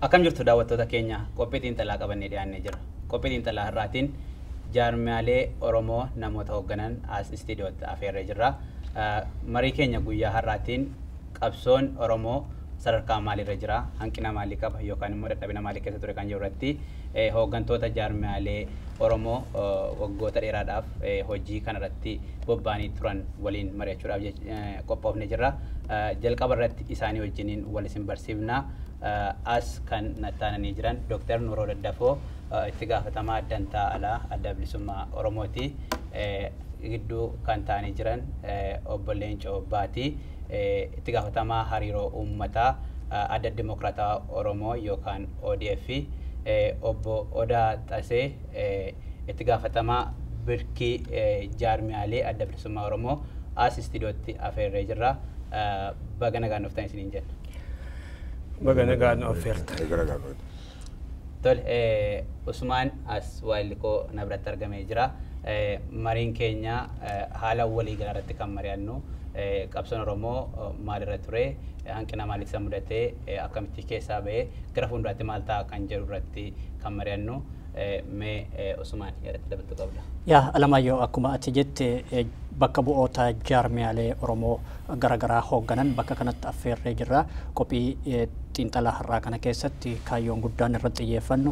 Akkam jirtu daawwattoota keenya? Qophii xiinxalaa qabannee dhiyaannee jira. Qophii xiinxalaa har'aatiin jaarmiyaalee Oromoo namoota hoogganan as istiidiyootti afeerree jirra. Marii keenya guyyaa har'aatiin qabsoon Oromoo sadarkaa maaliirra jira, hanqina maalii qaba yookaan immoo dadhabina maalii keessa ture kan jiru irratti hooggantoota jaarmiyaalee Oromoo waggoota dheeraadhaaf hojii kanarratti bobba'anii turan waliin mari'achuudhaaf qophoofnee jirra. Jalqaba irratti isaanii wajjiniin wal isin barsiifna. As kan nattaananii jiran Dr. Nuuroo Daddafoo, itti gaafatamaa dantaa alaa Adda Bilisummaa Oromooti. Gidduu kan ta'anii jiran obbo Leencoo Baatii, itti gaafatamaa hariiroo uummataa Adda Dimokiraataa Oromoo yookaan ODF, obbo Odaa Xasee, itti gaafatamaa birkii jaarmiyaalee Adda Bilisummaa Oromoo as istiidiyootti afeerree jirra. Baga nagaan dhuftan isiniin jenna. Baga nagaan affeerta. Tole, Usmaan as waayillikoo na biratti argamee jira. Mariin keenya haala waliigalaa irratti kan mari'annu, qabsoon Oromoo maalirra ture, hanqina maaliif isa mudatee, akkamitti keessaa bahee, gara fuulduraatti maal ta'a kan jedhu irratti kan mari'annu. Mee Usmaan, yaadatti dabaltuu qabda. Yaa Alamaayyoo, akkuma ati jette bakka bu'oota jaarmiyaalee Oromoo garaagaraa hoogganan bakka kanatti affeerree jirra. Qophii xiinxalaa har'aa kana keessatti kaayyoon guddaan irratti xiyyeeffannu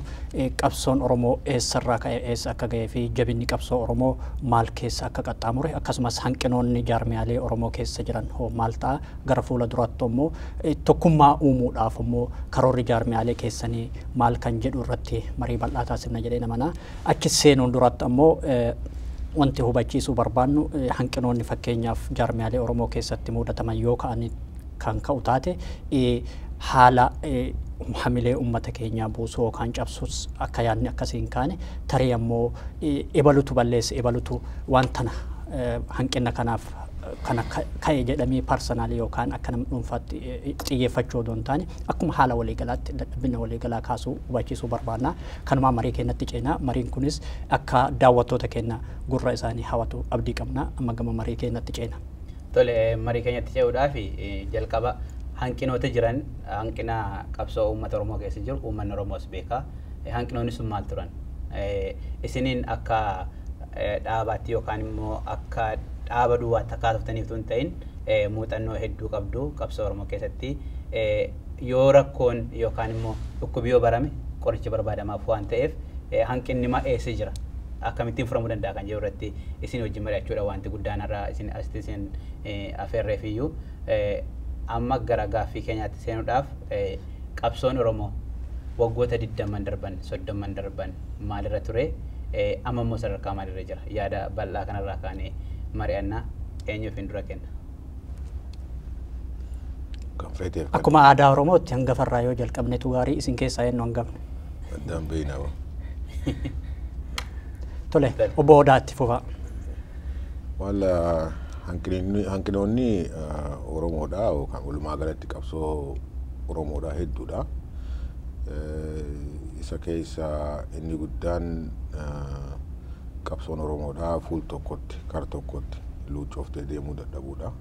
qabsoon Oromoo eessarraa ka'e eessa akka ga'ee fi jabinni qabsoo Oromoo maal keessa akka qaxxaamure, akkasumas hanqinoonni jaarmiyaalee Oromoo keessa jiran hoo maal ta'a, gara fuula duraatti immoo tokkummaa uumuudhaaf immoo karoorri jaarmiyaalee keessanii maal kan jedhu irratti marii bal'aa taasifna jedhee namana. Achi seenuun duratti ammoo wanti hubachiisuu barbaannu, hanqinoonni fakkeenyaaf jaarmiyaalee Oromoo keessatti mudataman yoo ka'an kan ka'u taate, haala hamilee uummata keenyaa buusuu yookaan cabsus akka yaadni akkasii hin kaane, tarii ammoo ebalutu balleesse, ebalutu waan tana hanqina kanaaf kana ka'e jedhamee personal yookaan akka nama dhuunfaatti xiyyeeffachuu odoo hin taane, akkuma haala waliigalaatti dadhabina waliigalaa kaasuu hubachiisuu barbaanna. Kanumaa marii keenyatti ceenaa. Mariin kunis akka daawwattoota keenya gurra isaanii hawwatu abdii qabna. Amma gama marii keenyatti ceena. Tole, marii keenyatti ce'uudhaaf jalqaba hanqinoota jiran, hanqina qabsoo uummata Oromoo keessa jiru uummanni Oromoos beeka. Hanqinoonni sun maal turan? Isiniin akka dhaabaatti yookaan immoo akka dhaaba duwwaatti akka haasoftaniif tun ta'in, muuxannoo hedduu qabdu qabsoo Oromoo keessatti. Yoo rakkoon yookaan immoo dhukkubi yoo barame qorichi barbaadamaaf waan ta'eef, hanqinni ma eessa jira? Akkamittiin furamuu danda'a kan jedhu irratti isin wajjin mari'achuudha wanti guddaan irraa isin asitti isin afeerreef iyyuu. Amma gara gaaffii keenyaatti seenuudhaaf, qabsoon Oromoo waggoota 20n darban, 30n darban maalirra ture? Amma immoo sadarkaa maalirra jira? Yaada bal'aa kanarraa kaanee mari'annaa. Eenyuuf hin dura kenna? Kan feeteef. Akkuma aadaa Oromootti hangafarraa yoo jalqabnetu gaarii. Isin keessaa eenyu hangafne? Addaan beeknaa. Tole, obbo Odaatti fufaa. Walla hanqinoonni Oromoodha yookaan walumaa galatti qabsoo Oromoodha hedduudha. Isa keessa inni guddaan qabsoon Oromoodha fuul tokkotti, kar tokkotti luuccooftee deemuu dadhabuudha.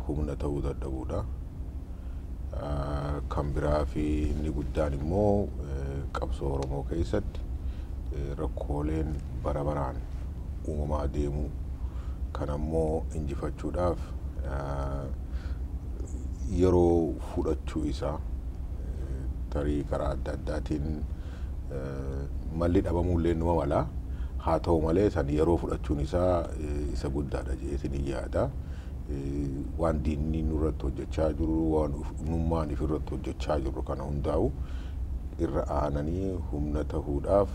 Humna ta'uu dadhabuudha. Kan biraa fi inni guddaan immoo qabsoo Oromoo keessatti rakkooleen bara baraan uumamaa deemuu kan ammoo injifachuudhaaf yeroo fudhachuu isaa, tarii karaa adda addaatiin malli dhabamuullee numa mala. Haa ta'u malee, san yeroo fudhachuun isaa isa guddaadha jedheetiin hin yaada. Waan diinni nurratti hojjechaa jiru, waan nummaan ifirratti hojjechaa jiru kana hundaa'u irra aananii humna tahuudhaaf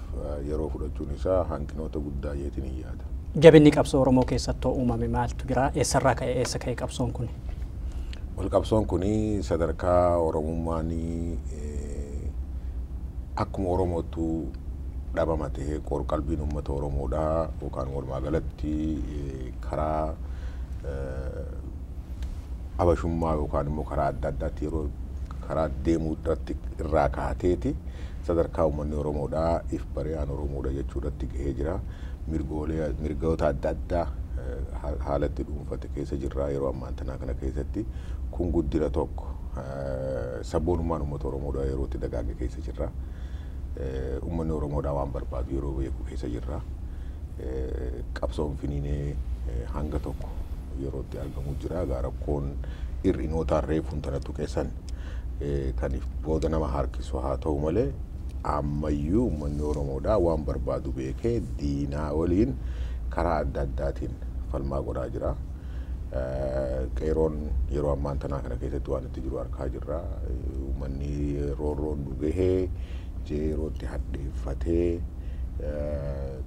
yeroo fudhachuun isaa hanqinoota guddaa jedheetiin hin yaada. Jabinni qabsoo Oromoo keessatti uumame maaltu jira? Eessarraa ka'e, eessa ka'e qabsoon kun? Wal qabsoon kun sadarkaa Oromummaan akkuma Oromootu dhabama ta'ee, qorqalbiin uummata Oromoodhaa yookaan walumaa galatti karaa abashummaa yookaan immoo karaa adda addaatti yeroo karaa deemuu irratti irraa kaateeti sadarkaa uummanni Oromoodhaa if baree Oromoodha jechuudhatti gahee jira. Mirgoolee, mirgoota adda addaa haalatti dhuunfate keessa jirra yeroo ammaan tanaa kana keessatti. Kun guddina tokko. Sabboonummaan uummata Oromoodhaa yeroo itti dagaage keessa jirra. Uummanni Oromoodhaa waan barbaadu yeroo beeku keessa jirra. Qabsoon finiinee hanga tokko yeroo itti argamu jira. Egaa rakkoon hir'inootaan reefuun tanattu keessan kan booda nama harkisu haa ta'u malee ammayyuu uummanni Oromoodhaa waan barbaadu beekee diinaa waliin karaa adda addaatiin falmaa godhaa jira. Qeeroon yeroo ammaan tanaa kana keessatti waan itti jiru harkaa jirra. Uummanni roorroon nu gahee yeroo itti hadheeffatee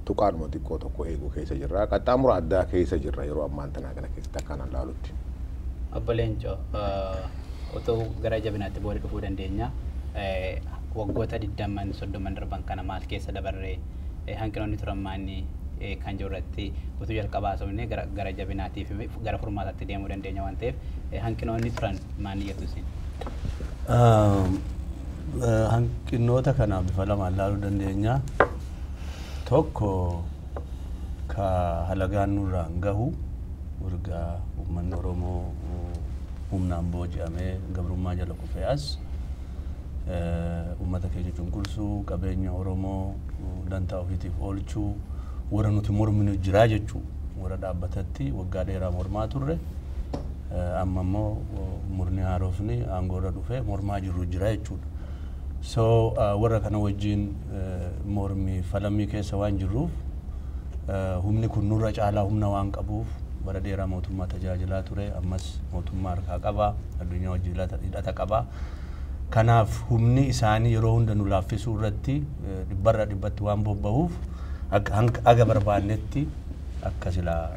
tuqaanuma xiqqoo tokko eeguu keessa jirra. Qaxxaamura addaa keessa jirra yeroo ammaan tanaa kana keessatti akkaan laalutti. Obbo Leencoo, otoo gara jabinaatti booda dhufuu dandeenya. Waggoota 20 30 darban kana maal keessa dabarree, hanqinoonni turan maanni kan jiru irratti utuu jalqabaa haasofne gara jabinaatii fi gara furmaataatti deemuu dandeenya waan ta'eef, hanqinoonni turan maanni jettu isin? Hanqinoota kana bifa lamaan ilaaluu dandeenya. Tokko ka halagaan nurraan gahu, erga uummanni Oromoo humnaan booji'amee gabrummaa jala kufee as uummata keenya cunqursuu, qabeenya Oromoo dantaa ofiitiif oolchuu warra nuti morminu jiraa jechuu, warra dhaabbatatti waggaa dheeraa mormaa turre, amma immoo murni haarofni aangoorra dhufee mormaa jirru jira jechuudha. So warra kana wajjin mormii falammii keessa waan jirruuf, humni kun nurra caalaa humna waan qabuuf, bara dheeraa mootummaa tajaajilaa ture, ammas mootummaa harkaa qaba, addunyaa wajjin hidhata qaba. Kanaaf humni isaanii yeroo hunda nu laaffisuu irratti dhibbarra dhibbatti waan bobba'uuf, aga barbaannetti akka silaa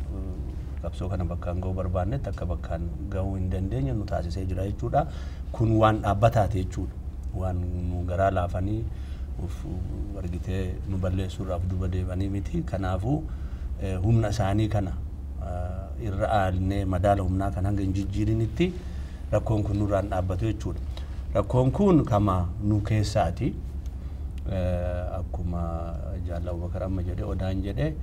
qabsoo kana bakkaan ga'uu barbaannetti akka bakkaan ga'uu hin dandeenye nu taasisee jira jechuudha. Kun waan dhaabbataati jechuudha. Waan nu garaa laafanii of argitee nu balleessuudhaaf duuba deebanii miti. Kanaafuu humna isaanii kana irra aannee madaala humnaa kan hanga hin jijjiirinitti rakkoon kun nurraan dhaabbatu jechuudha. Rakkoon kun kama nu keessaati. Akkuma Jaalla Abubakar amma jedhe, Odaan jedhe,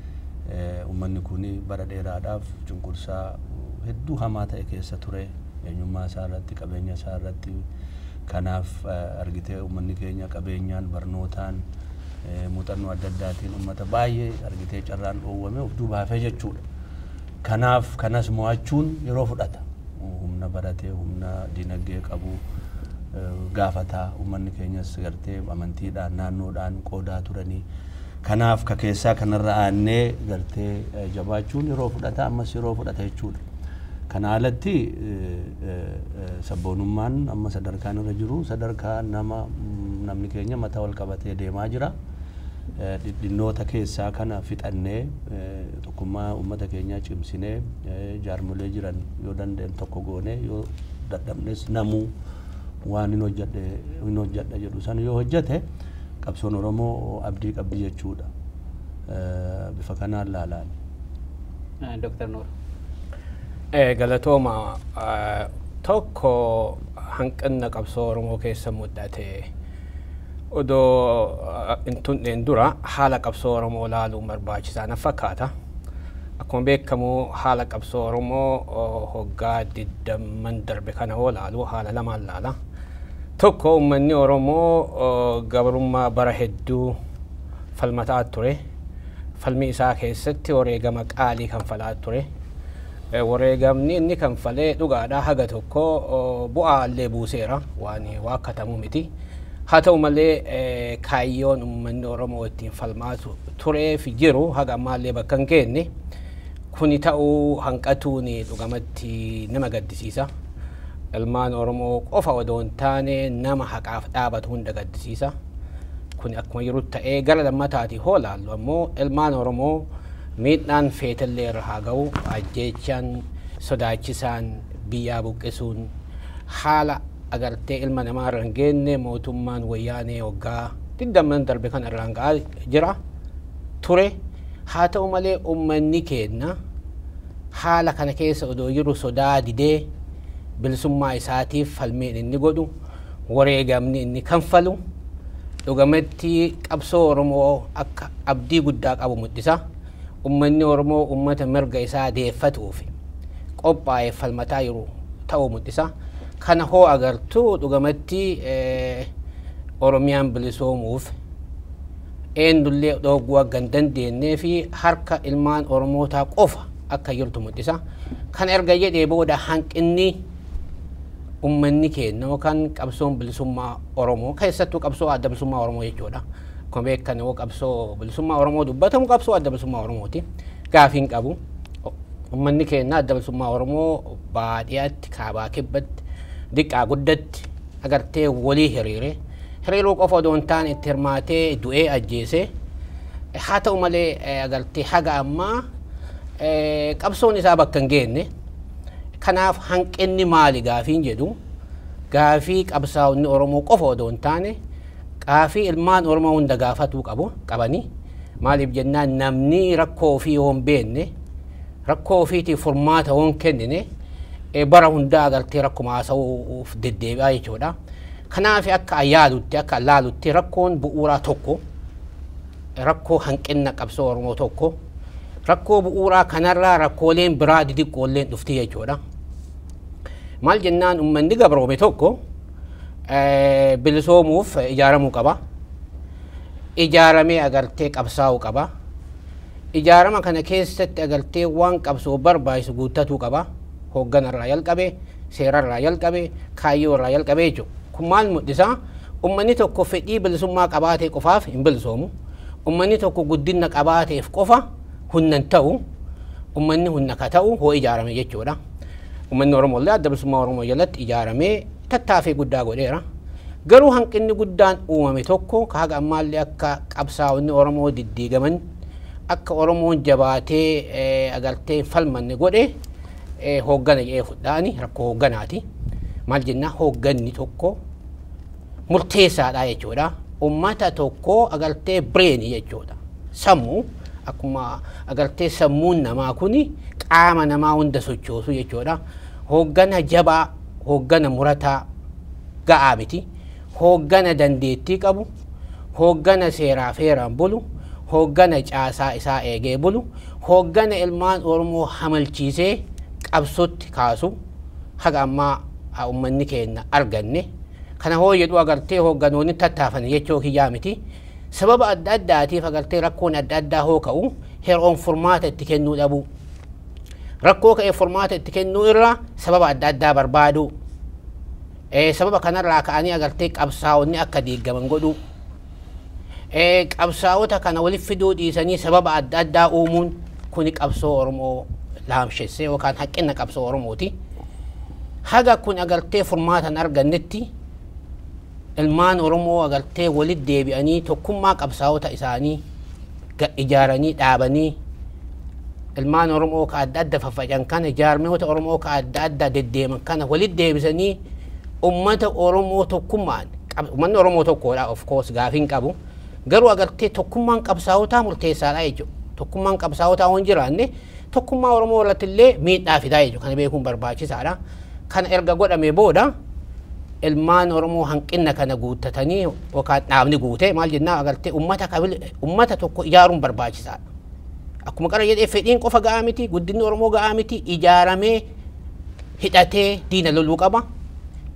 uummanni kun bara dheeraadhaaf cunqursaa hedduu hamaa ta'e keessa ture, eenyummaa isaa irratti, qabeenya isaa irratti. Kanaaf argitee uummanni keenya qabeenyaan, barnootaan, muuxannoo adda addaatiin uummata baay'ee argitee carraan dhoowwame of duuba hafee jechuudha. Kanaaf kanas mo'achuun yeroo fudhata. Humna baratee, humna dinagdee qabu gaafataa, uummanni keenyas gartee amantiidhaan, naannoodhaan qoodaa turanii. Kanaaf ka keessaa kanarra aannee gartee jabaachuun yeroo fudhata, ammas yeroo fudhata jechuudha. Kana alatti sabboonummaan amma sadarkaan irra jiru sadarkaa nama namni keenya mataa wal qabatee deemaa jira. Dhidhinnoota keessaa kana fixannee, tokkummaa uummata keenyaa cimsinee, jaarmolee jiran yoo danda'an tokko goonee, yoo dadhabnes namuu waan hin hojjedha jedhu san yoo hojjete, qabsoon Oromoo abdii qabdi jechuudha. Bifa kanaan laalaan. Dr. Nuur. Galatooma. Tokko, hanqina qabsoo Oromoo keessa mul'ate odoo hin tuqneen dura haala qabsoo Oromoo laaluun barbaachisaa na fakkaata. Akkuma beekamu haala qabsoo Oromoo hoggaa 20n darbe kana hoo laalu haala lamaan laala. Tokko, uummanni Oromoo gabrummaa bara hedduu falmataa ture. Falmi isaa keessatti wareegama qaalii kanfalaa ture. Wareegamni inni kanfalee dhugaadhaa haga tokko bu'aa illee buuseera, waan waakkatamu miti. Haa ta'u malee kaayyoon uummanni Oromoo ittiin falmaa tureef jiru haga ammaallee bakka hin geenye. Kuni ta'uu hanqatuun dhugamatti nama gaddisiisa. Ilmaan Oromoo qofa odoo hin taane nama haqaaf dhaabatu hunda gaddisiisa. Kuni akkuma jiru ta'ee, gara lammataati hoo laallu ammoo ilmaan Oromoo miidhaan feetallee irra haa ga'u, ajjeechaan sodaachisaan, biyyaa buqqisuun, haala agartee ilma namaa irra hin geenye mootummaan Wayyaanee waggaa 20n darbe kana irraan ga'aa jira ture. Haa ta'u malee uummanni keenya haala kana keessa odoo jiru sodaa didee bilisummaa isaatiif falmiin inni godhu, wareegamni inni kanfalu dhugamatti qabsoo Oromoo akka abdii guddaa qabu mul'isa. Uummanni Oromoo uummata mirga isaa deeffatuuf qophaa'ee falmataa jiru ta'uu mul'isa. Kana hoo agartuu dhugamatti Oromiyaan bilisoomuuf eenyullee dhooguu akka hin dandeenyee fi harka ilmaan Oromootaa qofa akka jirtu mul'isa. Kana erga jedhee booda hanqinni ummanni keenya yookaan qabsoon bilisummaa Oromoo keessattuu qabsoo adda bilisummaa Oromoo jechuudha. Akkuma beekan yoo qabsoo bilisummaa Oromoo dubbatamu qabsoo adda bilisummaa Oromooti. Gaafii hin qabu. Ummanni keenya adda bilisummaa Oromoo baadiyyaatti, kaabaa kibbatti, diqqaa guddatti agartee walii hiriire. Hiriiruu qofa odoo hin taane itti hirmaatee du'ee ajjeese. Haa ta'u malee agartee haga ammaa qabsoon isaa bakka hin geenne. Kanaaf hanqinni maali gaafiin jedhu gaafii qabsaa'onni Oromoo qofa odoo hin taane gaafii ilmaan Oromoo hunda gaafatuu qabu qabani. Maaliif jennaan namni rakkoo ofii yoo hin beekne rakkoo ofiitiif furmaata yoo hin kennine bara hundaa agartee rakkuma haasa'uuf deddeebi'aa jechuudha. Kanaaf akka yaadutti akka laalutti rakkoon bu'uuraa tokko rakkoo hanqina qabsoo Oromoo tokko rakkoo bu'uuraa kanarraa rakkooleen biraa didiqqoolleen dhufti jechuudha. Maal jennaan uummanni gabroome tokko bilisoomuuf ijaaramuu qaba. Ijaaramee agartee qabsaa'uu qaba. Ijaarama kana keessatti agartee waan qabsoo barbaachisu guuttatuu qaba. Hoogganarraa jalqabee, seerarraa jalqabee, kaayyoorraa jalqabee jechuudha. Kun maal mul'isaa? Uummanni tokko fedhii bilisummaa qabaatee qofaaf hin bilisoomu. Uummanni tokko guddina qabaateef qofa humna hin ta'u. Uummanni humna ka ta'u hoo ijaarame jechuudha. Uummanni Oromoo illee adda bilisummaa Oromoo jalatti ijaaramee tattaaffii guddaa godheera. Garuu hanqinni guddaan uumame tokko ka haga ammaallee akka qabsaa'onni Oromoo diddiigaman akka Oromoon jabaatee agartee hin falmanne godhe hooggana jedhee fudhaani rakkoo hoogganaati. Maal jennaa hoogganni tokko murteessaadha jechuudha. Uummata tokko agartee bireenii jechuudha. Sammuu akkuma agartee sammuun namaa kuni qaama namaa hunda sochoosu jechuudha. Hooggana jabaa, hooggana murataa ga'aa miti. Hooggana dandeettii qabu, hooggana seeraa feeraan bulu, hooggana caasaa isaa eegee bulu, hooggana ilmaan Oromoo hamalchiisee qabsootti kaasu haga ammaa uummanni keenya arganne. Kana hoo jedhu agartee hoogganoonni tattaafan jechuu kiyyaa miti. Sababa adda addaatiif agartee rakkoon adda addaa hoo ka'u yeroon furmaata itti kennuu dhabuu. Rakkoo ka'e furmaata itti kennuu irraa sababa adda addaa barbaaduu. Sababa kanarraa ka'anii agartee qabsaa'onni akka diigaman godhuu. Qabsaa'ota kana walitti fiduu dhiisanii sababa adda addaa uumuun kuni qabsoo Oromoo laamshessee yookaan haqqina qabsoo Oromooti. Haga kun agartee furmaata hin argannetti ilmaan Oromoo agartee walitti deebi'anii tokkummaa qabsaa'ota isaanii ijaaranii dhaabanii ilmaan Oromoo ka adda adda faffaca'an kana jaarmiyoota Oromoo ka adda adda deddeeman kana walitti deebisanii ummata Oromoo tokkummaan uummanni Oromoo tokkodha of course gaafii hin qabu garuu agartee tokkummaan qabsaa'otaa murteessaadha jechuudha. Tokkummaan qabsaa'otaa waan jiraanne tokkummaa Oromoo irratti illee miidhaa fidaa jechuudha. Kana beekuun barbaachisaadha. Kana erga godhame booda ilmaan Oromoo hanqina kana guuttatanii yookaan dhaabni guute maal jennaa agartee ummata tokko ijaaruun barbaachisaadha. Akkuma qara jedhee fedhiin qofa ga'aa miti, guddinni Oromoo ga'aa miti, ijaaramee hidhatee diina loluu qaba.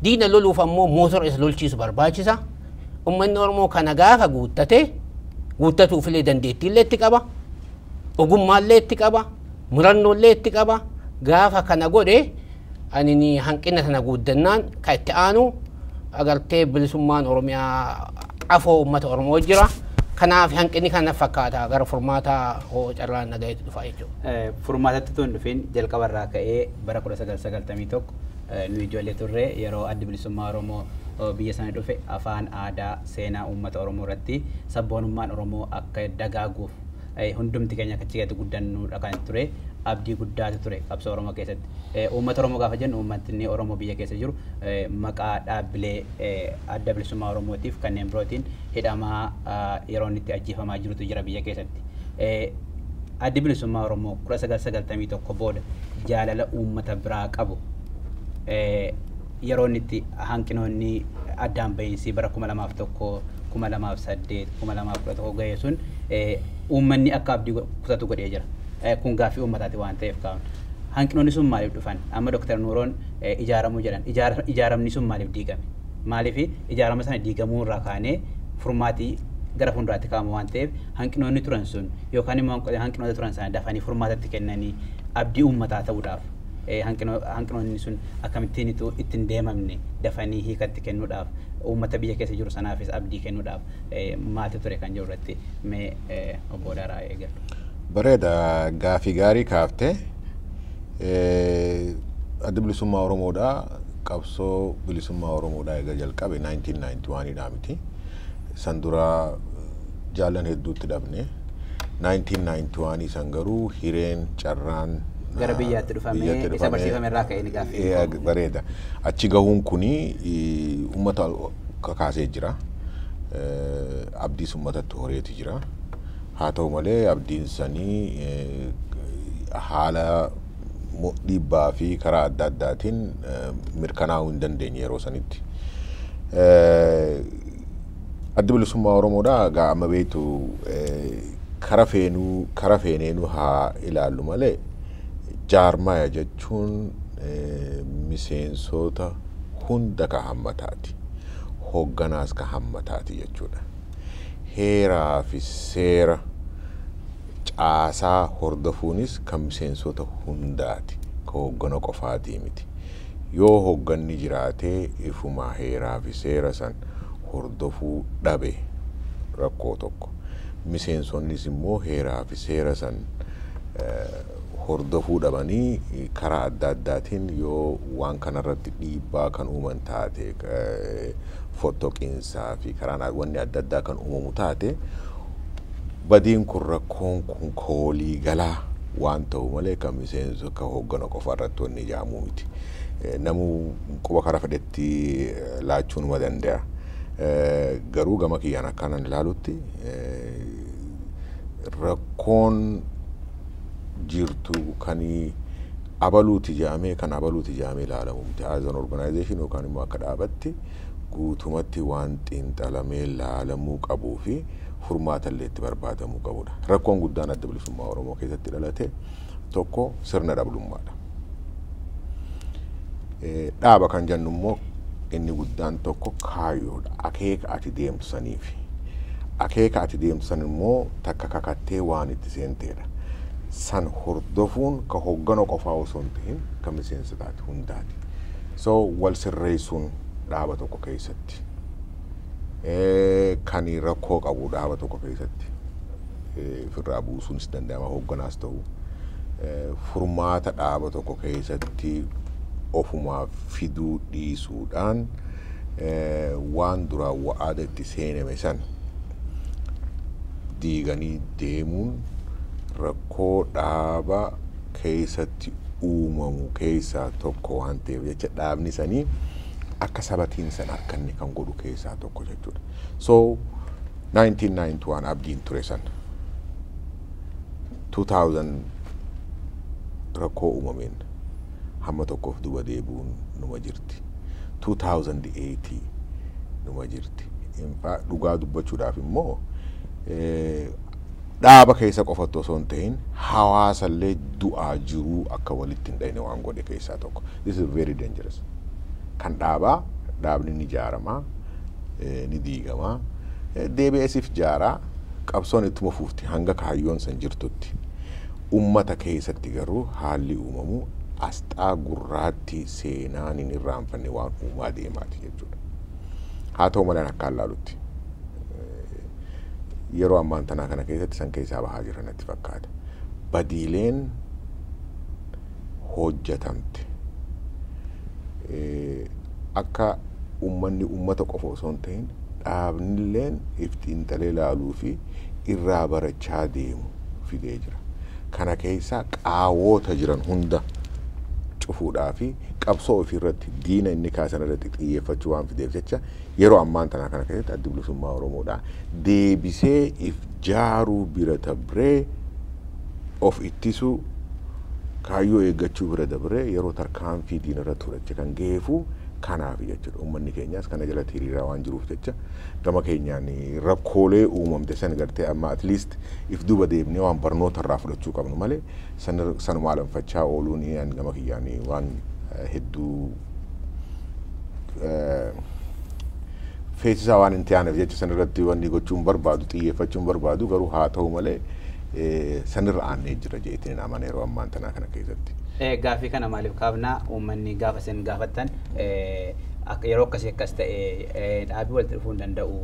Diina loluuf ammoo mootora isa lolchiisu barbaachisa. Uummanni Oromoo kana gaafa guuttate guuttatuufillee dandeettiillee itti qaba. Ogummaallee itti qaba. Murannoollee itti qaba. Gaafa kana godhe ani hanqina sana guuddannaan kan itti aanu agartee bilisummaan Oromiyaa afoo uummata Oromoo jira. Kanaaf hanqinni kana fakkaata gara furmaata hoo carraan nagayeetu dhufa jechuudha. Furmaatatti tun dhufin jalqabarraa ka'ee bara 1991 nu ijoollee turre yeroo addi bilisummaa Oromoo biyya sana dhufe afaan aadaa seenaa uummata Oromoo irratti sabboonummaan Oromoo akka dagaaguuf hundumti keenya akka achi keessatti guddannuudha kan ture abdii guddaatu ture qabsoo Oromoo keessatti. Uummata Oromoo gaafa jennu uummatni Oromoo biyya keessa jiru maqaa dhaabbilee adda bilisummaa Oromootiif kanneen birootiin hidhamaa yeroo inni itti ajjeefamaa jirutu jira biyya keessatti. Addi bilisummaa Oromoo 1991 booda jaalala uummata biraa qabu yeroo inni itti hanqinoonni addaan bahiinsi bara 2001, 2008, 2011 ga'e sun uummanni akka abdii kutatu godhee jira. Kun gaaffii uummataati waan ta'eef kaa'uun. Hanqinoonni sun maaliif dhufan? Amma Dr. Nuuroon ijaaramuu jedhan. Ijaaramni sun maaliif diigame? Maaliif ijaarama sana diigamuu irraa kaanee furmaatii gara fuulduraatti kaa'amu waan ta'eef hanqinoonni turan sun yookaan immoo hanqinoota turan sana dafanii furmaatatti kennanii abdii uummataa ta'uudhaaf hanqinoonni sun akkamittiin ittiin deemamne dafanii hiikatti kennuudhaaf uummata biyya keessa jiru sanaafis abdii kennuudhaaf maaltu ture kan jiru irratti mee obbo Daaraa eegalu. Bareeda, gaafii gaarii kaaftee. Adda bilisummaa Oromoodhaa qabsoo bilisummaa Oromoodhaa eega jalqabe 1991 dha miti. San dura jaalan hedduutti dhabne. 1991 san garuu hireen carraan gara biyyaatti dhufamee isa barsiifame irraa ka'ee ni gaaffii. Bareeda. Achi gahuun kuni uummata kakaasee jira. Abdiis uummatatti horeeti jira. Haa ta'u malee abdiin sanii haala dhiibbaa fi karaa adda addaatiin mirkanaa'uu hin dandeenye yeroo sanitti. Addi bilisummaa Oromoodhaa egaa amma beektu kara feenuu kara feeneenuu haa ilaallu malee jaarmaya jechuun miseensota hunda ka hammataati. Hogganaas ka hammataati jechuudha. Heeraa fi seera caasaa hordofuunis kan miseensota hundaati. Ka hoggana qofaatii miti. Yoo hogganni jiraatee ifumaa heeraa fi seera san hordofuu dhabe rakkoo tokko. Miseensonnis immoo heeraa fi seera san hordofuu dhabanii karaa adda addaatiin yoo waan kanarratti dhiibbaa kan uuman taate, fottoqiinsaa fi karaan wanni adda addaa kan uumamu taate, badiin kun rakkoon kun koolii galaa waan ta'u malee kan miseensa kan hoggana qofa irratti wanni ijaamuu miti. Namuu quba karaa fedhetti laachuu numa danda'a. Garuu gama kiyyaan akkanan ilaalutti rakkoon jirtu kan abaluuti jedhamee kan abaluuti jedhamee ilaalamu miti. As an organization yookaan immoo akka dhaabatti guutumatti waan xiinxalamee ilaalamuu qabuu fi furmaata illee itti barbaadamuu qabudha. Rakkoon guddaan adda bilisummaa Oromoo keessatti dhalate tokko sirna dhablummaadha. Dhaaba kan jennu immoo inni guddaan tokko kaayyoodha. Akeeka ati deemtu saniifi. Akeeka ati deemtu san immoo takka kakattee waan itti seenteedha. San hordofuun ka hoggana qofaa osoo hin ta'in kan miseensa taate hundaati. So wal sirreessuun dhaaba tokko keessatti. Kan rakkoo qabu dhaaba tokko keessatti ofirraa buusuunis danda'ama hogganaas ta'u. Furmaata dhaaba tokko keessatti ofumaa fiduu dhiisuudhaan waan duraan wa'aada itti seename san diiganii deemuun rakkoo dhaaba keessatti uumamu keessaa tokko waan ta'eef jecha dhaabni sanii akka sabatiin san harkanne kan godhu keessaa tokko jechuudha. So 1991 abdiin ture san 2000 rakkoo uumameen hamma tokkoof duba deebi'uun numa jirti. 2008 numa jirti. Dhugaa dubbachuudhaaf immoo dhaaba keessa qofatti osoo hin ta'in hawaasallee du'aa jiruu akka walitti hin dhayne waan godhe keessaa tokko. This is very dangerous. Kan dhaabaa dhaabni ni ijaaramaa, ni diigamaa, deebi'eesiif jaaraa qabsoon ittuma fuufti hanga kaayyoon san jirtutti. Ummata keessatti garuu haalli uumamu asxaa gurraatti seenaan hin irraanfanne waan uumaa deemaati jechuudha. Haa ta'u malee akka ilaalutti yeroo ammaan tanaa kana keessatti san keessaa bahaa jira natti fakkaata. Badiileen hojjetamte akka uummanni uummata qofa osoo hin ta'in dhaabnilleen if xiinxalee ilaaluu fi irraa barachaa deemu fidee jira. Kana keessaa qaawwota jiran hunda cufuudhaa fi qabsoo ofiirratti diina inni kaasan irratti xiyyeeffachuu waan fideef jecha yeroo ammaan tanaa kana keessatti addi bilisummaa Oromoodhaa deebisee if jaaruu bira dabree of ittisuu kaayyoo eeggachuu bira dabree yeroo tarkaanfii diina irratti fudhache kan geefu Kanaaf jechuudha uummanni keenyas kana jalatti hiriiraa waan jiruuf jecha gama keenyaan rakkoolee uumamte san gartee amma at least if duuba deemnee waan barnoota irraa fudhachuu qabnu malee sanuma alanfachaa ooluun gama kiyyaan waan hedduu feesisaa waan hin taaneef jecha sanirratti wanni gochuun barbaadu xiyyeeffachuun barbaadu garuu haa ta'u malee sanirra aannee jira jeetiin amana yeroo ammaan tanaa kana keessatti. Gaaffii kana maaliif kaafnaa uummanni gaafa isin gaafattan yeroo akkasii akkas ta'e dhaabii walitti dhufuu hin danda'u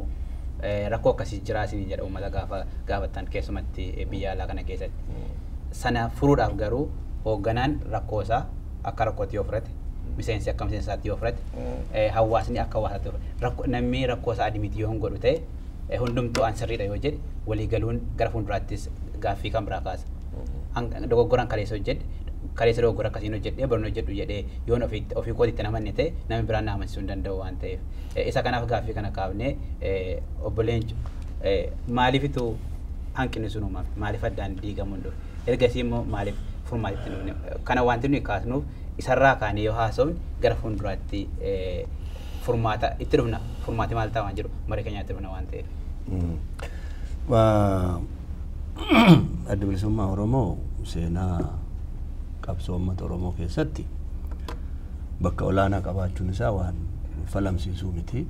rakkoo akkasii jira isin jedha uummata gaafa gaafattan keessumatti biyya alaa kana keessatti. Sana furuudhaaf garuu hoogganaan rakkoo isaa akka rakkootti yoo fudhate miseensi akka miseensaatti yoo fudhate hawaasni akka hawaasaatti yoo fudhate namni rakkoo isaa adii miti yoo hin godhu ta'e hundumtuu an sirriidha yoo jedhe walii galuun gara fuulduraattis gaaffii kan biraa kaasa. Dogoggoraan kaleessa hojjedhe kaleessa dogoggora akkasiin hojjedhee barnoota hojjedhu jedhee yoon ofii kootiitti namanne ta'e namni biraan na amansiisuu hin danda'u waan ta'eef. Isa kanaaf gaaffii kana kaafnee obbo Leenco maaliifitu hanqinni sun uumame maaliif addaan diigamuun dhufe ergasii immoo maaliif furmaatitti dhufne kana wanti nuyi kaasnuuf isarraa kaanee yoo haasofne gara fuulduraatti furmaata itti dhufna furmaati maal ta'a waan jedhu marii keenyaatti dhufna waan ta'eef. Adda Bilisummaa Oromoo seenaa qabsoo uummata Oromoo keessatti bakka olaanaa qabaachuun isaa waan falamsiisuu miti.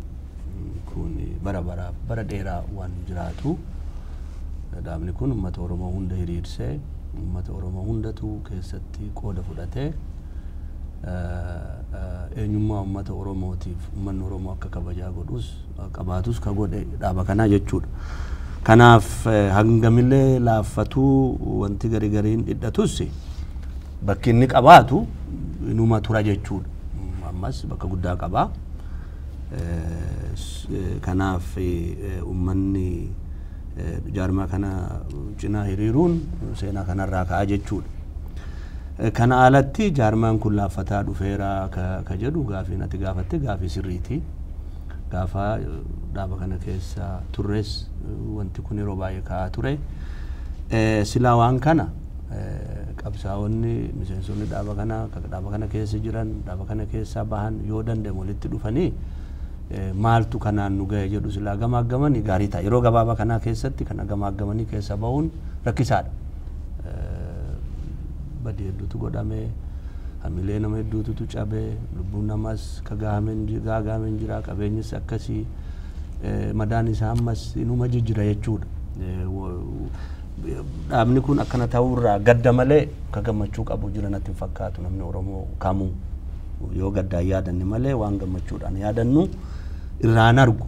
Kun bara baraaf bara dheeraa waan jiraatu. Dhaabni kun uummata Oromoo hunda hiriirsee uummata Oromoo hundatu keessatti qooda fudhatee eenyummaa uummata Oromootiif uummanni Oromoo akka kabajaa godhus qabaatus ka godhe dhaaba kanaa jechuudha. Kanaaf hangamillee laaffatuu wanti gari gariin dhidhatus bakki inni qabaatu inuma tura jechuudha. Ammas bakka guddaa qabaa. Kanaaf uummanni jaarmaa kana cinaa hiriiruun seenaa kanarraa ka'a jechuudha. Kana alatti jaarmaan kun laaffataa dhufeera ka jedhu gaafii natti gaafatte gaafii sirriiti. Gaafa dhaaba kana keessa turres wanti kun yeroo baay'ee ka'aa ture. Silaa waan kana qabsaa'onni miseensonni dhaaba kana keessa jiran dhaaba kana keessaa bahan yoo danda'e walitti dhufanii maaltu kanaan nu ga'e jedhu silaa gamaaggamanii gaarii ta'a. Yeroo gabaabaa kanaa keessatti kana gamaaggamanii keessa bahuun rakkisaadha. Badii hedduutu godhame, hamilee nama hedduutu cabe, lubbuun namas ka gahameen jira, qabeenyis akkasii madaan isaa ammas inuma jijjira jechuudha. Dhaabni kun akkana ta'uurraa gadda malee ka gammachuu qabu jira natti hin fakkaatu namni Oromoo kamuu yoo gaddaan yaadanne malee waan gammachuudhaan yaadannu irraan argu.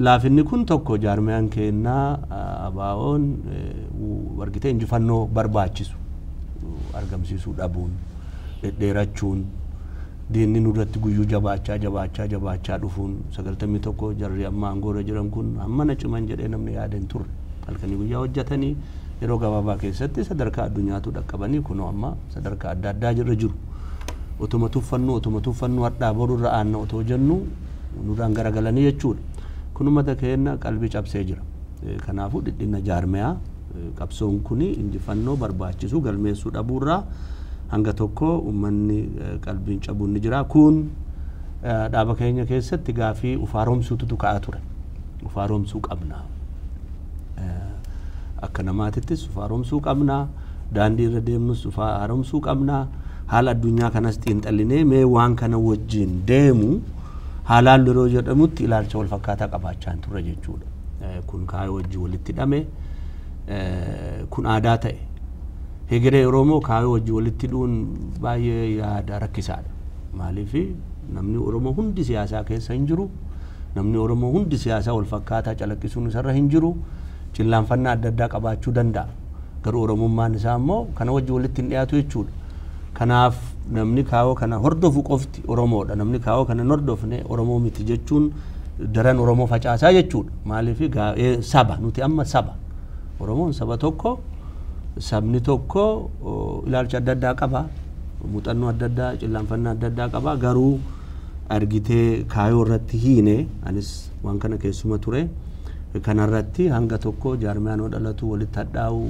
Laafinni kun tokko jaarmiyaan keenyaa ABO'n argitee injifannoo barbaachisu argamsiisuu dhabuun dhedheerachuun diinni nurratti guyyuu jabaachaa jabaachaa jabaachaa dhufuun 91 jarri amma aangoorra jiran kun hammana ciman jedhee namni yaada hin turre halkanii guyyaa hojjetanii yeroo gabaabaa keessatti sadarkaa addunyaatu dhaqqabanii kunoo amma sadarkaa adda addaa jirra jiru. Otuma tuffannuu hadhaa borurra aanna otoo jennu nurraan garagalanii jechuudha. Kun uummata keenya qalbii cabsee jira. Kanaafuu dhidhinna jaarmiyaa qabsoon kuni injifannoo barbaachisu galmeessuu dhabuurraa hanga tokko uummanni qalbiin cabuun ni jira. Kun dhaaba keenya keessatti gaafii ufaaromsuutu ka'aa ture. Ufaaromsuu qabna. Akka namaatittis ufaaromsuu qabna. Daandii irra deemnus ufaaromsuu qabna. Haala addunyaa kanas xiinxallinee mee waan kana wajjin deemu haalaan yeroo jedhamutti ilaalcha wal fakkaataa qabaachaa hin turre jechuudha. Kun kaayoo wajjin walitti hidhame kun aadaa ta'e. Hegeree Oromoo kaayoo wajjin walitti hidhuun baay'ee yaada rakkisaadha. Maaliif namni Oromoo hundi siyaasaa keessa hin jiru. Namni Oromoo hundi siyaasaa wal fakkaataa calaqqisuun isarra hin jiru. Cillaanfannaa adda addaa qabaachuu danda'a. Garuu Oromummaan isaa immoo kana wajjin walitti hin dhiyaatu jechuudha. Kanaaf namni kaayoo kana hordofu qofti Oromoodha. Namni kaayoo kana hin hordofne Oromoo miti jechuun daran Oromoo facaasaa jechuudha. Maaliif saba nuti amma saba. Oromoon saba tokko sabni tokko ilaalcha adda addaa qaba. Muuxannoo adda addaa, cillaanfannaa adda addaa qaba. Garuu argitee kaayoo irratti hiine anis waan kana keessuma ture. Kanarratti hanga tokko jaarmiyaan dhalatu walitti hadhaa'u,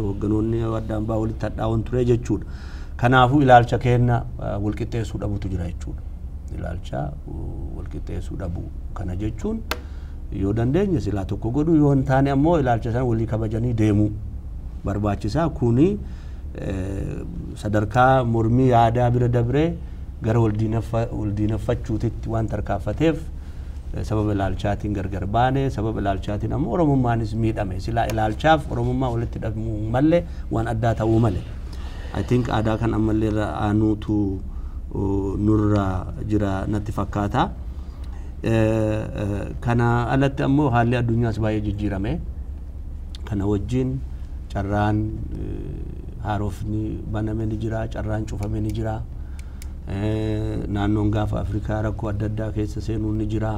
hoogganoonni addaan ba'aa walitti hadhaa'uun ture jechuudha. Kanaafuu ilaalcha keenya walqixxeessuu dhabuutu jira jechuudha. Ilaalcha walqixxeessuu dhabu kana jechuun yoo dandeenye silaa tokko godhu, yoo hin taane ammoo ilaalcha sana walii kabajanii deemuu barbaachisaa. Kuni sadarkaa mormii yaadaa bira dabree gara wal diinaffachuutitti waan tarkaanfateef sababa ilaalchaatiin gargar baane, sababa ilaalchaatiin ammoo Oromummaanis miidhame. Silaa ilaalchaaf Oromummaa walitti hidhamuu malee waan addaa ta'uu malee. I think aadaa kan ammallee irra aanuutu nurra jira natti fakkaata. Kana alatti ammoo haalli addunyaas baay'ee jijjiirame. Kana wajjin carraan haarofni baname ni jira, carraan cufame ni jira. Naannoon gaafa Afrikaa rakkoo adda addaa keessa seenuun ni jira.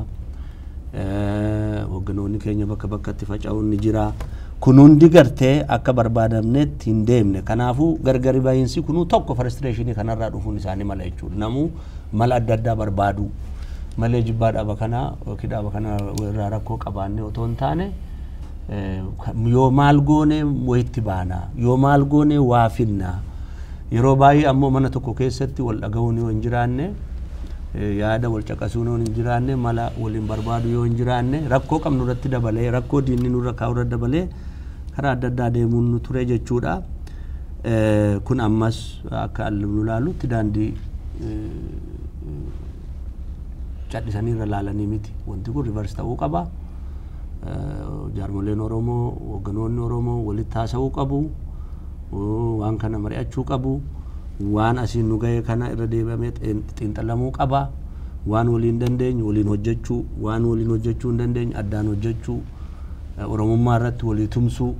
Hoogganoonni keenya bakka bakkatti faca'uun ni jira. Kun hundi gartee akka barbaadamnetti hin deemne. Kanaafuu gargari bahiinsi kunuu tokko frustration kanarraa dhufuun isaanii mala jechuudha. Namuu mala adda addaa barbaadu malee jibbaa dhaaba kanaa yookiin dhaaba kana irraa rakkoo qabaanne otoo hin taane, yoo maal goone wayitti baana, yoo maal goone waa finna. Yeroo baay'ee ammoo mana tokko keessatti wal dhaga'uun yoo hin jiraanne, yaada wal caqasuun yoo hin jiraanne, mala waliin barbaadu yoo hin jiraanne, rakkoo qabnu irratti dabalee, rakkoo diinni nurra kaa'u irratti dabalee karaa adda addaa deemuun nu ture jechuudha. Kun ammas akka nu ilaalutti daandii cadhisanii irra laalanii miti. Wanti kun reverse ta'uu qaba. Jaarmoleen Oromoo, hoogganoonni Oromoo walitti haasa'uu qabu. Waan kana mari'achuu qabu. Waan asiin nu ga'e kana irra deebi'amee xiinxalamuu qaba. Waan waliin dandeenyu waliin hojjechuu, waan waliin hojjechuu hin dandeenye addaan hojjechuu, Oromummaa irratti walii tumsuu,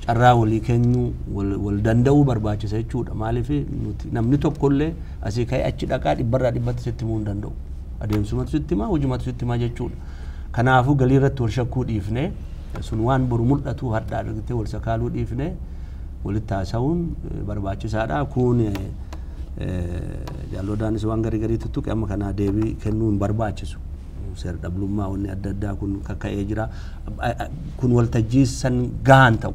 carraa walii kennuu, wal danda'uu barbaachisa jechuudha. Maaliif namni tokkollee asii ka'ee achi dhaqaa dhibbarraa dhibbatti sitti himuu hin danda'u. Adeemsumatu sitti himaa, hojumatu sitti himaa jechuudha. Kanaafuu galii irratti wal shakkuu dhiifnee, sun waan boru mul'atu hadhaa argitee wal sakaaluu dhiifnee walitti haasa'uun barbaachisaadha. Kun jaalodaanis waan garii garii tuttuqe amma kanaa deebii kennuu hin barbaachisu. Seera dhablummaa wanni adda addaa kun kakka'ee jira. Kun waltajjii san gahaan ta'u.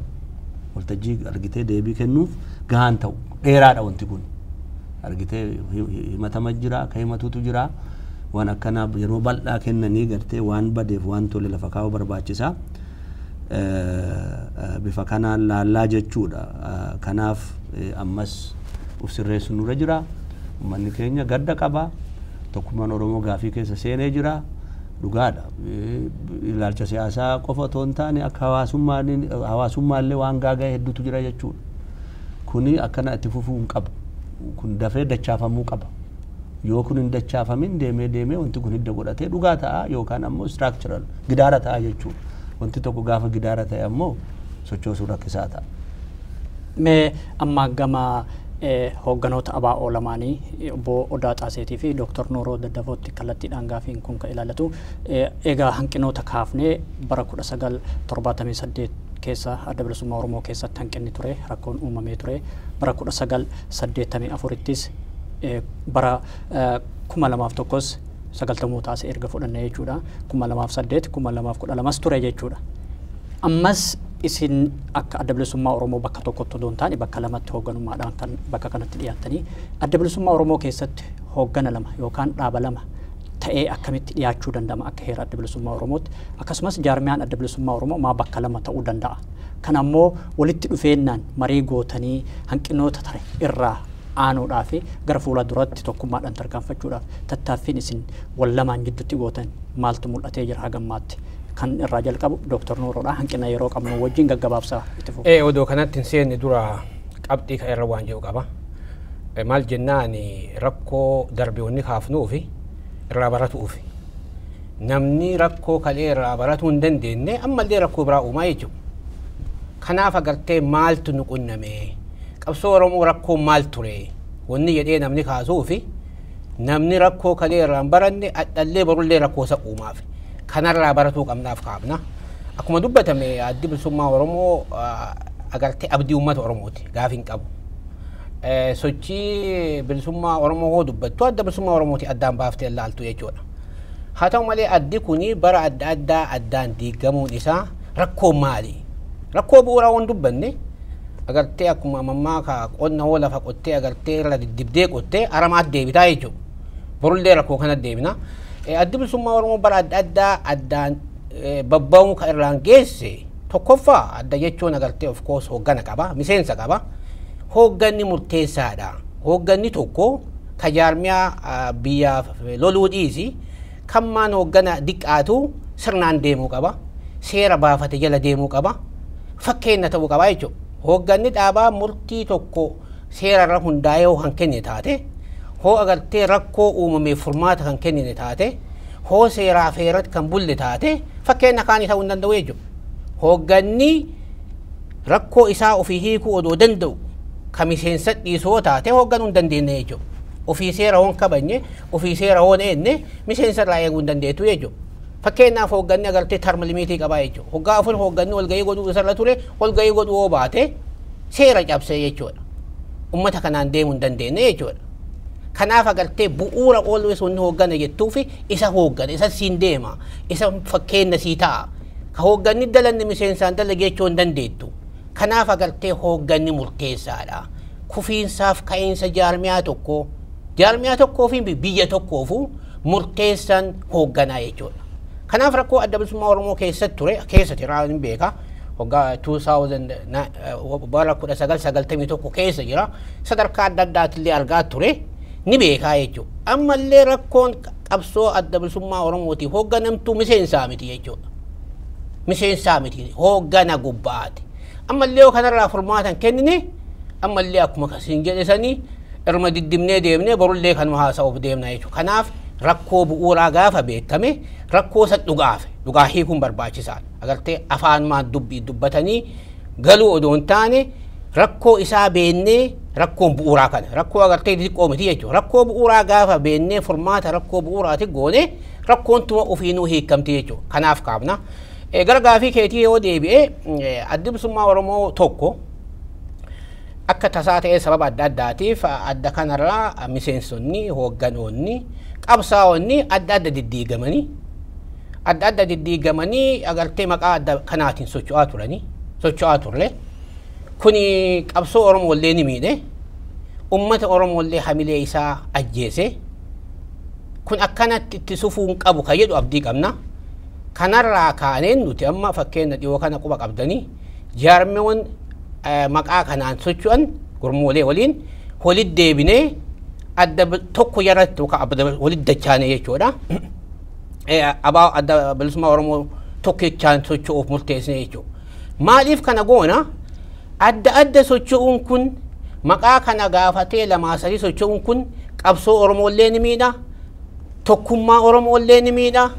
Waltajjii argitee deebii kennuuf gahaan ta'u. Dheeraadha wanti kun. Argitee himatama jira, ka himatutu jira. Waan akkanaa yeroo bal'aa kennanii gartee waan badeef waan tole lafa kaa'uu barbaachisa. Bifa kanaan laallaa jechuudha. Kanaaf ammas uf sirreessuun nurra jira. Uummanni keenya gadda qaba. Tokkummaan Oromoo gaafii keessa seenee jira. Dhugaadha. Ilaalcha siyaasaa qofa otoo hin taane akka hawaasummaallee waan gaaga'e hedduutu jira jechuudha. Kuni akkana itti fufuu hin qabu. Kun dafee dachaafamuu qaba. Yoo kun hin dachaafamin deemee deemee wanti kun hidda godhatee dhugaa ta'a yookaan ammoo structural gidaara ta'a jechuudha. Wanti tokko gaafa gidaara ta'e ammoo sochoosuu rakkisaa ta'a. Mee amma gama hoogganoota ABO lamaanii obbo Odaa Xaaseetii fi Dooktar Nuuroo Daddafootti kallattiidhaan gaafiin kun kan ilaallatu. Egaa hanqinoota kaafnee bara 1978 keessa Adda Bilisummaa Oromoo keessatti hanqinni ture, rakkoon uumamee ture. Bara 1984ttis, bara 2001s sagaltamootaas erga fudhannee jechuudha. 2008, 2012 ture jechuudha. Ammas isin akka Adda Bilisummaa Oromoo bakka tokkotti odoo hin taane bakka lamatti hoogganummaadhaan kan bakka kanatti dhiyaattanii, Adda Bilisummaa Oromoo keessatti hooggana lama yookaan dhaaba lama ta'ee akkamitti dhiyaachuu danda'ama akka heera Adda Bilisummaa Oromootti? Akkasumas jaarmiyaan Adda Bilisummaa Oromoo maa bakka lama ta'uu danda'a? Kan ammoo walitti dhufeennaan marii gootanii hanqinoota tare irraa aanuudhaa fi gara fuula duratti tokkummaadhaan tarkaanfachuudhaaf tattaaffiin isin wal lamaan gidduutti gootan maaltu mul'atee jira hagammaatti? Kan irraa jalqabu Dooktar Nuuroodha. Hanqina yeroo qabnu wajjin gaggabaabsaa itti fufu. Odoo kanatti hin seenne dura qabxii kan irra waan jiru qaba. Maal jennaan, rakkoo darbe wanni kaafnuufi irraa baratuufi. Namni rakkoo kalee irraa baratuu hin dandeenye ammallee rakkoo biraa uumaa jechuudha. Kanaaf agartee maaltu nu qunname, qabsoo Oromoo rakkoo maal ture wanni jedhee namni kaasuufi, namni rakkoo kalee irraa hin baranne adhallee borullee rakkoo isa uumaaf. Kanarraa baratuu qabnaaf kaafna. Akkuma dubbatame Addi Bilisummaa Oromoo agartee abdii uummata Oromooti gaafii hin qabu. Sochii bilisummaa Oromoo hoo dubbattu Adda Bilisummaa Oromooti addaan baaftee ilaaltu jechuudha. Haa ta'u malee addi kuni bara adda addaa addaan diigamuun isaa rakkoo maali? Rakkoo bu'uuraa waan dubbanne Agartee akkuma ammaa ka qonna hoo lafa qottee agartee irra diddibdee qottee aramaat deebitaa jechuudha. Borullee rakkoo kana deebina. Addi bilisummaa Oromoo bara adda addaa addaan babba'uu kan irraan geesse tokkoffaa adda jechuun agartee of course hooggana qaba, miseensa qaba. Hoogganni murteessaadha. Hoogganni tokko ka jaarmiyaa biyyaaf loluu dhiisi kan maan hooggana diqqaatu sirnaan deemuu qaba. Seera baafate jala deemuu qaba. Fakkeenya ta'uu qaba jechuudha. Hoogganni dhaabaa murtii tokko seerarra hundaa'ee hoo kan kenne taate, hoo agartee rakkoo uumameef furmaata kan kennine taate, hoo seeraa feeratti kan bulle taate fakkeenya kaanii ta'uu hin danda'u jechuudha. Hoogganni rakkoo isaa ofii hiikuu odoo danda'u ka miseensa dhiisoo taate hoogganuu hin dandeenye jechuudha. Ofii seera hoon kabajne, ofii seera hoon eenne miseensa irraa eeguu hin dandeettu jechuudha. Fakkeenyaaf hoogganni agartee term limitii qabaa jechuudha. Hoggaa 4 hoogganni walgahii godhuu isarra ture, walgahii godhuu hoo baate seera cabsee jechuudha. Uummata kanaan deemuu hin dandeenye jechuudha. Kanaaf agartee bu'uura always wanni hooggana jettuufi isa hooggana, isa siin deema, isa fakkeenya sii ta'a. Ka hoogganni dalanne miseensaan dalage jechuu hin dandeettu. Kanaaf agartee hoogganni murteessaadha. Kufiinsaaf ka'iinsa jaarmiyaa tokkoo, jaarmiyaa tokkoo fi biyya tokkoofuu murteessaan hoogganaa jechuudha. Kanaaf rakkoo adda bilisummaa Oromoo keessatti ture, keessatti irraa hin beeka. Waggaa 2000 bara 1991 keessa jira. Sadarkaa adda addaatillee argaa ture. Ni beekaa jechuudha. Ammallee rakkoon qabsoo adda bilisummaa Oromootiif hoogganamtuu miseensaa miti jechuudha. Miseensaa miti, hooggana gubbaati. Ammallee yoo kanarraa furmaata hin kennine, ammallee akkuma kasiin jedhe sanii irma diddimnee deemnee borullee kanuma haasa'uuf deemna jechuudha. Kanaaf rakkoo bu'uuraa gaafa beekame rakkoo san dhugaafe dhugaa hiikuun barbaachisaadha. Agartee afaanumaan dubbii dubbatanii galuu odoo hin taane rakkoo isaa beennee rakkoon bu'uuraa kana rakkoo agartee xixiqqoo miti jechuudha. Rakkoo bu'uuraa gaafa beennee furmaata rakkoo bu'uuraati goone rakkoon tuma ofiinuu hiikamti jechuudha. Kanaaf kaafna. Gara gaafii keetii yoo deebi'e addi bilisummaa Oromoo tokko akka tasaa ta'ee sababa adda addaatiif adda kanarraa miseensonni, hoogganoonni, qabsaa'onni adda adda diddiigamanii adda adda diddiigamanii agartee maqaa adda kanaatiin socho'aa turanii socho'aa turre. Kuni qabsoo Oromoo illee ni miidhe. Uummata Oromoo illee hamilee isaa ajjeese. Kun akkanatti itti sufuu hin qabu kan jedhu abdii qabna. Kanarraa kaaneen nuti amma fakkeenya dhiyoo kana quba qabdanii jaarmeewwan maqaa kanaan socho'an gurmuulee waliin walitti deebinee adda tokko jaratti yookaan adda walitti dachaane jechuudha. Abaa adda bilisummaa Oromoo tokkichaan socho'uuf murteessine jechuudha. Maaliif kana goona? Adda adda socho'uun kun maqaa kana gaafatee lamaa sadii socho'uun kun qabsoo Oromoo illee ni miidha. Tokkummaa Oromoo illee ni miidha.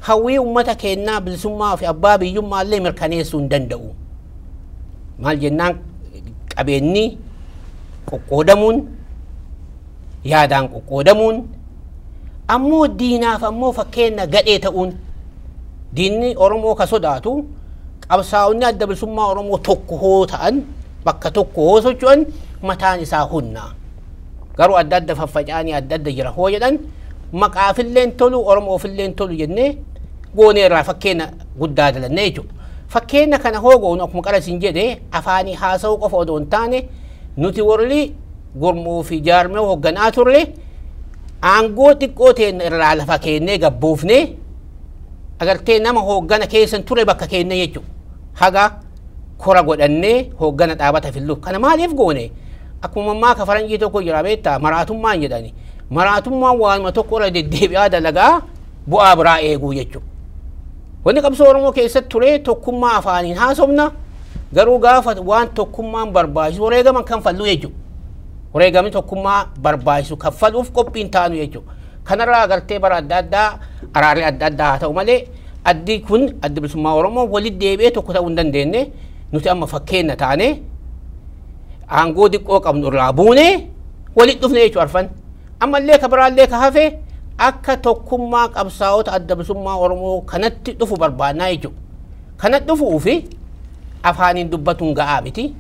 Hawwii uummata keenyaa bilisummaa fi abbaa biyyummaa illee mirkaneessuu hin danda'u. Maal jennaan qabeenyi qoqqoodamuun, yaadaan qoqqoodamuun, ammoo diinaaf ammoo fakkeenya gadhee ta'uun diinni Oromoo ka sodaatu qabsaa'onni adda bilisummaa Oromoo tokko hoo ta'an bakka tokko hoo socho'an mataan isaa humna. Garuu adda adda faffaca'anii adda adda jira hoo jedhan maqaafilleen tolu Oromoofilleen tolu jennee goonee irraa fakkeenya guddaa dalannee jechuudha. Fakkeenya kana hoo goonu akkuma qara isin jedhe afaanii haasa'uu qofa odoo hin taane nuti warri gurmuu fi jaarmee hoogganaa turre aangoo xiqqoo ta'e irraa lafa keennee gabbuufnee agartee nama hooggana keessan ture bakka keennee jechuudha. Haga kora godhannee hooggana dhaabata filluuf. Kana maaliif goone? Akkuma ammaa ka faranjii tokko jira beektaa maraatummaan jedhani. Maraatummaan waanuma tokko irra deddeebi'aa dalagaa bu'aa biraa eeguu jechuudha. Wanni qabsoo Oromoo keessatti ture tokkummaa afaaniin haasofna garuu gaafa waan tokkummaan barbaachisu wareegaman kanfallu jechuudha. Wareegamni tokkummaa barbaachisu kaffaluuf qophiin taanu jechuudha. Kanarraa agartee bara adda addaa araarri adda addaa haa ta'u malee addi kun addi bilisummaa Oromoo walitti deebi'ee tokko ta'uu hin dandeenye nuti amma fakkeenya taane aangoo xiqqoo qabnu irraa buunee walitti dhufne jechuudha arfan. Ammallee ka biraallee ka hafe akka tokkummaa qabsaa'ota adda bilisummaa Oromoo kanatti dhufu barbaannaa jechuudha. Kanatti dhufuufi afaaniin dubbatuun ga'aa miti.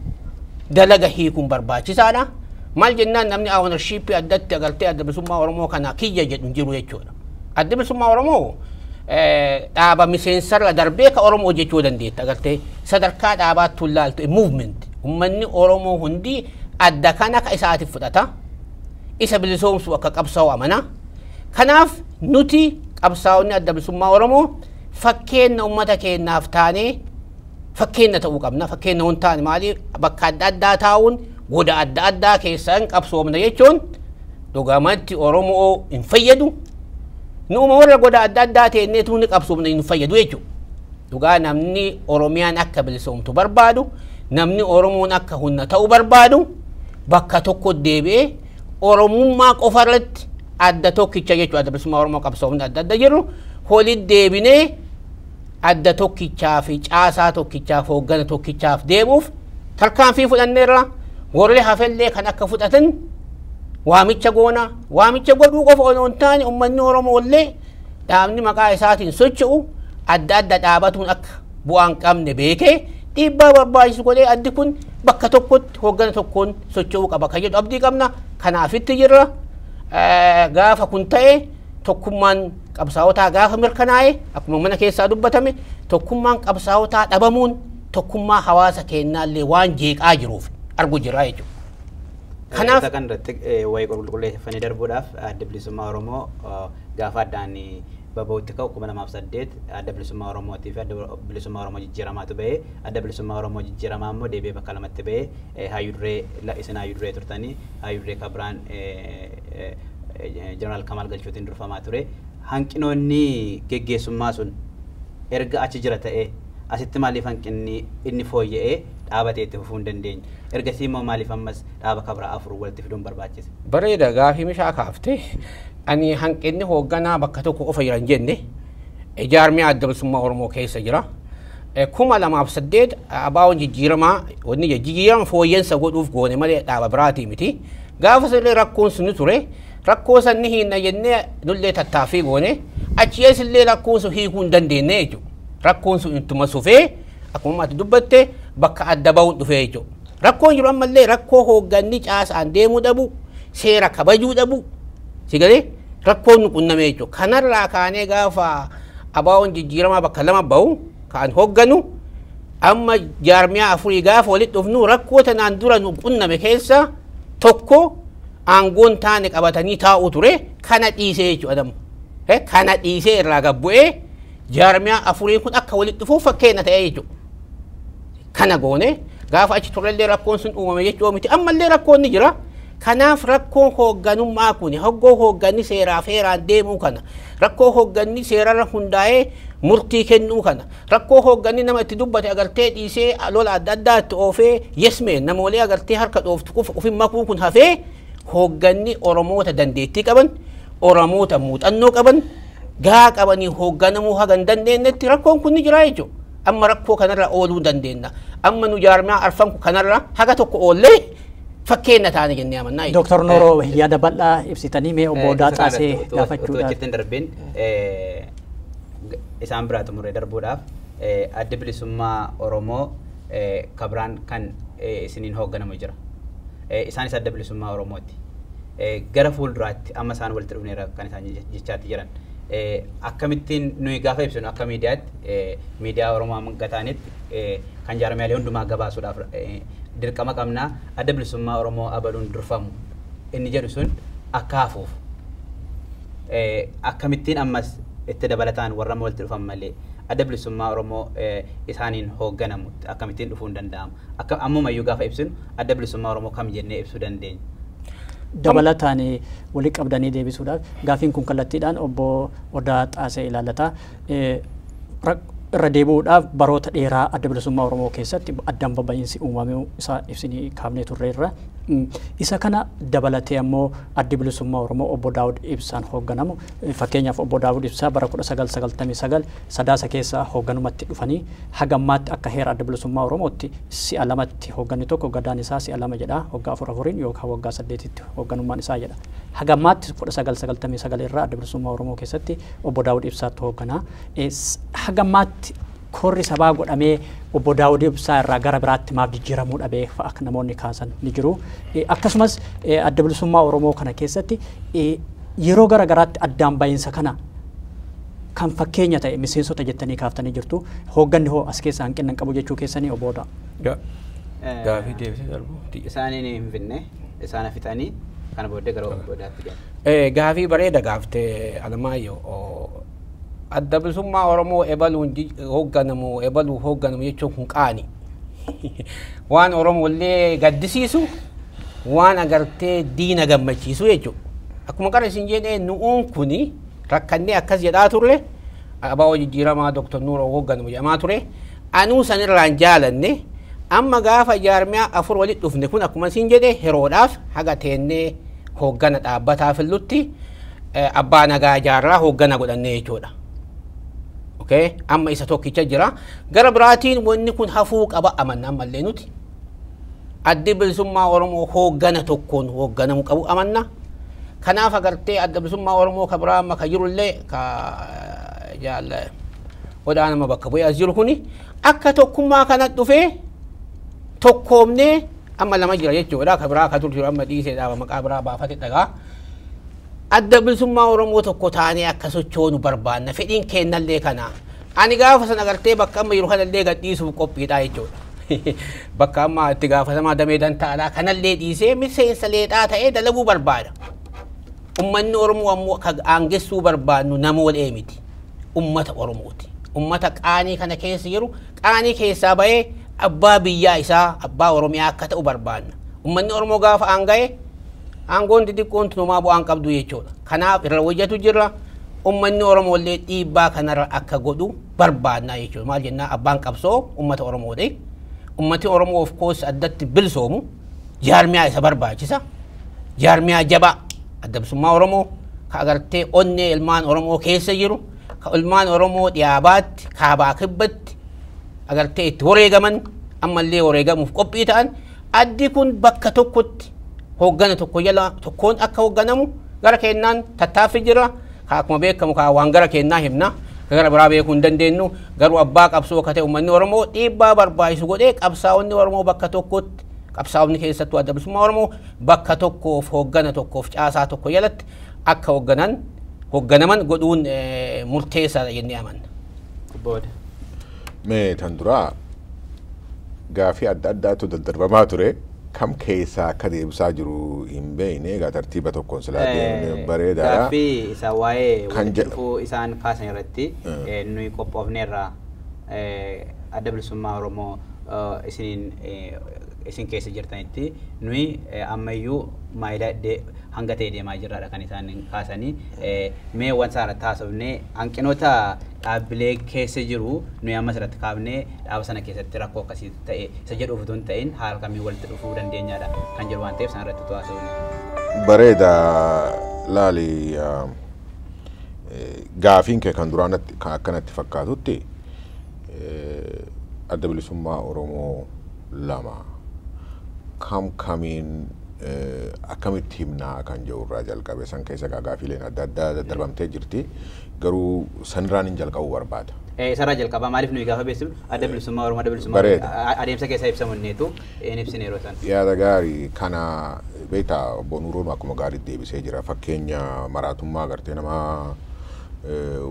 Dalaga hiikuun barbaachisaadha. Maal jennaan namni ownership addatti agartee adda bilisummaa Oromoo kana kiyya jedhu hin jiru jechuudha. Adda bilisummaa Oromoo dhaaba miseensarra darbee ka Oromoo jechuu dandeetta agartee sadarkaa dhaabaatti tullaaltu movement Uummanni Oromoo hundi adda kana akka isaatiif fudhata. Isa bilisoomsuu akka qabsaa'u amana. Kanaaf nuti qabsaa'onni adda bilisummaa Oromoo fakkeenya uummata keenyaaf taanee fakkeenya ta'uu qabna. Fakkeenya hin taane maaliif bakka adda addaa taa'uun goda adda addaa keessaan qabsoomna jechuun dhugamatti Oromoo hin fayyadu. Nuuma warra goda adda addaa teenneetu ni qabsoomna hin fayyadu jechuudha. Dhugaa namni Oromiyaan akka bilisoomtu barbaadu, namni Oromoon akka humna ta'u barbaadu bakka tokko deebi'ee Oromummaa qofa irratti adda tokkicha jechuudha. Adda bilisummaa Oromoo qabsoomni adda adda jiru walitti deebinee adda tokkichaa fi caasaa tokkichaaf hooggana tokkichaaf deemuuf tarkaanfii fudhanneerra. Warri hafellee kan akka fudhatan waamicha goona. Waamicha godhuu qofa osoo hin taane uummanni Oromoo illee dhaabni maqaa isaatiin socho'u adda adda dhaabatuun akka bu'aa hin qabne beekee dhiibbaa barbaachisu godhee addi kun bakka tokkotti hooggana tokkoon socho'uu qaba kan jedhu abdii qabna. Kanaafitti jirra. Gaafa kun ta'e tokkummaan qabsaa'otaa gaafa mirkanaa'e akkuma mana keessaa dubbatame tokkummaan qabsaa'otaa dhabamuun tokkummaa hawaasa keenyaallee waan jeeqaa jiruuf argu jira jechuudha. Kanaaf kan irratti wayii qulqulleeffanii darbuudhaaf adda bilisummaa Oromoo gaafa addaan baba'utti ka'u 2008 adda bilisummaa Oromootii fi adda bilisummaa Oromoo jijjiiramaatu ba'ee adda bilisummaa Oromoo jijjiiramaa immoo deebi'ee bakka lamatti ba'ee hayyuu duree isin hayyuu duree turtanii hayyuu duree kabiraan Jeneraal Kamaal Galchuutiin durfamaa ture. Hanqinoonni geggeessummaa sun erga achi jira ta'ee asitti maaliif hanqinni inni fooyya'ee dhaabatee itti fufuu hin dandeenye? Ergasii immoo maaliif ammas dhaaba kabira afur walitti fiduun barbaachise? Bareeda gaafii mishaa kaaftee ani hanqinni hoogganaa bakka tokko qofa jira hin jenne jaarmiyaa adda bilisummaa Oromoo keessa jira. 2008 ABO'n jijjiiramaa wanni jijjiirama fooyya'insa godhuuf goone malee dhaaba biraatii miti. Gaafa sirrii rakkoon sun ture rakkoo san ni hiinna jennee nullee tattaaffii goone achi illee rakkoon sun hiikuu hin dandeenye jechuudha. Rakkoon sun ittuma sufee akkuma ati dubbatte bakka adda ba'uun dhufee jechuudha. Rakkoon jiru ammallee rakkoo hoogganni caasaan deemuu dhabu, seera kabajuu dhabu, si galee rakkoon nu qunname jechuudha. Kanarraa kaanee gaafa ABO'n jijjiiramaa bakka lama ba'u kan hoogganu amma jaarmiyaa afurii gaafa walitti dhufnu rakkoo tanaan dura nu qunname keessa tokko aangoon taane qabatanii taa'u ture kana dhiisee jechuudha adamma. Kana dhiisee irraa gabbu'ee jaarmiyaa afuriin kun akka walitti dhufuuf fakkeenya ta'ee jechuudha. Kana goone gaafa achi turellee rakkoon sun uumame jechuu miti ammallee rakkoon ni jira. Kanaaf rakkoon hoogganummaa kun hoggoo hoogganni seeraa feeraan deemuu kana rakkoo hoogganni seerarra hundaa'ee murtii kennuu kana rakkoo hoogganni nama itti dubbate agartee dhiisee lola adda addaa itti oofee yesmee namoolee agartee harka dhooftu qofa ofin makuu kun hafee hoogganni Oromoota dandeettii qaban Oromoota muuxannoo qaban gaa qabanii hoogganamuu haga hin dandeenyetti rakkoon kun ni jira jechuudha. Amma rakkoo kanarra ooluu dandeenya. Amma nu jaarmiyaa arfan kanarra haga tokko oollee fakkeenya taane jennee amannaa. Dooktar Nooroo yaada bal'aa ibsitanii mee obbo Odaa Xaasee gaafachuudhaaf. Achitti hin darbin isaan biraa xumuree darbuudhaaf adda bilisummaa Oromoo kabiraan kan isiniin hoogganamu jira. Isaanis adda bilisummaa Oromooti. Gara fuulduraatti amma isaan walitti dhufneera kan isaan jechaatti jiran. Akkamittiin nuyi gaafa ibsinu akka miidiyaatti miidiyaa Oromoo hanga ta'anitti kan jaarmiyaalee hundumaa gabaasuudhaaf dirqama qabnaa adda bilisummaa Oromoo abaluun durfamu inni jedhu sun akka hafuuf akkamittiin ammas itti dabalataan warra walitti dhufan malee adda bilisummaa Oromoo isaaniin hoogganamu akkamittiin dhufuu hin danda'amu. Akka ammumayyuu gaafa ibsinu adda bilisummaa Oromoo kam jennee ibsuu dandeenya. Dabalataan walii qabdanii deebisuudhaaf gaafiin kun kallattiidhaan obbo Odaa Xaasee ilaallata. Irra deebi'uudhaaf baroota dheeraa adda bilisummaa Oromoo keessatti addaan baba'iinsi uumamuu isaa ibsinii kaafnee turreerra. Isa kana dabalatee ammoo addi bilisummaa Oromoo obbo Daawud Ibsaan hoogganamu fakkeenyaaf obbo Daawud Ibsaa bara 1999 sadaasa keessa hoogganumatti dhufanii haga ammaatti akka heera adda bilisummaa Oromootti si'a lamatti hoogganni tokko gadaan isaa si'a lama jedha waggaa afur afuriin yookaan waggaa saddeetitti hoogganummaan isaa jedha. Haga ammaatti 1999 irraa adda bilisummaa Oromoo keessatti obbo Daawud Ibsaatti hoogganaa. Haga ammaatti korri sabaa godhamee obbo Daawud Ibsaa irraa gara biraatti maaf jijjiiramuu dhabee fa'a akka namoonni kaasan ni jiru. Akkasumas adda bilisummaa Oromoo kana keessatti yeroo gara garaatti addaan ba'iinsa kana kan fakkeenya ta'e miseensota jettanii kaaftanii jirtu. Hoogganni hoo as keessa hanqina hin qabu jechuu keessanii obbo Odaa. Gaafii deebisee darbu. Isaaniin hin finne isaan fixanii kana booddee gara boodaatti galu. Gaafii bareeda gaaftee Alamaayyoo. Adda bilisummaa Oromoo ebaluun hoogganamu ebaluu hoogganamu jechuun kun qaani. Waan Oromoo illee gaddisiisu waan agartee diina gammachiisu jechuudha. Akkuma qara isin jedhee nu'uun kuni rakkannee akkas jedhaa turre abaa'oo jijjiiramaa Dr. Nuuroo hoogganamu jedhamaa ture. Anuu sanirraan jaalanne amma gaafa jaarmiyaa afur walitti dhufne kun akkuma isin jedhe yeroodhaaf haga teennee hooggana dhaabbataa fillutti abbaa nagaa jaarraa hooggana godhannee jechuudha. Okay? Amma isa tokkicha jira. Gara biraatiin wanni kun hafuu qaba amanna ammallee nuti. Addi bilisummaa Oromoo hooggana tokkoon hoogganamuu qabu amanna. Kanaaf agartee adda bilisummaa Oromoo ka biraa amma ka jirullee ka jaal odaa nama bakka bu'ee as jiru kuni akka tokkummaa kana dhufee tokkoomnee amma lama jira jechuudha. Ka biraa ka dur jiru amma dhiisee dhaaba maqaa biraa baafate dhagaa. Adda bilisummaa Oromoo tokko taanee akka sochoonu barbaanna. Fedhiin kennallee kana. Ani gaafa sana agartee bakka amma jiru kanallee gadhiisuuf qophiidha jechuudha. Bakka amma itti gaafatamaa damee dantaadhaa kanallee dhiisee miseensa leexaa ta'ee dalaguu barbaada. Uummanni Oromoo ammoo akka aangessuu barbaadnu nama wal miti. Uummata Oromooti. Uummata qaanii kana keessa jiru qaanii keessaa bahee abbaa biyyaa isaa abbaa Oromiyaa akka ta'u barbaadna. Uummanni Oromoo gaafa aanga'e aangoon xixiqqoon tunumaa bu'aan qabdu jechuudha. Kanaaf irra hojjetu jirra. Uummanni Oromoo illee dhiibbaa kanarra akka godhu barbaadna jechuudha. Maal jennaa abbaan qabsoo uummata Oromooti. Uummati Oromoo of course addatti bilisoomu jaarmiyaa isa barbaachisa. Jaarmiyaa jabaa adda bilisummaa Oromoo ka agartee onnee ilmaan Oromoo keessa jiru ka ilmaan Oromoo dhiyaabaatti kaabaa kibbatti agartee itti wareegaman ammallee wareegamuuf qophii ta'an addi kun bakka tokkotti hooggana tokko jala tokkoon akka hoogganamu gara kennaan tattaaffii jira. Ka akkuma beekamu ka waan gara kennaa himna. Gara biraa beekuu hin dandeenyu garuu abbaa qabsoo akka ta'e uummanni Oromoo dhiibbaa barbaachisu godhee qabsaa'onni Oromoo bakka tokkotti qabsaa'onni keessattuu adda bilisummaa Oromoo bakka tokkoof hooggana tokkoof caasaa tokko jalatti akka hoogganaman godhuun murteessaadha jennee amanna. Booda. Mee tan duraa gaafii adda addaatu daddarbamaa ture. Kam keessaa akka deebisaa jiru hin beekne egaa tartiiba tokkoon silaa deemne bareedaadha. Gaaffii isaa waa'ee walitti dhufuu isaan kaasan irratti nuyi qophoofneerra adda bilisummaa Oromoo isin keessa jirtanitti nuyi ammayyuu maayilaa hanga ta'e deemaa jirraadha kan isaan kaasanii mee waan isaan irratti haasofnee hanqinoota dhaabbilee keessa jiru nuyi amma asirratti kaafnee dhaaba sana keessatti rakkoo akkasii ta'e isa jedhuuf utuu hin ta'in haala kamiin walitti dhufuu dandeenyaadha kan jiru waan ta'eef isaan irratti utuu haasofne. Bareeda laali gaafiin kee kan duraan kan akkanatti fakkaatutti adda bilisummaa Oromoo lama kam kamiin akkamitti himnaa kan jiru irraa jalqabe san keessa gaafiileen adda addaa daddarbamtee jirti garuu sanirraan hin jalqabu barbaada. Isarraa jalqabaa maaliif nuyi gaafa beeksifnu adda bilisummaa Oromoo adda bilisummaa adeemsa keessaa ibsamu inneetu hin ibsine yeroo san. Yaada gaarii kana beektaa obbo Nuuroon akkuma gaariitti deebisee jira fakkeenya maraatummaa agartee nama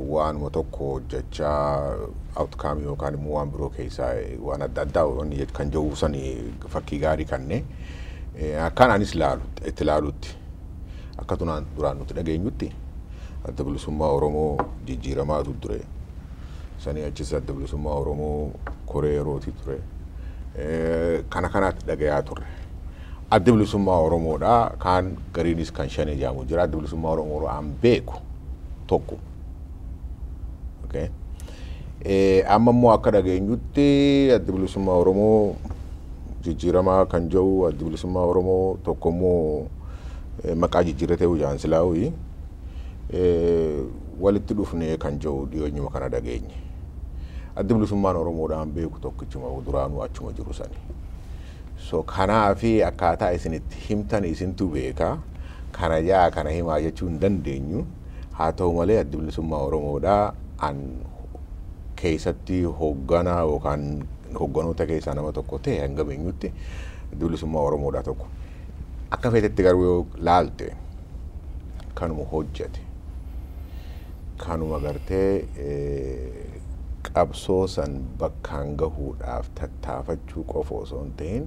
waanuma tokko hojjechaa outcome yookaan immoo waan biroo keessaa waan adda addaa wanni kan jiru sani fakkii gaarii kanne akkaan anis itti laalutti akka duraan nuti dhageenyutti adda bilisummaa Oromoo jijjiiramaatu ture. Sanii achis adda bilisummaa Oromoo koree yerootii ture. Kana kanaatti dhagayaa turre. Adda bilisummaa Oromoodhaa kaan gariinis kan shan ijaamu jira. Adda bilisummaa Oromoo an beeku tokko. Amma immoo akka dhageenyutti adda bilisummaa Oromoo jijjiiramaa kan jiru adda bilisummaa Oromoo tokko immoo maqaa jijjiirratee hojaan silaawii walitti dhufnee kan jiru dhiyoonyuma kana dhageenye. Adda bilisummaan Oromoodhaan beeku tokkichuma duraanuu achuma jiru sani. So kanaafi akkaataa isin itti himtan isintu beeka. Kana jaa kana himaa jechuu hin dandeenyu. Haa ta'u malee adda bilisummaa Oromoodhaa an keessatti hoogganaa yookaan hoogganoota keessaa nama tokko ta'e hanga beenyutti adda bilisummaa Oromoodhaa tokko. Akka feetetti garuu yoo laalte kanuma hojjete kanuma gartee qabsoo san bakkaan gahuudhaaf tattaafachuu qofa osoo hin ta'in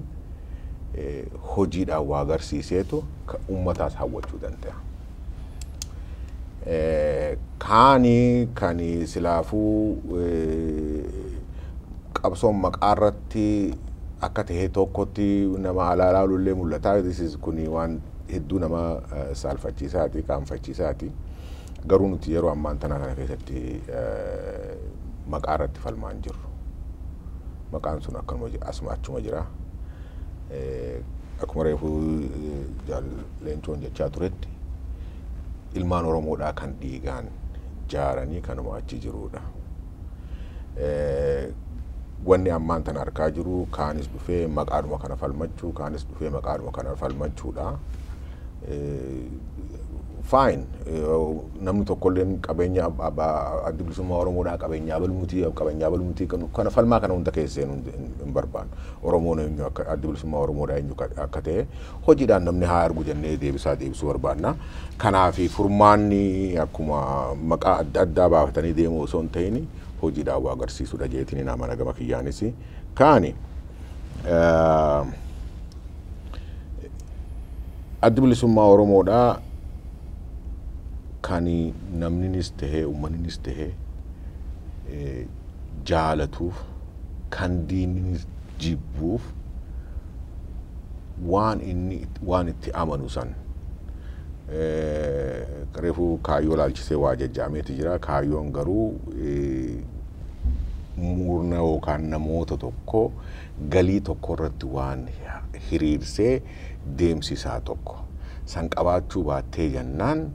Hojiidhaan waa agarsiiseetu uummataas hawwachuu danda'a. Kaani kan silaafuu qabsoon maqaa irratti akka ta'e tokkotti nama alaa ilaalu mul'ata. This is kuni waan hedduu nama saalfachiisaati, qaanfachiisaati. Garuu nuti yeroo ammaan tanaa kana keessatti maqaa irratti falmaa hin jirru. Maqaan sun akkanuma asuma achuma jira. Akkuma reefuu Leencoon jechaa turetti, ilmaan Oromoodhaa kan dhiigaan jaaranii kanuma achi jirudha. Wanni ammaan tana argaa jiru kaanis dhufee maqaadhuma kana falmachuu, kaanis dhufee maqaadhuma kana falmachuudha. Fine, namni tokkolleen qabeenya Adda Bilisummaa Oromoodhaa qabeenya abalmutii, qabeenya abalmutii kana falmaa kana hunda keessa seenuu hin barbaannu. Oromoon eenyu akka, Adda Bilisummaa Oromoodhaa eenyu akka ta'e hojiidhaan namni haa argu jennee deebisaa deebisuu barbaanna. Kanaaf furmaanni akkuma maqaa adda addaa baafatanii deemuu osoo hin ta'in hojiidhaan waa agarsiisuudha jeetiin nama gama kiyyaanis. Kaani Adda Bilisummaa Oromoodhaa kan namninis tahee uummannis tahee jaalatuuf, kan diinnis jibbuuf, waan inni waan itti amanu san reefuu kaayyoo laalchisee waa jajjaameeti jira. Kaayyoon garuu murna yookaan namoota tokko galii tokko irratti waan hiriirsee deemsisaa tokko. San qabaachuu baattee jennaan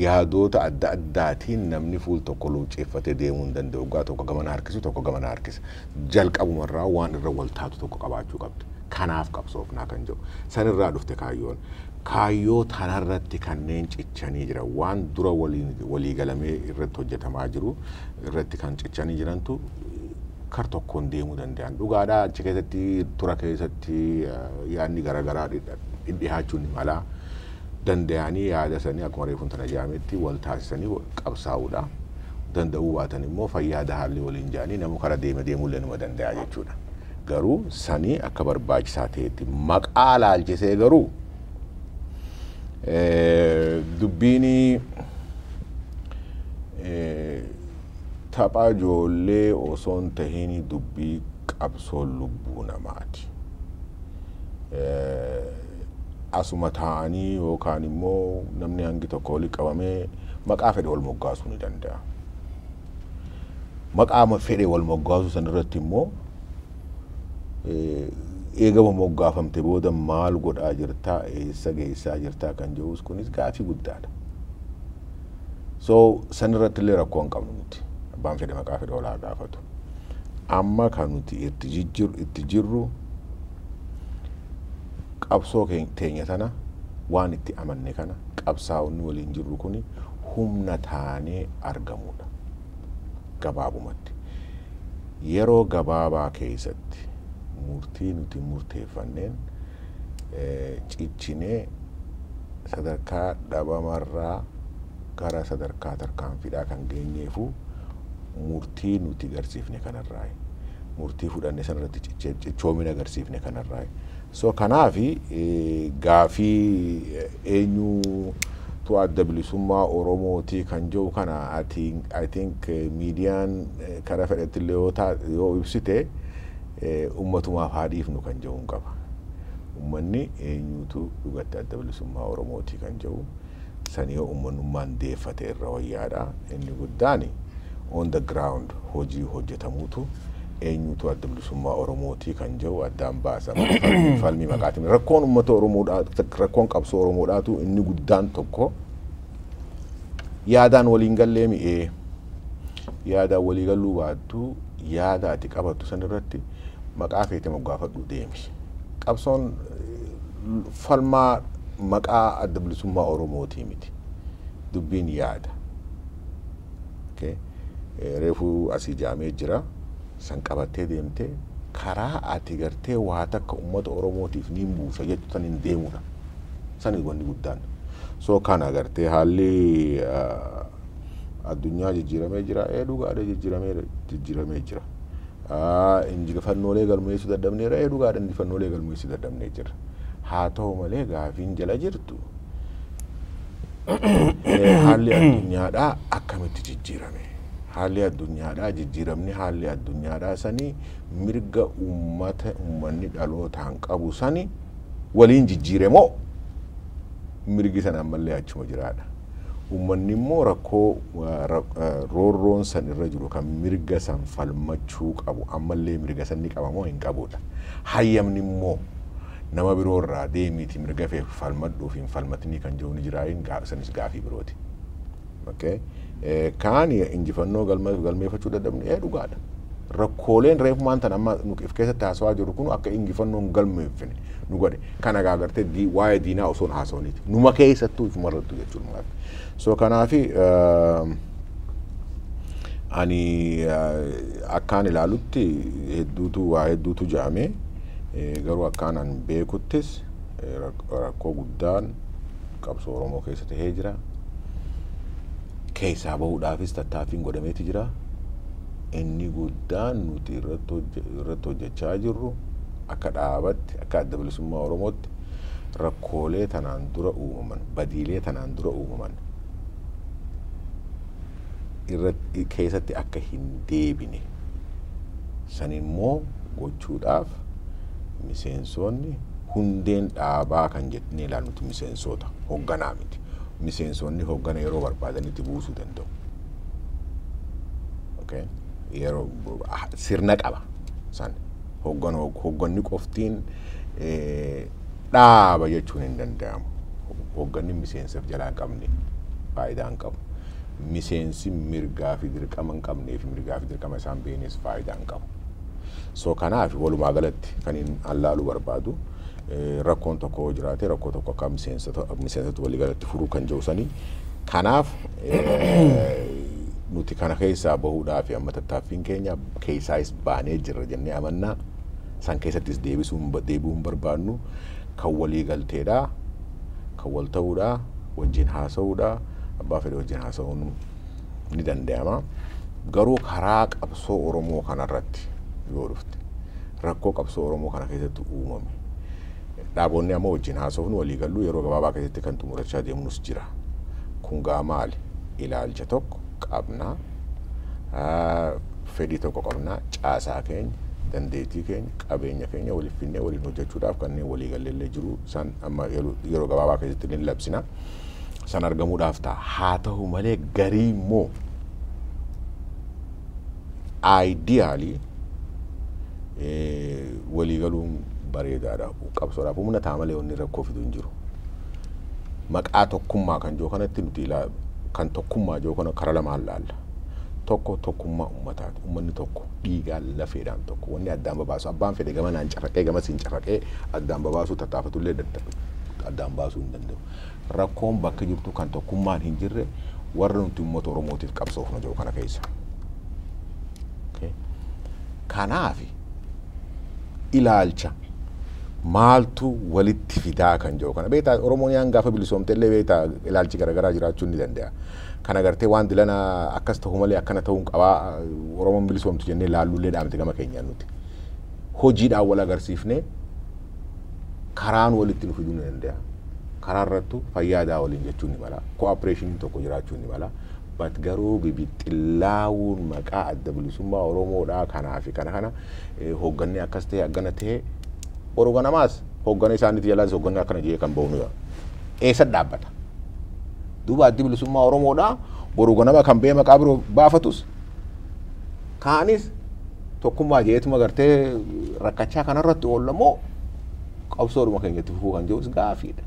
yaadota adda addaatiin namni fuul tokko luucceeffatee deemuu hin danda'u. Waggaa tokko gamana harkisu, tokko gamana harkisa. Jalqabumarraa waan irra wal taatu tokko qabaachuu qabdi. Kanaaf qabsoofnaa kan jedhu. Sanirraa dhufte kaayyoon. Kaayyoo tanarratti kanneen cichanii jiran, waan dura walii galamee irratti hojjetamaa jiru irratti kan cichanii jirantu kar tokkoon deemuu danda'an. Dhugaadhaa, achi keessatti tura keessatti yaadni garaagaraa dhidhihaachuu ni mala. Danda'anii yaada sanii akkuma reefuun tana jaametti wal taasisanii qabsaa'uudha. Danda'uu baatan immoo fayyaa haalli waliin jaanii namu kara deeme deemuullee numa danda'a jechuudha. Garuu sanii akka barbaachisaa ta'etti maqaa laalchisee garuu dubbiin tapha ijoollee osoo hin tahin dubbii qabsoo lubbuu namaati. Asuma taa'anii yookaan immoo namni hangi tokko walii qabamee maqaa fedhe wal moggaasuu ni danda'a. Maqaa fedhe wal moggaasuu san irratti immoo eegama moggaafamte booda maal godhaa jirtaa, eessa geessaa jirtaa kan jedhus kunis gaafii guddaadha. So san irratti illee rakkoo hin qabnu nuti. Abbaan fedhe maqaa fedhe olaa gaafatu. Amma kan nuti itti jirru qabsoo teenya tana, waan itti amanne kana qabsaa'onni waliin jirru kuni humna taanee argamudha. Gabaabumatti. Yeroo gabaabaa keessatti murtii nuti murteeffanneen ciccinee sadarkaa dhabamarraa gara sadarkaa tarkaanfiidhaa kan geenyeefu murtii nuti garsiifne kanarraa, murtii fudhanne sanarratti cichoomina agarsiifne kanarraa. So kanaafi gaafii eenyutu Adda Bilisummaa Oromootii kan jiru kana I think miidiyaan karaa fedhetti illee yoo ibsite ummatumaaf haa dhiifnu kan jedhu hin qaba. Uummanni eenyutu dhugatti Adda Bilisummaa Oromootii kan jedhu sanii yoo uummanummaan deeffate irra wayyaadha. Inni guddaan on the ground hojii hojjetamuutu eenyutu Adda Bilisummaa Oromootii kan jedhu addaan baasa. Falmii maqaatiin rakkoon uummata Oromoodhaa, rakkoon qabsoo Oromoodhaatu inni guddaan tokko yaadaan waliin gallee mi'ee yaadaan walii galuu baattu, yaada ati qabattu san irratti maqaa feete moggaafadhu deemi. Qabsoon falmaa maqaa Adda Bilisummaa Oromootii miti. Dubbiin yaada. Reefuu asii jaamee jira. San qabattee deemtee karaa ati gartee waa takka uummata Oromootiif niin buusa jechuu san hin deemudha. Sani wanni guddaan. So kana gartee haalli addunyaa jijjiiramee jira. Ee, dhugaadha, jijjiiramee jira. Injifannoolee galmeessuu dadhabneera, dhugaadha, injifannoolee galmeessuu dadhabnee jirra. Haa ta'u malee gaafiin jala jirtu haalli addunyaadhaa akkamitti jijjiirame? Haalli addunyaadhaa jijjiiramni haalli addunyaadhaa sanii mirga uummata uummanni dhalootaan qabu sani waliin jijjiire moo mirgi sana ammallee achuma jiraadha? Uummanni immoo rakkoo roorroon san irra jiru kan mirga san falmachuu qabu ammallee mirga san ni qaba moo hin qabudha? Hayyamni immoo nama biroo irraa deemiiti mirga fee falmadhuuf hin falmatinii kan jiru ni jiraa, sanis gaafii birooti. Okay? Kaan injifannoo galmeeffachuu dadhabne, dhugaadha. Rakkooleen reefumaan tan amma nu of keessatti haasawaa jiru kun akka injifannoo hin galmeeffine nu godhe. Kana gaagartee waa'ee diinaa osoo hin haasawaniiti. Numa keessattuu ifumarrattu jechuudha. So kanaafi ani akkaan ilaalutti hedduutu waa hedduutu ja'ame, garuu akkaan an beekuttis rakkoo guddaan qabsoo Oromoo keessa tahee jira. Keessaa bahuudhaafis tattaaffiin godhameeti jira. Inni guddaan nuti irratti hojjechaa jirru akka dhaabatti, akka Adda Bilisummaa Oromootti, rakkoolee tanaan dura uumaman, badiilee tanaan dura uumaman irratti keessatti akka hin deebine san immoo gochuudhaaf miseensonni hundeen dhaabaa kan jennee ilaallutti miseensota, hoogganaa miti. Miseensonni hooggana yeroo barbaadanitti buusuu danda'u. Okay? Yeroo sirna qaba san hoogganni qoftiin dhaaba jechuun hin danda'amu. Hoogganni miseensaaf jalaa hin qabne faayidaa hin qabu. Miseensi mirgaa fi dirqama hin qabnee fi mirgaa fi dirqama isaan beeknes faayidaa hin qabu. So kanaaf walumaa galatti kan hin allaaluu barbaadu rakkoon tokko yoo jiraate rakkoo tokko akka miseensota walii galatti furuu kan jiru sanii. Kanaaf nuti kana keessaa bahuudhaaf amma tattaaffiin keenya keessaayis baanee jirra jennee amannaa, san keessattis deebi'uu hin barbaannu, kan walii galteedhaa, kan wal ta'uudhaa, wajjin haasa'uudhaa, abbaa fedhe wajjin haasa'uun ni danda'ama. Garuu karaa qabsoo Oromoo kanarratti yoo dhufte rakkoo qabsoo Oromoo kana keessatti uumame dhaabonni amma wajjin haasofnu walii gallu yeroo gabaabaa keessatti kan xumurachaa deemnus jira. Kun gaa maali? Ilaalcha tokko qabnaa, fedhii tokko qabnaa, caasaa keenya, dandeettii keenya, qabeenya keenya waliif finnee waliin hojjechuudhaaf kanneen walii galleellee jiru san amma yeroo gabaabaa keessatti ni labsina. San argamuudhaaf ta'a. Haa ta'u malee garii immoo ideally walii galuun bareedaadha. Qabsoodhaaf humna ta'a malee wanni rakkoo fidu hin jiru. Maqaa tokkummaa kan jiru kanatti nuti kan tokkummaa jiru kana karaa lamaan laalla. Tokko tokkummaa uummataati. Uummanni tokko dhiigaan lafeedhaan tokko. Wanni addaan babaasu abbaan fedhe gamanaan carraqee gamasiin carraqee addaan babaasuu tattaafatullee addaan baasuu hin danda'u. Rakkoon bakka jirtu kan tokkummaan hin jirre warra nuti uummata Oromootiif qabsoofnu jiru kana keessa. Kanaaf ilaalcha maaltu walitti fidaa kan jiru kana beektaa, Oromoon yaan gaafa bilisoomte illee beektaa ilaalchi garaagaraa jiraachuu ni danda'a. Kana gartee waan dilana akkas ta'u malee akkana ta'uun qabaa Oromoon bilisoomtu jennee laallullee dhaabte gama keenyaan nuti. Hojiidhaan wal agarsiifnee karaan walitti nu fiduu ni danda'a. Karaa irrattu fayyaadaa waliin jechuun ni mala. Cooperation tokko jiraachuu ni mala. But garuu bibixxillaawuun maqaa Adda Bilisummaa Oromoodhaa kanaa fi kana kana hoogganni akkas ta'e akkana ta'e boru ganamaas hooggana isaaniitti jalaas hoogganni akkana jedhee kan bahu ni eessa dhaabbata? Duuba Addi Bilisummaa Oromoodhaa boru ganama kan ba'e maqaa biroo baafatus kaanis tokkummaa jeetuma gartee rakkachaa kanarratti oollamoo qabsoodhuma keenyatti fufuu kan jedhus gaafiidha.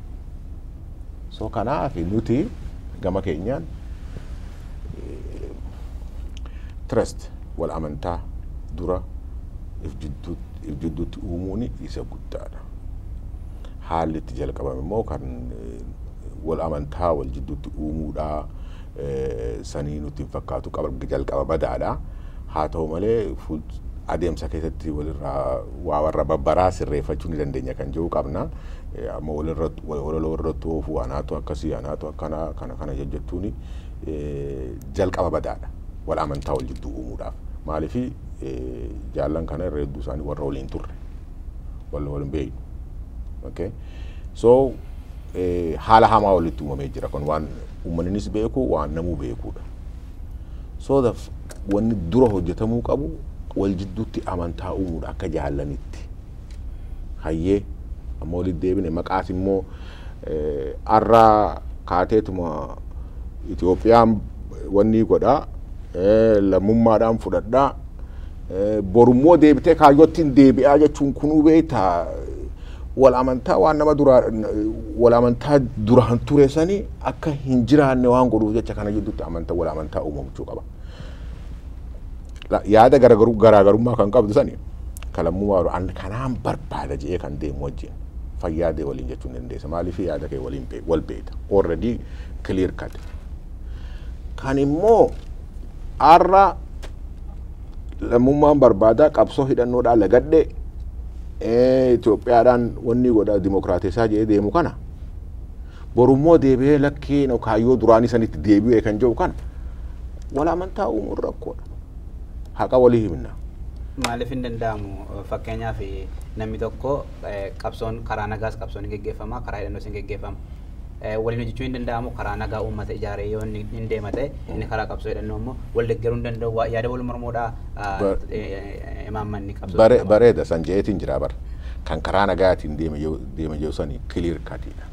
So kanaaf nuti gama keenyaan trust wal amantaa dura if jidduutti uumuun isa guddaadha. Haalli itti jalqabame immoo kan wal amantaa wal jidduutti uumuudhaa sanii nutti hin fakkaatu, jalqaba badaadha. Haa ta'u malee adeemsa keessatti walirraa waa warra babbaraa sirreeffachuu ni dandeenya kan jiru qabna. Amma walirra walaloo irratti oofuu anaatu akkasii anaatu akkana kana kana jejjettuuni jalqaba badaadha. Wal amantaa wal jidduu uumuudhaaf. Maaliif Jaallan kana irra hedduu isaanii warra waliin turre. Warra waliin beeynu. Okay? So haala hamaa walitti uumamee jira kun waan uummannis beeku waan namuu beekuudha. So wanni dura hojjetamuu qabu wal jidduutti amantaa uumuudha akka jaallanitti. Hayyee amma walitti deebine maqaas immoo arraa kaateetuma Itoophiyaan wanni godhaa lammummaadhaan fudhadhaa borummoo deebitee kaayyootti hin deebi'aa jechuun kunuu beektaa wal amantaa waan nama duraa wal amantaa duraan ture sanii akka hin jiraanne waan godhuuf jecha kana jidduutti amantaa wal amantaa uumamachuu qaba. Yaada garaagarummaa kan qabdu sani kalammummaa kanaan barbaada jedhee kan deemu wajjin fayyaadee waliin jechuun dandeessa. Maaliif yaada kee waliin wal beekta. Already clear cut. Kan immoo har'a lammummaan barbaada qabsoo hidhannoodhaan lagadhe Itoophiyaadhaan wanni godha dimokiraateessaa jedhee deemu kana borummoo deebi'ee lakkee kaayyoo duraanii sanitti deebi'ee kan jiru kana wal amantaa uumuun rakkoodha. Haqa walii himna. Maaliif hin danda'amu fakkeenyaaf namni tokko qabsoon karaa nagaas qabsoon hin geggeeffama karaa hidhannoos hin geggeeffama. Waliin hojjechuu hin danda'amu karaa nagaa uummata ijaaree yoo hin deema ta'e inni karaa qabsoo hidhannoo immoo wal deeggaruu hin danda'u yaada wal mormuudhaa imaammanni qabsoo. Bareeda san jeetiin jira bara. Kan karaa nagaatiin deema jiru sani clear cutidha.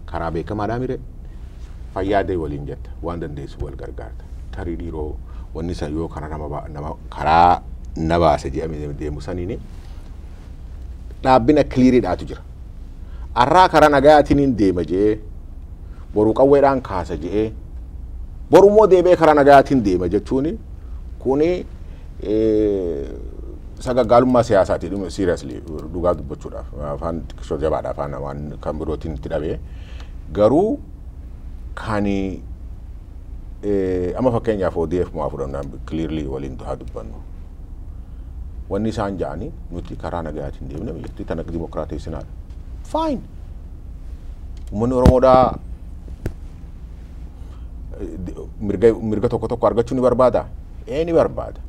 Karaa beekamaadhaa mire fayyaadee waliin jetta waan dandeessu wal gargaarta. Tarii dhiiroo wanni san yoo karaa nama karaa na baase jedhamee deemu saniini dhaabbina clearidhaatu jira. Arraa karaa nagaatiin hin deema jedhee boruu qawweedhaan kaasa jedhee borummoo deebi'ee karaa nagaatiin deema jechuuni kuni sagaggaalummaa siyaasaati seriously dhugaa dubbachuudhaaf afaan xiqqoo jabaadha afaan waan kan birootiin itti dhabee garuu kan amma fakkeenyaaf ODF maa fudhannaan clearly waliin haa dubbannu. Wanni isaan ja'anii nuti karaa nagaatiin deemna biyyattii tana dimokiraateessinaadha. Fine. Uummanni Oromoodhaa mirga tokko tokko argachuu ni barbaada? Ee ni barbaada.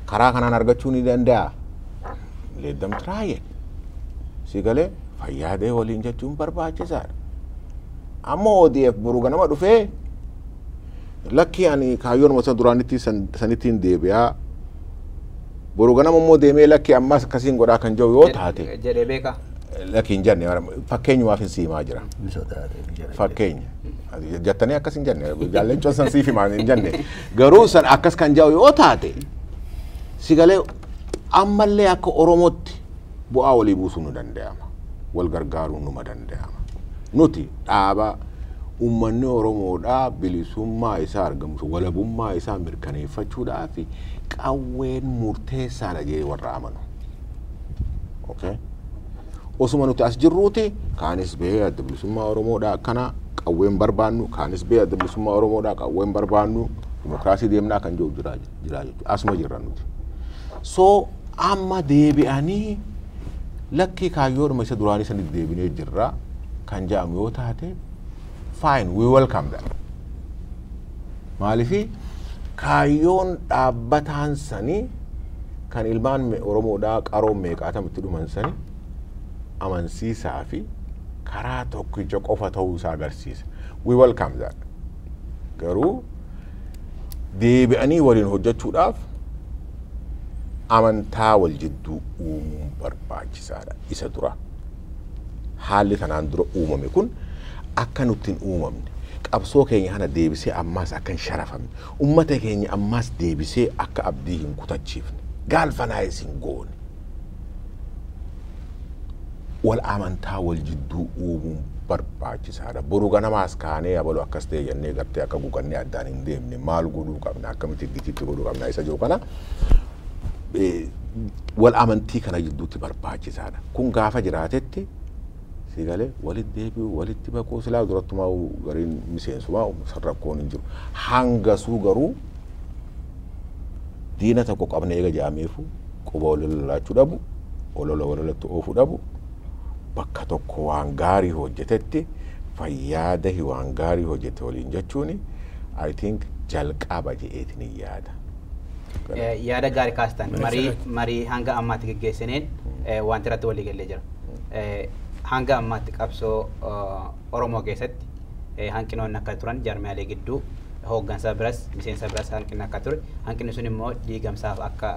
Karaa kanaan argachuu ni danda'a? Let them try it. Si galee fayyaadee waliin jechuun barbaachisaadha. Amma ODF boruu ganama dhufee lakkii ani kaayyoon isa duraanitti sanitti hin deebi'aa. Boruu ganama immoo deemee lakkii ammas akkasiin godhaa kan jiru yoo taate. Jedhee beekaa? Lakki hin jenne fakkeenyumaaf hin siimaa jira. Fakkeenya. Jettanii akkas hin jenne jaalleen san siif himaa hin jenne. Garuu san akkas kan jiru yoo taate si galee ammallee akka Oromootti bu'aa walii buusuu nu danda'ama. Wal gargaaruun numa danda'ama. Nuti dhaaba uummanni Oromoodhaa bilisummaa isaa argamu walabummaa isaa mirkaneeffachuudhaaf qawween murteessaadha jedhee warra amanu. Okay? Osuma nuti as jirruuti kaanis ba'ee adda bilisummaa Oromoodhaa akkana qawween barbaannu kaanis ba'ee adda bilisummaa Oromoodhaa qawween barbaannu dimokiraasii deemnaa kan jiru jira jechuudha. Asuma jirra nuti. So amma deebi'anii lakkii kaayyoodhuma isa duraanii sanitti deebinee jirra kan jedhamu yoo taate fine we welcome that. Maaliifi kaayyoon dhaabbataan sanii kan ilmaan Oromoodhaa qaroon meeqaatam itti dhuman sanii amansiisaa fi karaa tokkicha qofa ta'uu isaa agarsiisa. We welcome that. Garuu deebi'anii waliin hojjechuudhaaf amantaa wal jidduu uumuun barbaachisaadha isa dura. Haalli tanaan dura uumame kun akka nutti hin uumamne qabsoo keenya kana deebisee ammaas akka hin sharafamne uummata keenya ammaas deebisee akka abdii hin kutachiifne gaalfanaayis hin goone. Wal amantaa wal jidduu uumuun barbaachisaadha. Boruu ganamaas kaanee abaluu akkas ta'e jennee gartee akka gugannee addaan hin deemne maal godhuu qabna akkamitti gitiitti godhuu qabna isa jiru kana wal amantii kana jidduutti barbaachisaadha. Kun gaafa jiraatetti si galee walitti deebi'uu walitti baquu silaa durattumaa gariin miseensumaa rakkoon hin jiru. Hangasuu garuu diina tokko qabna eega jedhameefu quba wal lolaachuu dhabu olola walolatti oofuu dhabu bakka tokko waan gaarii hojjetetti fayyaada waan gaarii hojjete waliin jechuun I think jalqaba jedheetiin hin yaada. Yaada gaarii kaastan marii hanga ammaatti geggeessineen wanti irratti walii gallee jira. Hanga ammaatti qabsoo Oromoo keessatti hanqinoonni akka turan jaarmiyaalee gidduu hooggansa biras miseensa biras hanqinni akka ture hanqinni sun immoo diigamsaaf akka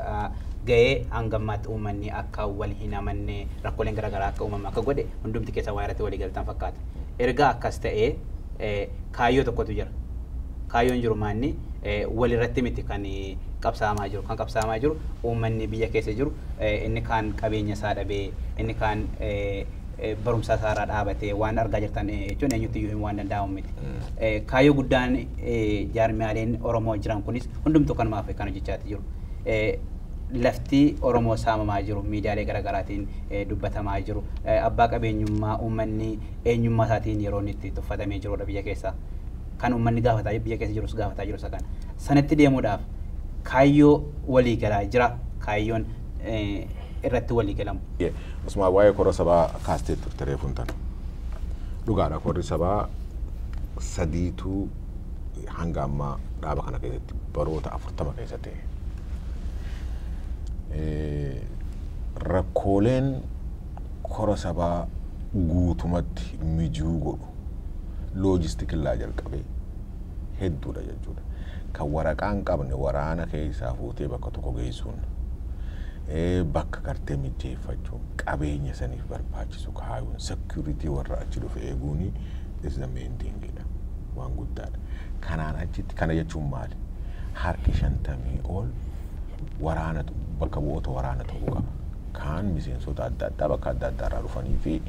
ga'ee hanga ammaatti uummanni akka wal hin amanne rakkooleen garaagaraa akka uumamu akka godhe hundumti keessa waa irratti walii galtan fakkaata. Erga akkas ta'ee kaayyoo tokkotu jira. Kaayyoon jiru maanni walirratti miti kan qabsaamaa jiru. Kan qabsaamaa jiru uummanni biyya keessa jiru inni kaan qabeenya isaa dhabee inni kaan barumsa isaa irraa dhaabatee waan argaa jirtan jechuun eenyutti iyyuu waan danda'amu miti. Kaayyoo guddaan jaarmiyaaleen Oromoo jiran kunis hundumtuu kanumaaf kan hojjechaa jiru. Lafti Oromoo saamamaa jiru miidiyaalee garaagaraatiin dubbatamaa jiru. Abbaa qabeenyummaa uummanni eenyummaa isaatiin yeroo inni itti tuffatamee jirudha biyya keessaa. Kan uummanni gaafataa jiru biyya keessa jirus gaafataa jiru isa kana. Sanatti deemuudhaaf kaayyoo waliigalaa jira. Kaayyoon irratti waliigalamu. Osuma waa'ee kora sabaa kaastee turte reefuun tana. Dhugaadha korri sabaa sadiitu hanga ammaa dhaaba kana keessatti baroota 40 keessatti. Rakkooleen kora sabaa guutumatti mijuu godhu loojistikillaa jalqabee hedduudha jechuudha. Kan waraqaa hin qabne waraana keessaa fuutee bakka tokko geessuun bakka gartee mijeeffachuun qabeenya saniif barbaachisu kaayuun security warra achi dhufe eeguun is the main thing dha. Waan guddaadha. Kanaan achitti kana jechuun maali? Harki 50 ol waraana bakka bu'oota waraana ta'uu qaba. Kaan miseensota adda addaa bakka adda addaa irraa dhufanii fi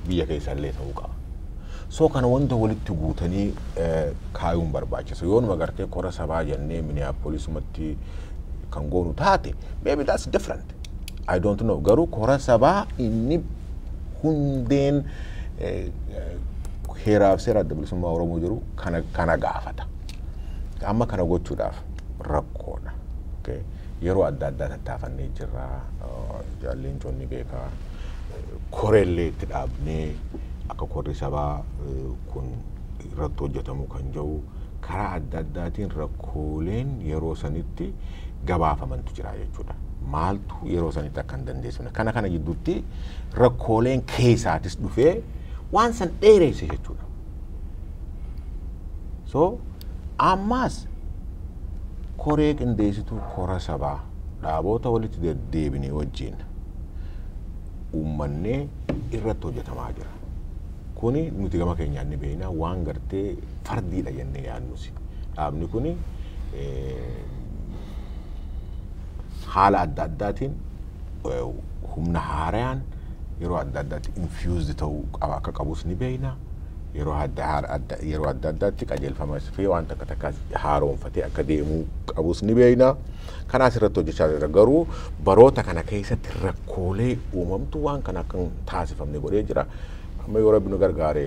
biyya keessallee ta'uu qaba. So kana wanta walitti guutanii kaayuun barbaachisa. Yoonuma gartee kora sabaa jennee Minneapolisumatti kan goonu taate maybe that's different. I don't know. Garuu kora sabaa inni hundeen heeraaf seera adda bilisummaa Oromoo jiru kana gaafata. Amma kana gochuudhaaf rakkoodha. Okay. Yeroo adda addaa tattaafannee jirra. Jaalleen coonni beekaa. Koreellee itti dhaabnee akka korri sabaa kun irratti hojjetamu kan jiru karaa adda addaatiin rakkooleen yeroo sanitti gabaafamantu jira jechuudha. Maaltu yeroo sanitti akka hin dandeessifne. Kana gidduutti rakkooleen keessaatis dhufee waan san dheeresse jechuudha. So ammas koree qindeessituu kora sabaa dhaaboota walitti deddeebinee wajjin uummannee irratti hojjetamaa jira. Kuni nuti gama keenyaan ni beekna waan gartee fardiidha jennee yaadnusi. Dhaabni kuni haala adda addaatiin humna haaraan yeroo adda addaatti infused ta'uu qaba akka qabus ni beekna. Yeroo adda addaatti qajeelfama fi waan takka takka haaromfatee akka deemuu qabus ni beekna. Kanaas irratti hojjechaa jira. Garuu baroota kana keessatti rakkoolee uumamtu waan kana akka hin taasifamne godhee jira. Amma yoo rabbi nu gargaare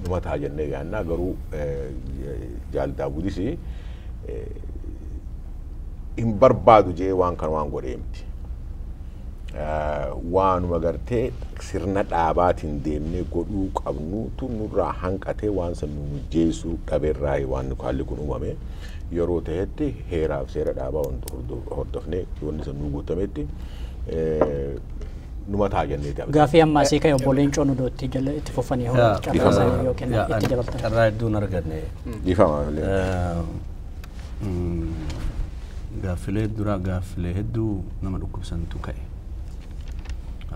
numa ta'a jennee yaadna. Garuu Jaal Daawudis hin barbaadu jee waan kana waan godhee miti. Waanuma gartee sirna dhaabaatiin deemnee godhuu qabnutu nurraa hanqatee waan san nu mijeessuu dhabeerraa waan haalli kun uumame yeroo ta'etti heeraaf seera dhaabaa hordofnee wanni san nu guutametti numa ta'a jenneeti. Gaaffii ammaa asii ka'e obbo Leencoo nu itti itti fufanii carraa isaanii yookiin itti dabaltan. Carraa hedduun arganne. Dhiifama. Gaaffilee dura gaaffilee hedduu nama dhukkubsantu ka'e.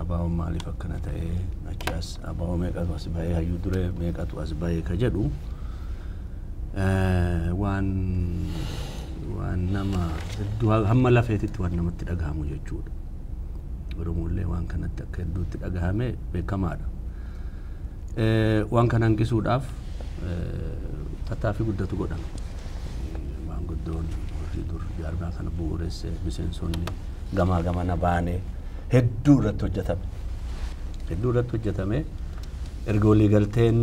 Abaa'oon maaliif akkana ta'ee achi as abaa'oo meeqatu as ba'ee hayyuu duree meeqatu as ba'ee ka jedhu waan nama hedduu hamma lafeetitti waan namatti dhagahamu jechuudha. Oromoollee waan kanatti akka hedduutti dhagahame beekamaadha. Waan kana hanqisuudhaaf tattaaffii guddatu godhame. Maanguddoon warri dur jaarmaa kana bu'uuresse miseensonni gamaa gamana baanee hedduu irratti hojjetame. Hedduu irratti hojjetame erga waliigalteen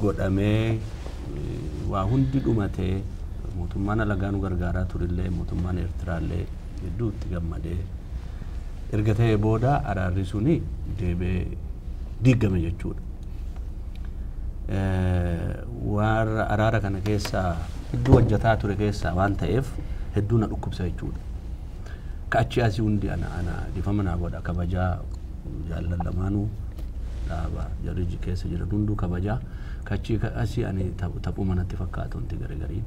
godhamee waa hundi dhumatee mootummaan alagaa nu gargaaraa turillee mootummaan Eertiraallee hedduu itti gammadee erga ta'ee booda araarri suni deebi'ee diigame jechuudha. Warra araara kana keessaa hedduu hojjetaa ture keessaa waan ta'eef Hedduu na dhukkubsa jechuudha. Ka achi asii hundi ana dhifama naa godha kabajaa jaallan lamaanuu dhaaba jarri keessa jiran hunduu kabajaa. Ka achi asii ani taphuma natti fakkaata wanti garagariin.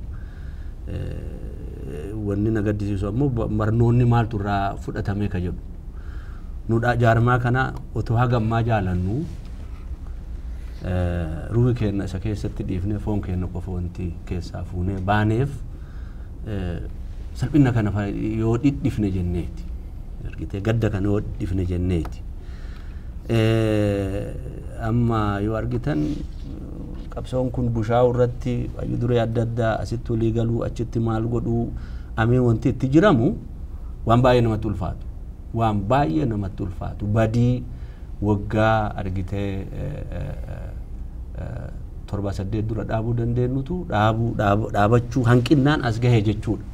Wanni na gaddisiisu ammoo barnoonni maaltu irraa fudhatame ka jedhu. Nu jaarmaa kana otoo hagammaa jaalannu ruuhi keenya isa keessatti dhiifnee foon keenya qofa wanti keessaa fuunee baaneef salphina kana yoo dhidhifne jenneeti. Argitee gadda kana yoo dhidhifne jenneeti. Amma yoo argitan qabsoon kun bushaa'u irratti hayyu duree adda addaa asitti walii galuu achitti maal godhuu amee wanti itti jiramu waan baay'ee namatti ulfaatu. Waan baay'ee namatti ulfaatu. Badii waggaa argitee 7-8 dura dhaabuu dandeenyutu dhaabachuu hanqinnaan as gahe jechuudha.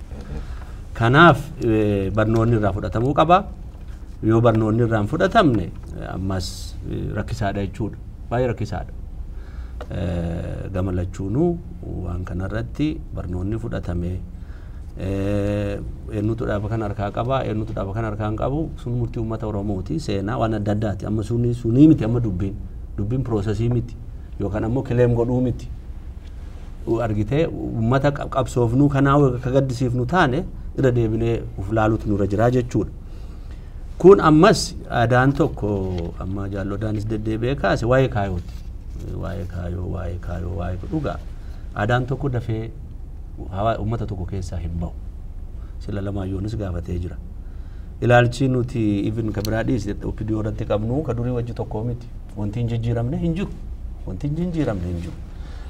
Kanaaf barnoonni irraa fudhatamuu qaba. Yoo barnoonni irraa hin fudhatamne ammas rakkisaadha jechuudha. Baay'ee rakkisaadha. Gama lachuunuu waan kanarratti barnoonni fudhatame eenyutu dhaaba kana harkaa qaba eenyutu dhaaba kana harkaa hin qabu sun murtii uummata Oromooti seenaa waan adda addaati. Amma sunii miti amma dubbiin piroosesii miti yookaan ammoo kileem godhuu miti. Argitee uummata qabsoofnuu kanaa akka gaddisiifnu taane irra deebinee uf laaluutu nurra jiraa jechuudha. Kun ammas aadaan tokko amma jaalladhaanis deddeebi'ee kaase waa'ee kaayooti. Waa'ee kaayoo waa'ee kaayoo waa'ee dhugaa. Aadaan tokko dafee uummata tokko keessaa hin bahu. Sila Lamaayyoonnis gaafatee jira. Ilaalchi nuti even ka biraa dhiisne OPDO irratti qabnu ka durii wajji tokko miti. Wanti hin jijjiiramne hin jiru. Wanti hin jijjiiramne hin jiru.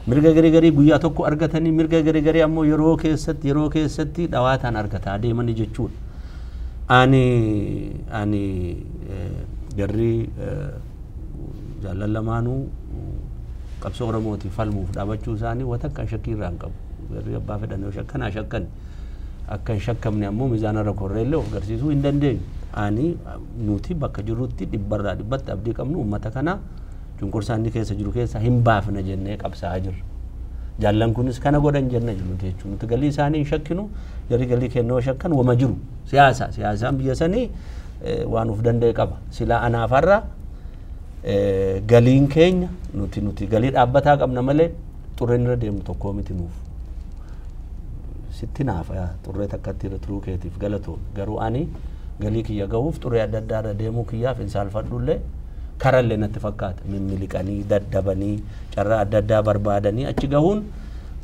Mirga garii garii guyyaa tokko argatanii mirga garii garii ammoo yeroo keessatti dhawaataan argataa deemanii jechuudha. Ani garri jaallan lamaanuu qabsoo Oromootiif falmuuf dhaabachuu isaanii waan akka shakkii irraa hin qabu. Garri abbaa fedhan yoo shakkan haa shakkan. Akka hin shakkamne ammoo miizaana irra korree illee of agarsiisuu hin dandeenyu. Ani nuti bakka jirrutti dhibbarraa dhibbatti abdii qabnu uummata kana cunqursaa inni keessa jiru keessa hin baafna jennee qabsaa'aa jirra. Jaallan kunis kana godhan jenna jiru jechuudha. Nuti galii isaanii hin shakkinu, jarri galii kennoo shakkan wama jiru. Siyaasa, siyaasaan biyya sanii waan of danda'e qaba. Silaa anaafarra galiin keenya nuti galii dhaabbataa qabna malee xurreen irra deemnu tokkoo miti nuuf. Sitti naafa xurree takkatti irra turuu keetiif galatoon. Garuu ani galii kiyya gahuuf xurree adda addaa irra deemuu kiyyaaf hin saalfadhullee karallee natti fakkaata. Mimmiiliqanii daddabanii carraa adda addaa barbaadanii achi gahuun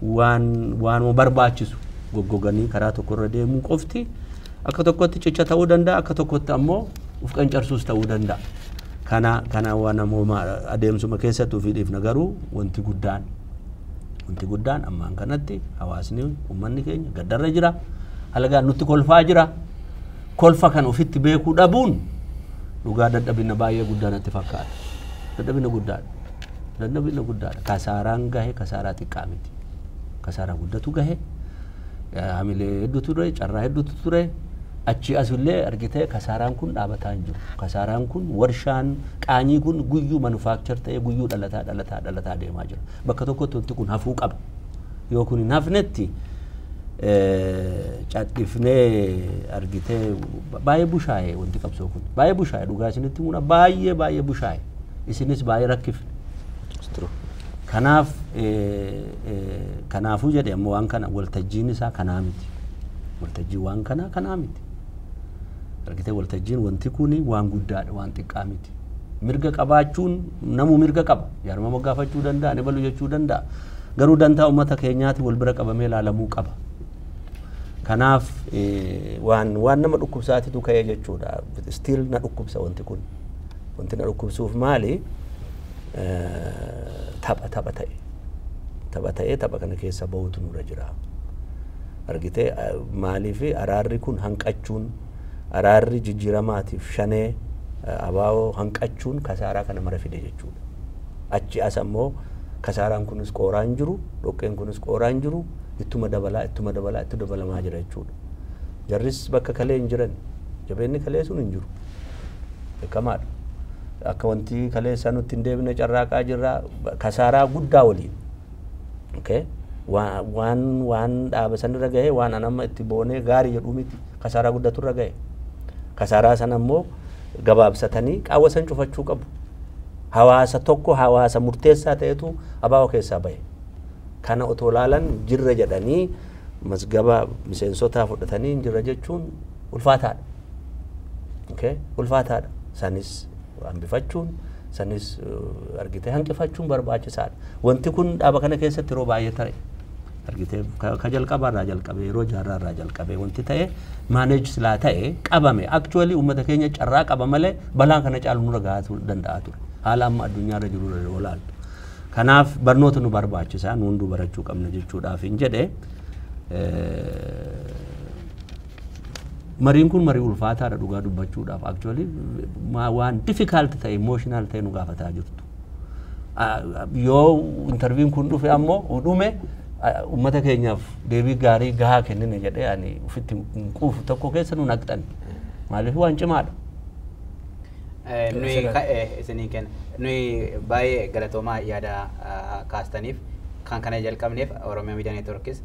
waan barbaachisu goggoganii karaa tokko irra deemuu qofti akka tokkotti cicha ta'uu danda'a akka tokkotti ammoo uf qancarsuus ta'uu danda'a. Kana waan namooma adeemsuma keessatti ofii dhiifna garuu wanti guddaan ammaan kanatti hawaasni uummanni keenya gaddarra jira. Halagaan nutti kolfaa jira. Kolfa kan ofitti beekuu dhabuun dhugaa dadhabina baay'ee guddaa natti fakkaata. Dadhabina guddaadha. Dadhabina guddaadha. Kasaaraan gahe kasaaraa xiqqaa miti. Kasaaraa guddatu gahe. Hamilee hedduutu ture, carraa hedduutu ture. Achi asillee argitee kasaaraan kun dhaabataa hin jiru. Kasaaraan kun warshaan qaanyii kun guyyuu manufaakchar ta'ee guyyuu dhalataa dhalataa dhalataa deemaa jira. Bakka tokkotti wanti kun hafuu qaba. Yoo kun hin hafnetti cadhifnee argitee baay'ee bushaa'e wanti qabsoo kun. Baay'ee bushaa'e dhugaa isinitti himuna baay'ee baay'ee bushaa'e. Isinis baay'ee rakkifne. Kanaaf kanaafuu jedhe ammoo waan kana waltajjiin isaa kanaa miti. Waltajjii waan kanaa kanaa miti. Argitee waltajjiin wanti kuni waan guddaadha waan xiqqaa miti. Mirga qabaachuun namuu mirga qaba. Jaarmama gaafachuu danda'a, ni balu jechuu danda'a. Garuu dantaa uummata keenyaati wal bira qabamee ilaalamuu qaba. Kanaaf waan nama dhukkubsaatitu ka'ee jechuudha. Still na dhukkubsa wanti kun. Wanti na dhukkubsuuf maali? Tapha ta'e. Tapha ta'ee tapha kana keessa bahuutu nurra jira. Argitee maaliif araarri kun hanqachuun araarri jijjiiramaatiif shanee abaa'oo hanqachuun kasaaraa kana mara fide jechuudha. Achi as ammoo kasaaraan kunis qooraa hin jiru, dhoqqeen kunis qooraa hin jiru, ittuma dabalaa ittuma dabalaa itti dabalamaa jira jechuudha. Jarris bakka kalee hin jiran, jabeenni kalee sun hin jiru. Beekamaadha. Akka wanti kalee isaa nutti hin deebine carraaqaa jirra kasaaraa guddaa waliin. Okay? Waan dhaaba sanirra gahe waan anamma itti boonee gaarii jedhu miti, kasaaraa guddatu irra gahe. Kasaaraa sana immoo gabaabsatanii qaawwa san cufachuu qabu. Hawaasa tokko hawaasa murteessaa ta'etu ABO keessaa bahe. Kana otoo laalan jirra jedhanii mazgaba miseensotaa fudhatanii jirra jechuun ulfaataadha. Okay? Ulfaataadha. Sanis hambifachuun, sanis argitee hanqifachuun barbaachisaadha. Wanti kun dhaaba kana keessatti yeroo baay'ee ta'e argitee ka jalqabaarraa jalqabee yeroo jaarraarraa jalqabee wanti ta'e maaneej silaa ta'e qabame. Actually uummata keenya carraa qaba malee balaan kana caalu nurra gahaa danda'a ture. Haala amma addunyaarra jiru irra yoo laaltu. Kanaaf barnoota nu barbaachisaa, nu hunduu barachuu qabna jechuudhaaf hin jedhe. Mariin kun marii ulfaataadha dhugaa dubbachuudhaaf. Actually waan difficult ta'e emotional ta'e nu gaafataa jirtu. Yoo interviewin kun dhufe ammoo dhume uummata keenyaaf deebii gaarii gahaa kennine jedhee ani ofitti hin quufu tokko keessa nu naqxan. Maaliif waan cimaadha. Nuyi isinii kenna. Nuyi baay'ee galatoomaa yaada kaastaniif kan kana jalqabneef Oromiyaa Miidiyaa Neetwoorkis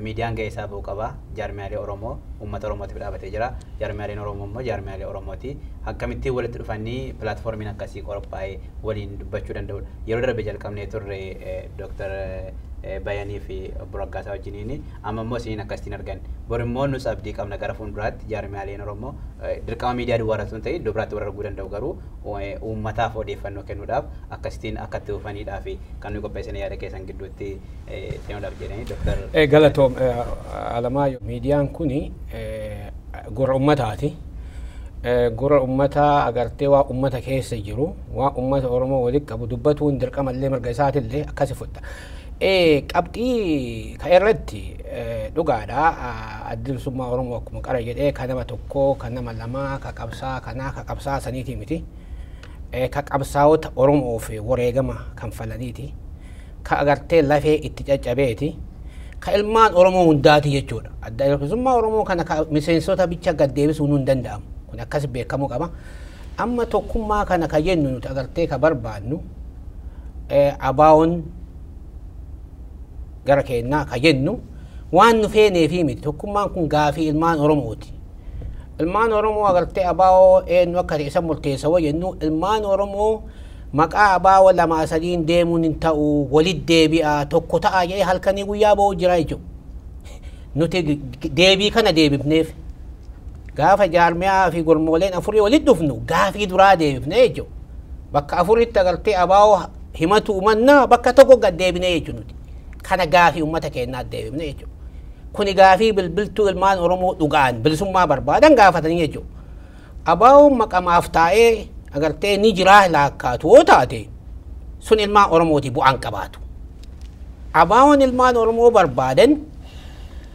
miidiyaan gahee isaa ba'uu qaba. Jaarmiyaalee Oromoo uummata Oromootiif dhaabatee jira. Jaarmiyaaleen Oromoo immoo jaarmiyaalee Oromooti. Akkamittiin walitti dhufanii pilaatfoormiin akkasii qophaa'ee waliin dubbachuu danda'udha. Yeroo darbe jalqabnee turre Dooktar Bayanii fi Obbo Raggaasaa wajjiniin amma immoo isiniin akkasitiin argan. Bor immoo nus abdii qabna gara fuulduraatti jaarmiyaaleen Oromoo dirqama miidiyaa duwwaa irratti hin ta'in iddoo biraatti warra arguu danda'u garuu uummataaf odeeffannoo kennuudhaaf akkasitiin akka itti dhufaniidhaa fi kan nuyi qopheessine yaada keessan gidduutti seenuudhaaf jedhanii Dooktar. Galatoom Alamaayyoo, miidiyaan kuni gurra uummataati. Gurra uummataa agartee waa uummata keessa jiru waa uummata Oromoo walitti qabu dubbatuun dirqamallee mirga isaatillee akkasi fudha. Qabxii ka irratti dhugaadha. Addi bilisummaa Oromoo akkuma qara jedhee ka nama tokkoo, ka nama lamaa, ka qabsaa kanaa, ka qabsaa saniiti miti. Ka qabsaa'ota Oromoof wareegama kanfalaniiti. Ka agartee lafee itti caccabeeti. Ka ilmaan Oromoo hundaati jechuudha. Adda bilisummaa Oromoo kana ka miseensota bicha gad deebisuun hin danda'amu. Kun akkas beekamuu qaba. Amma tokkummaa kana ka jennu nuti agartee ka barbaannu ABO'n gara keenyaa ka jennu waan nu feeneefi miti. Tokkummaan kun gaafii ilmaan Oromooti. Ilmaan Oromoo agartee ABO eenyu akka ta'e isa murteessa yoo jennu ilmaan Oromoo maqaa ABO 2 3 deemuun hin ta'u walitti deebi'a tokko ta'a jedhee halkanii guyyaa ba'uu jira jechuudha. Nuti deebii kana deebifneef gaafa jaarmiyaa fi gurmooleen afurii walitti dhufnu gaafii duraa deebifne jechuudha. Bakka afuritti agartee ABO himatu uumannaa bakka tokko gad deebine jechuudha nuti. Kana gaafii uummata keenyaa deebifne jechuudha. Kuni gaafii bilbiltuu ilmaan Oromoo dhugaan bilisummaa barbaadan gaafatanii jechuudha. ABO maqamaaf taa'ee agartee ni jiraa laakkaatu yoo taate sun ilmaan Oromooti bu'aan qabaatu. ABO'n ilmaan Oromoo barbaadan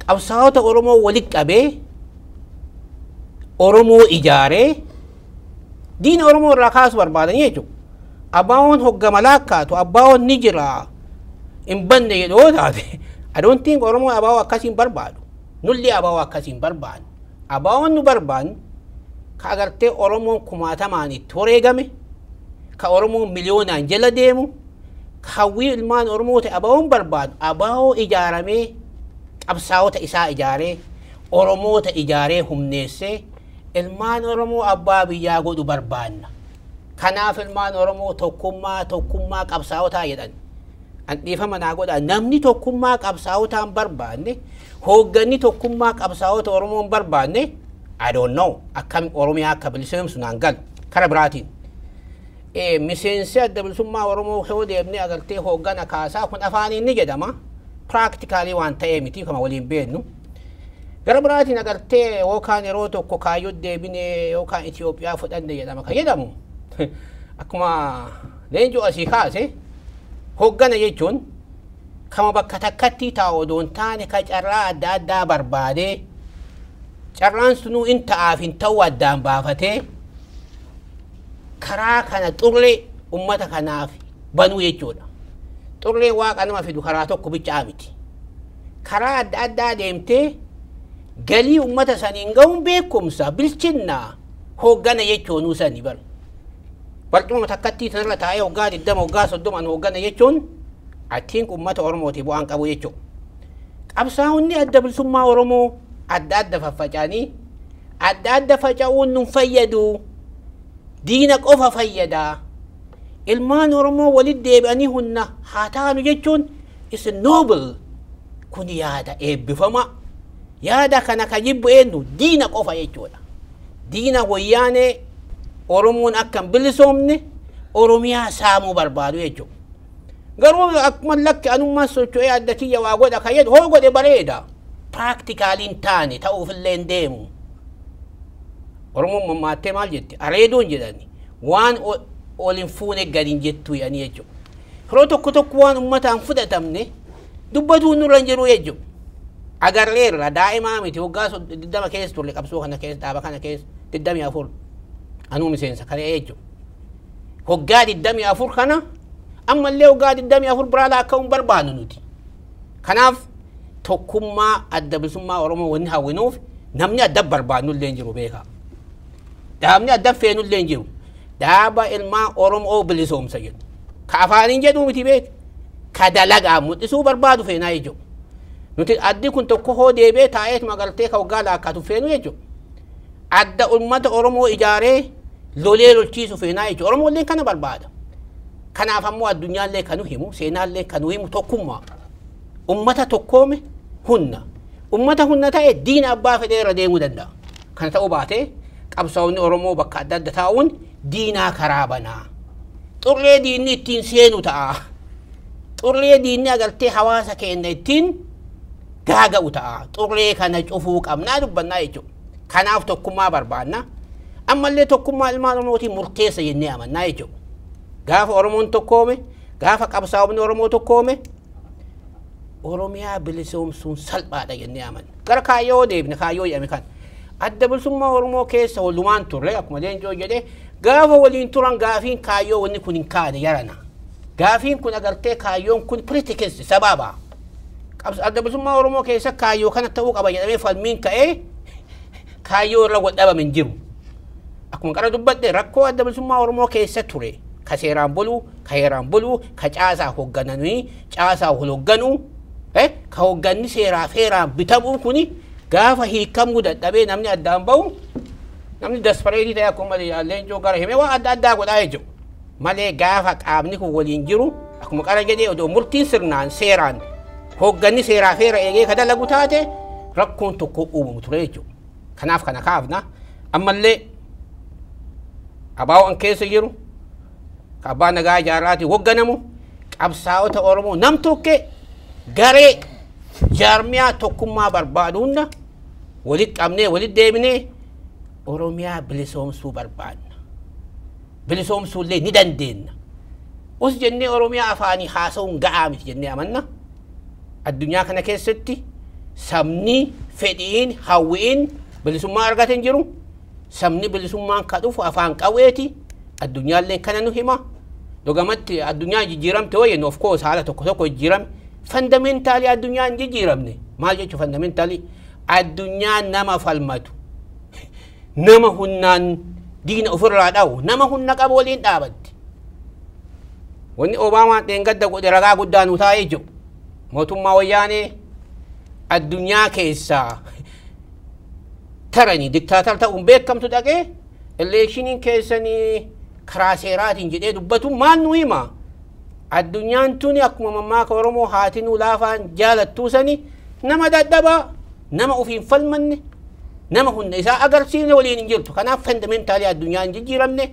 qabsaa'ota Oromoo walitti qabee Oromoo ijaaree diina Oromoo irraa kaasu barbaadanii jechuudha. ABO'n hoggama laakkaatu ABO'n ni jiraa hin banne jedhu yoo taate I don't think Oromoo ABO akkasiin barbaadu. Nulli ABO akkasiin barbaadu. ABO'n nu barbaannu ka agartee Oromoon kumaatamaan itti wareegame, ka Oromoon miliyoonaan jala deemu, ka hawwii ilmaan Oromoo ta'e ABO'n barbaadu. ABO ijaaramee qabsaa'ota isaa ijaaree Oromoota ijaaree humneessee ilmaan Oromoo abbaa biyyaa godhu barbaanna. Kanaaf ilmaan Oromoo tokkummaa tokkummaa qabsaa'otaa jedhan. An dhiifama naa godha. Namni tokkummaa qabsaa'otaa hin barbaanne, hoogganni tokkummaa qabsaa'ota Oromoo hin barbaanne, I don't know akkam Oromiyaa akka bilisoomsu naan galu. Kara biraatiin. Miseensi adda bilisummaa Oromoo yoo deemnee agartee hooggana kaasaa kun afaaniin ni jedhama. Practically waan ta'ee miti kama waliin beeknu. Gara biraatiin agartee yookaan yeroo tokko kaayyoo deebinee yookaan Itoophiyaa fudhanne jedhama kan jedhamu. Akkuma leenjoo asii kaase hooggana jechuun kama bakka takkatti taa'u odoo hin taane ka carraa adda addaa barbaadee carraan sunuu in ta'aaf hin ta'u addaan baafatee karaa kana xurree uummata kanaaf banuu jechuudha. Xurree waaqa nama fidu karaa tokko bichaa miti. Karaa adda addaa deemtee galii uummata saniin gahuun beekumsa bilchinnaa hooggana jechuunuu sanii baru. Barcuma takkattii sanarra taa'ee hoggaa 20 hoggaa 30 hooggana jechuun I think uummata Oromootiif bu'aan qabu jechuudha. Qabsaa'onni adda bilisummaa Oromoo adda adda faffaca'anii adda adda faca'uun nun fayyadu. Diina qofa fayyada. Ilmaan Oromoo walitti deebi'anii hunna haa taanu jechuun is noble. Kun yaada eebbifama. Yaada kana ka jibbu eenyu diina qofa jechuudha. Diina wayyaanee Oromoon akka hin bilisoomne Oromiyaa saamuu barbaadu jechuudha. Garuu akkuma lakki anummaan socho'ee adda kiyya waa godha kan jedhu hoo godhe bareeda. Practically hin taane ta'uufillee hin deemu. Oromoon mammaattee maal jetti? Areedoon jedhani. Waan ol hin fuune gadi hin jettu jedhanii jechuudha. Yeroo tokko tokko waan uummataan fudhatamne dubbatuun nurra hin jiru jechuudha. Agarreerra daa'imaa miti waggaa 20 keessa turre qabsoo kana keessa dhaaba kana keessa 24 anuu miseensa kana jechuudha. Waggaa 24 kana ammallee waggaa 24 biraa lakkaa'uun barbaannu nuti. Kanaaf tokkummaa adda bilisummaa Oromoo wanni hawwinuuf namni adda barbaannu illee hin jiru beekaa. Dhaabni adda feenu illee hin jiru. Dhaaba ilmaa Oromoo bilisoomsa jedhu. Ka afaaniin jedhu miti beek. Ka dalagaa mul'isuu barbaadu feenaa jechuudha. Nuti addi kun tokko hoo deebi'ee taa'eet magaltee ka waggaa laakkatu feenu jechuudha. Adda uummata Oromoo ijaaree lolee lolchiisu feenaa jechuudha. Oromoo illee kana barbaada. Kanaaf ammoo addunyaallee kan nu himu, seenaallee kan nu himu tokkummaa. Uummata tokkoome hunna. Uummata hunna ta'e diina abbaa fedhee irra deemuu danda'a. Kana ta'uu baatee qabsaa'onni Oromoo bakka adda adda taa'uun diinaa karaa banaa. Xurree diinni ittiin seenu ta'a. Xurree diinni agartee hawaasa keenya ittiin gaaga'u ta'a. Xurree kana cufuu qabnaa dubbannaa jechuudha. Kanaaf tokkummaa barbaanna. Ammallee tokkummaa ilmaan Oromootiin murteessa jennee amannaa jechuudha. Gaafa Oromoon tokkoome, gaafa qabsaa'onni Oromoo tokkoome, Oromiyaa bilisoomsuun salphaadha jennee amanna. Gara kaayyoo deebine kaayyoo jedhame kan. Adda bilisummaa Oromoo keessa walumaan turre akkuma Leencoo jedhee gaafa waliin turan gaafiin kaayyoo wanni kun hin kaane yarana. Gaafiin kun agartee kaayyoon kun pretext sababa. Adda bilisummaa Oromoo keessa kaayyoo kana ta'uu qaba jedhamee falmiin ka'ee kaayyoo irra wal dhabame hin jiru. Akkuma qara dubbadhe rakkoo adda bilisummaa Oromoo keessa ture. Ka seeraan buluu, ka heeraan buluu, ka caasaa hooggananii, caasaa wal hoogganuu, ka hoogganni seeraa feeraan bitamuu kuni gaafa hiikamuu dadhabee namni addaan bahu namni desperate ta'e akkuma Leencoo gara himee waan adda addaa godhaa jechuudha. Malee gaafa qaamni kun waliin jiru akkuma qara jedhee odoo murtiin sirnaan seeraan hoogganni seeraa feera eegee ka dalagu taate rakkoon tokko uumamu ture jechuudha. Kanaaf kana kaafna ammallee abaa'oon keessa jiru ka abbaa nagaa jaarraatiin hoogganamu qabsaa'ota Oromoo nam tokke garee jaarmiyaa tokkummaa barbaadu hunda walitti qabnee walitti deebinee Oromiyaa bilisoomsuu barbaadna. Bilisoomsuullee ni dandeenya. Us jennee Oromiyaa afaanii haasa'uun ga'aa miti jennee amanna. Addunyaa kana keessatti sabni fedhiin hawwiin bilisummaa argate hin jiru. Sabni bilisummaan ka dhufu afaan qawweeti. Addunyaallee kana nu hima. Dhugamatti addunyaa jijjiiramte wayye of course haala tokko tokko jijjiirame. Fundamentally addunyaa hin jijjiiramne. Maal jechuun fundamentally? Addunyaa nama falmatu. Nama hunnaan diina ofirraa dhawu. Nama hunna qabu waliin dhaabatti. Wanni Obaamaan dheengadda godhe ragaa guddaa nu taa'ee jiru. Mootummaa wayyaanee addunyaa keessaa taranii dictator ta'uun beekamtu dhaqee electioniin keessanii karaa seeraatiin jedhee dubbatu maal nu hima? Addunyaan tuni akkuma mammaaka Oromoo haatinuu laafaan jaalattuu sani nama dadhabaa, nama ofiin falmanne, nama humna isaa agarsiifne waliin hin jirtu. Kanaaf fundamentally addunyaa hin jijjiiramne,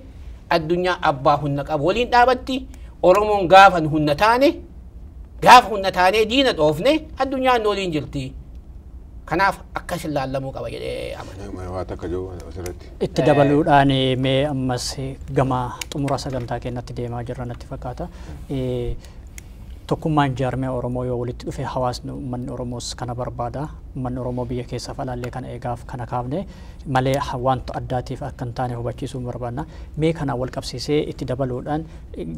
addunyaa abbaa humna qabu waliin dhaabatti. Oromoon gaafa nu humna taane, gaafa humna taanee diina dhoofne addunyaan nu waliin jirti. Kanaaf akkas ilaallamuu qaba jedhee amana. Waa takka jiru asirratti. Itti dabaluudhaan mee ammas gama xumura sagantaa keenyatti deemaa jirra natti fakkaata. Tokkummaan jaarmee Oromoo yoo walitti dhufe hawaasni uummanni Oromoos kana barbaada. Uummanni Oromoo biyya keessaaf alaallee kana eegaaf kana kaafne malee wanta addaatiif akka hin taane hubachiisuu barbaadna. Mee kana wal qabsiisee itti dabaluudhaan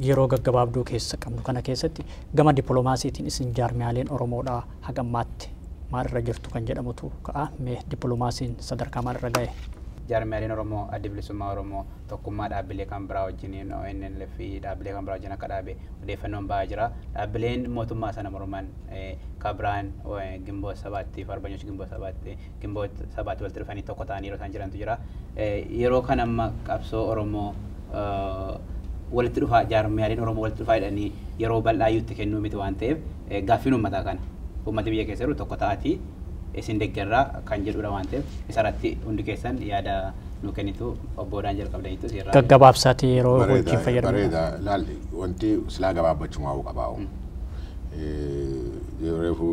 yeroo gaggabaabduu keessa qabnu kana keessatti gama dippiloomaasiitiin isin jaarmiyaaleen Oromoodhaa haga ammaatti maalirra jirtu kan jedhamutu ka'a. Mee dippiloomaasiin sadarkaa maalirra ga'e? Jaarmiyaaleen Oromoo Adda Bilisummaa Oromoo tokkummaa dhaabbilee kan biraa wajjin ONLF fi dhaabbilee kan biraa wajjin akka dhaabe odeeffannoon ba'aa jira. Dhaabbileen mootummaa sana morman kan biraan Ginboot Sabaatti fi Arbanyoch Ginboot Sabaatti Ginboot Sabaatti walitti dhufanii tokko ta'anii yeroo isaan jirantu jira. Yeroo kan amma qabsoo Oromoo walitti dhufaa jaarmiyaaleen Oromoo walitti dhufaa jedhanii yeroo bal'aa iyyuu itti kennuu miti waan ta'eef gaaffiin uummataa kana. Uummati biyya keessa jiru tokko ta'atii isin deeggarraa kan jedhudha waan ta'eef isarratti hundi keessan yaada nu kennitu obboodhaan jalqabdaniitu seerraa. Gaggabaabsaati yeroo wajjin fayyadamu. Bareeda laalli wanti silaa gabaabbachuu haa qabaa'u. Reefu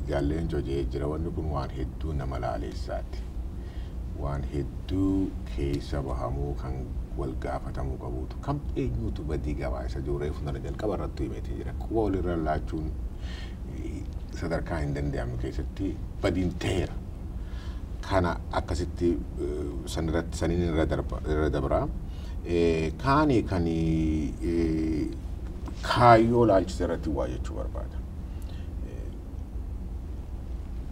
jaalleen jojee jira wanni kun waan hedduu nama laaleessaati. Waan hedduu keessa bahamuu kan wal gaafatamuu qabuutu kam eenyutu badii gabaa isa jiru reefu nana jalqaba irratti himeetii jira. Quba walirra laachuun sadarkaa hin danda'amne keessatti badiin ta'eera. Kana akkasitti sanirratti saniin irra dabra. Kaani kan kaayyoo laalchise irratti waa jechuu barbaada.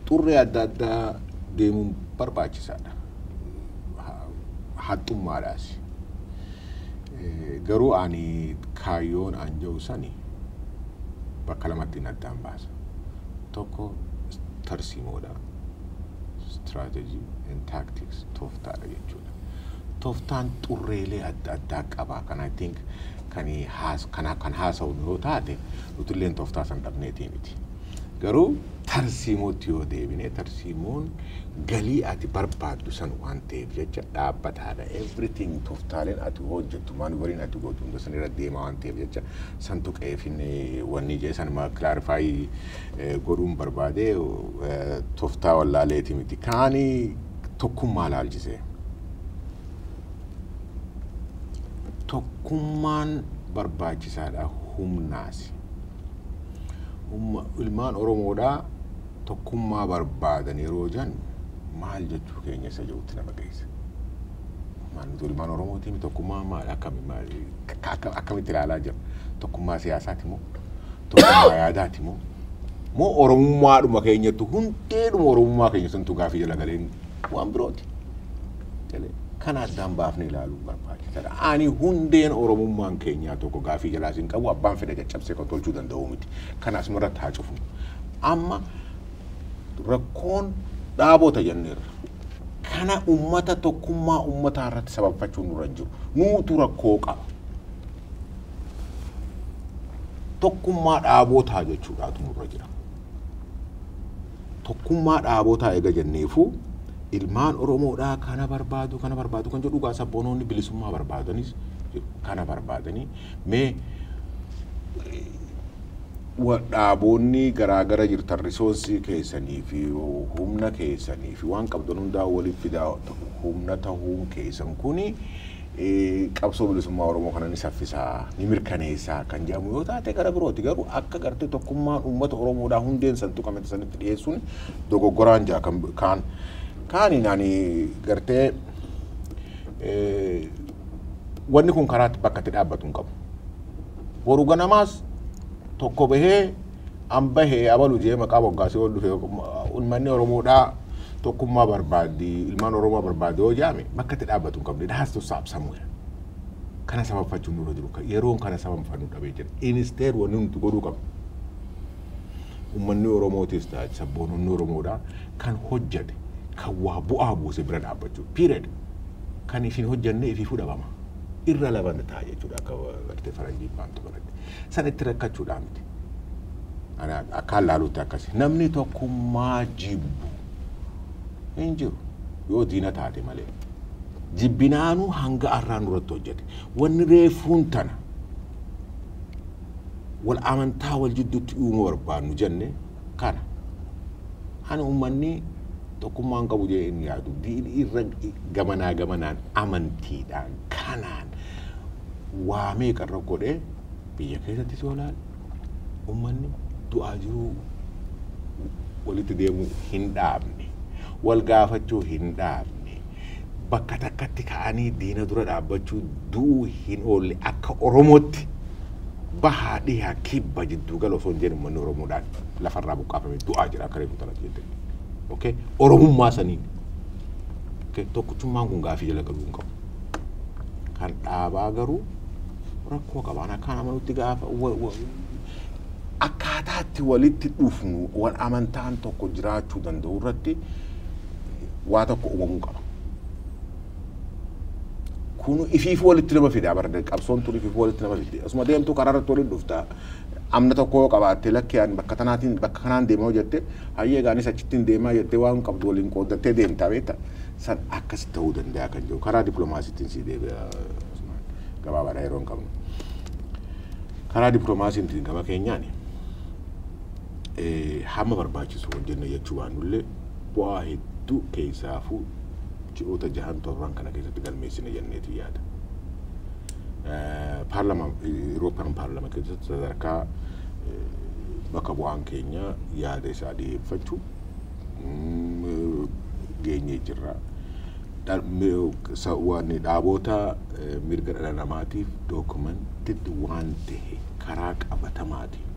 Xurree adda addaa deemuun barbaachisaadha. Haxxummaadhaas. Garuu ani kaayyoon an jiru sani bakka lamatti addaan baasa. Tokko tarsiimoodha. Strategy and tactics tooftaadha jechuudha. Tooftaan xurreelee adda addaa qaba. Kan I think kan haasa'u yoo taate nutilleen tooftaa san dhabneetii miti. Garuu tarsiimootti yoo deebine tarsiimoon galii ati barbaaddu san waan ta'eef jecha dhaabbataadha. Everything tooftaaleen ati hojjettu maanuveriin ati gootu hunda san irra deema waan ta'eef jecha san tuqeefin wanni jee sanuma clarify godhuun barbaade tooftaa wallaaleeti miti. Kaani tokkummaa laalchisee. Tokkummaan barbaachisaadha humnaasi. Ilmaan Oromoodhaa tokkummaa barbaadan yeroo jennu maal jechuu keenya isa jirutti nama geessa. Maal nuti ilmaan Oromootiin tokkummaa maal akkamitti ilaalaa jira? Tokkummaa siyaasaati moo? Tokkummaa yaadaati moo? Moo Oromummaadhuma keenyattu hundeedhuma Oromummaa keenya santu gaafii jala galeen waan birooti. Kana addaan baafnee ilaaluun barbaachisaadha. Ani hundeen Oromummaan keenyaa tokko gaafii jalaas hin qabu abbaan fedhe caccabsee kan tolchuu danda'u miti. Kana asumarratti haa cufu. Amma rakkoon dhaabota jenneerra. Kana uummata tokkummaa uummataa irratti sababfachuun nurra hin jiru. Nuutu rakkoo qaba. Tokkummaa dhaabotaa jechuudhaatu nurra jira. Tokkummaa dhaabotaa eega jenneefuu ilmaan Oromoodhaa kana barbaadu kan jedhu dhugaa sabboonoonni bilisummaa barbaadanis kana barbaadanii mee dhaaboonni garaagara jirtan risoorsii keessanii fi humna keessanii fi waan qabdan hundaa waliif fidaa humna tahuun keessan kuni qabsoo bilisummaa Oromoo kana ni saffisaa ni mirkaneessaa kan jedhamu yoo taate gara birooti garuu akka gartee tokkummaan uummata Oromoodhaa hundeen san tuqamete sanitti dhiyeessuun dogoggoraan jaa kan kaani ani gartee wanni kun karaatti bakka itti dhaabbatu hin qabu. Boru ganamaas tokko bahee an bahee abalu jee maqaa moggaasee ol dhufe uummanni Oromoodhaa tokkummaa barbaaddi ilmaan Oromoo barbaaddi yoo jaame bakka itti dhaabbatu hin qabne. It has to stop somewhere. Kana sababfachuun nurra jiru. Yeroon kana sababfannu dhabee jira. Instead wanni nuti godhuu qabnu. Uummanni Oromootis ta'a sabboononni Oromoodhaa kan hojjete kan waa bu'aa buuse bira dhaabbachuu. Period. Kan isin hojjenne ifiifuu dhabama. Irra laban ta'a jechuudha akka gartee faranjii baantu kanatti. San itti rakkachuudhaa miti. Akkaan laaluutti akkasi. Namni tokkummaa jibbu hin jiru yoo diina taate malee. Jibbinaanuu hanga arraa nurratti hojjete. Wanni reefuun tana wal amantaa wal jidduutti uumuu barbaannu jenne kana. Ani uummanni tokkummaan qabu jee hin yaadu. Diinni irra gamanaa gamanaan amantiidhaan kanaan waa meeqa irra godhee biyya keessattis yoo ilaalu uummanni du'aa jiruu walitti deemuu hin dhaabne, wal gaafachuu hin dhaabne, bakka takkatti ka'anii diina dura dhaabbachuu du'uu hin oolle akka Oromootti bahaa dhihaa kibba jidduu gala osoo hin jenne uummanni Oromoodhaan lafarraa buqqaafame du'aa jira akka reefu tanatti jette. Okay? Oromummaa saniin. Tokkichummaan kun gaafii jala galuu hin qabu. Kan dhaabaa garuu rakkoo qabaan akkaan amanutti gaafa akkaataatti walitti dhufnu wal amantaan tokko jiraachuu danda'u irratti waa tokko uumamuu qaba. Kun ifiif walitti nama fida bara qabsoon tun ifiif walitti nama fidde. Asuma deemtu karaa irratti walitti dhufta. Amna tokko qabaattee lakkee ani bakka tanaatiin bakka kanaan deemaa jette hayyee gaanis achittiin deemaa jettee waan qabdu waliin qooddattee deemtaa beekta. San akkas ta'uu danda'a kan jiru karaa dippiloomaasiitiin si deebi'a gabaabaadha yeroo hin qabnu. Karaa dippiloomaasiitiin gama keenyaan hamma barbaachisu hojjenna jechuu baannullee bu'aa hedduu keessaafuu ji'oota jahan torban kana keessatti galmeessine jenneeti yaada. Paarlama Eurooppaan paarlama keessatti sadarkaa bakka bu'aan keenya yaada isaa dhiyeeffachuu geenyee jirra. Waan dhaaboota mirga dhala namaatiif dookumentii waan ta'e karaa qabatamaatiin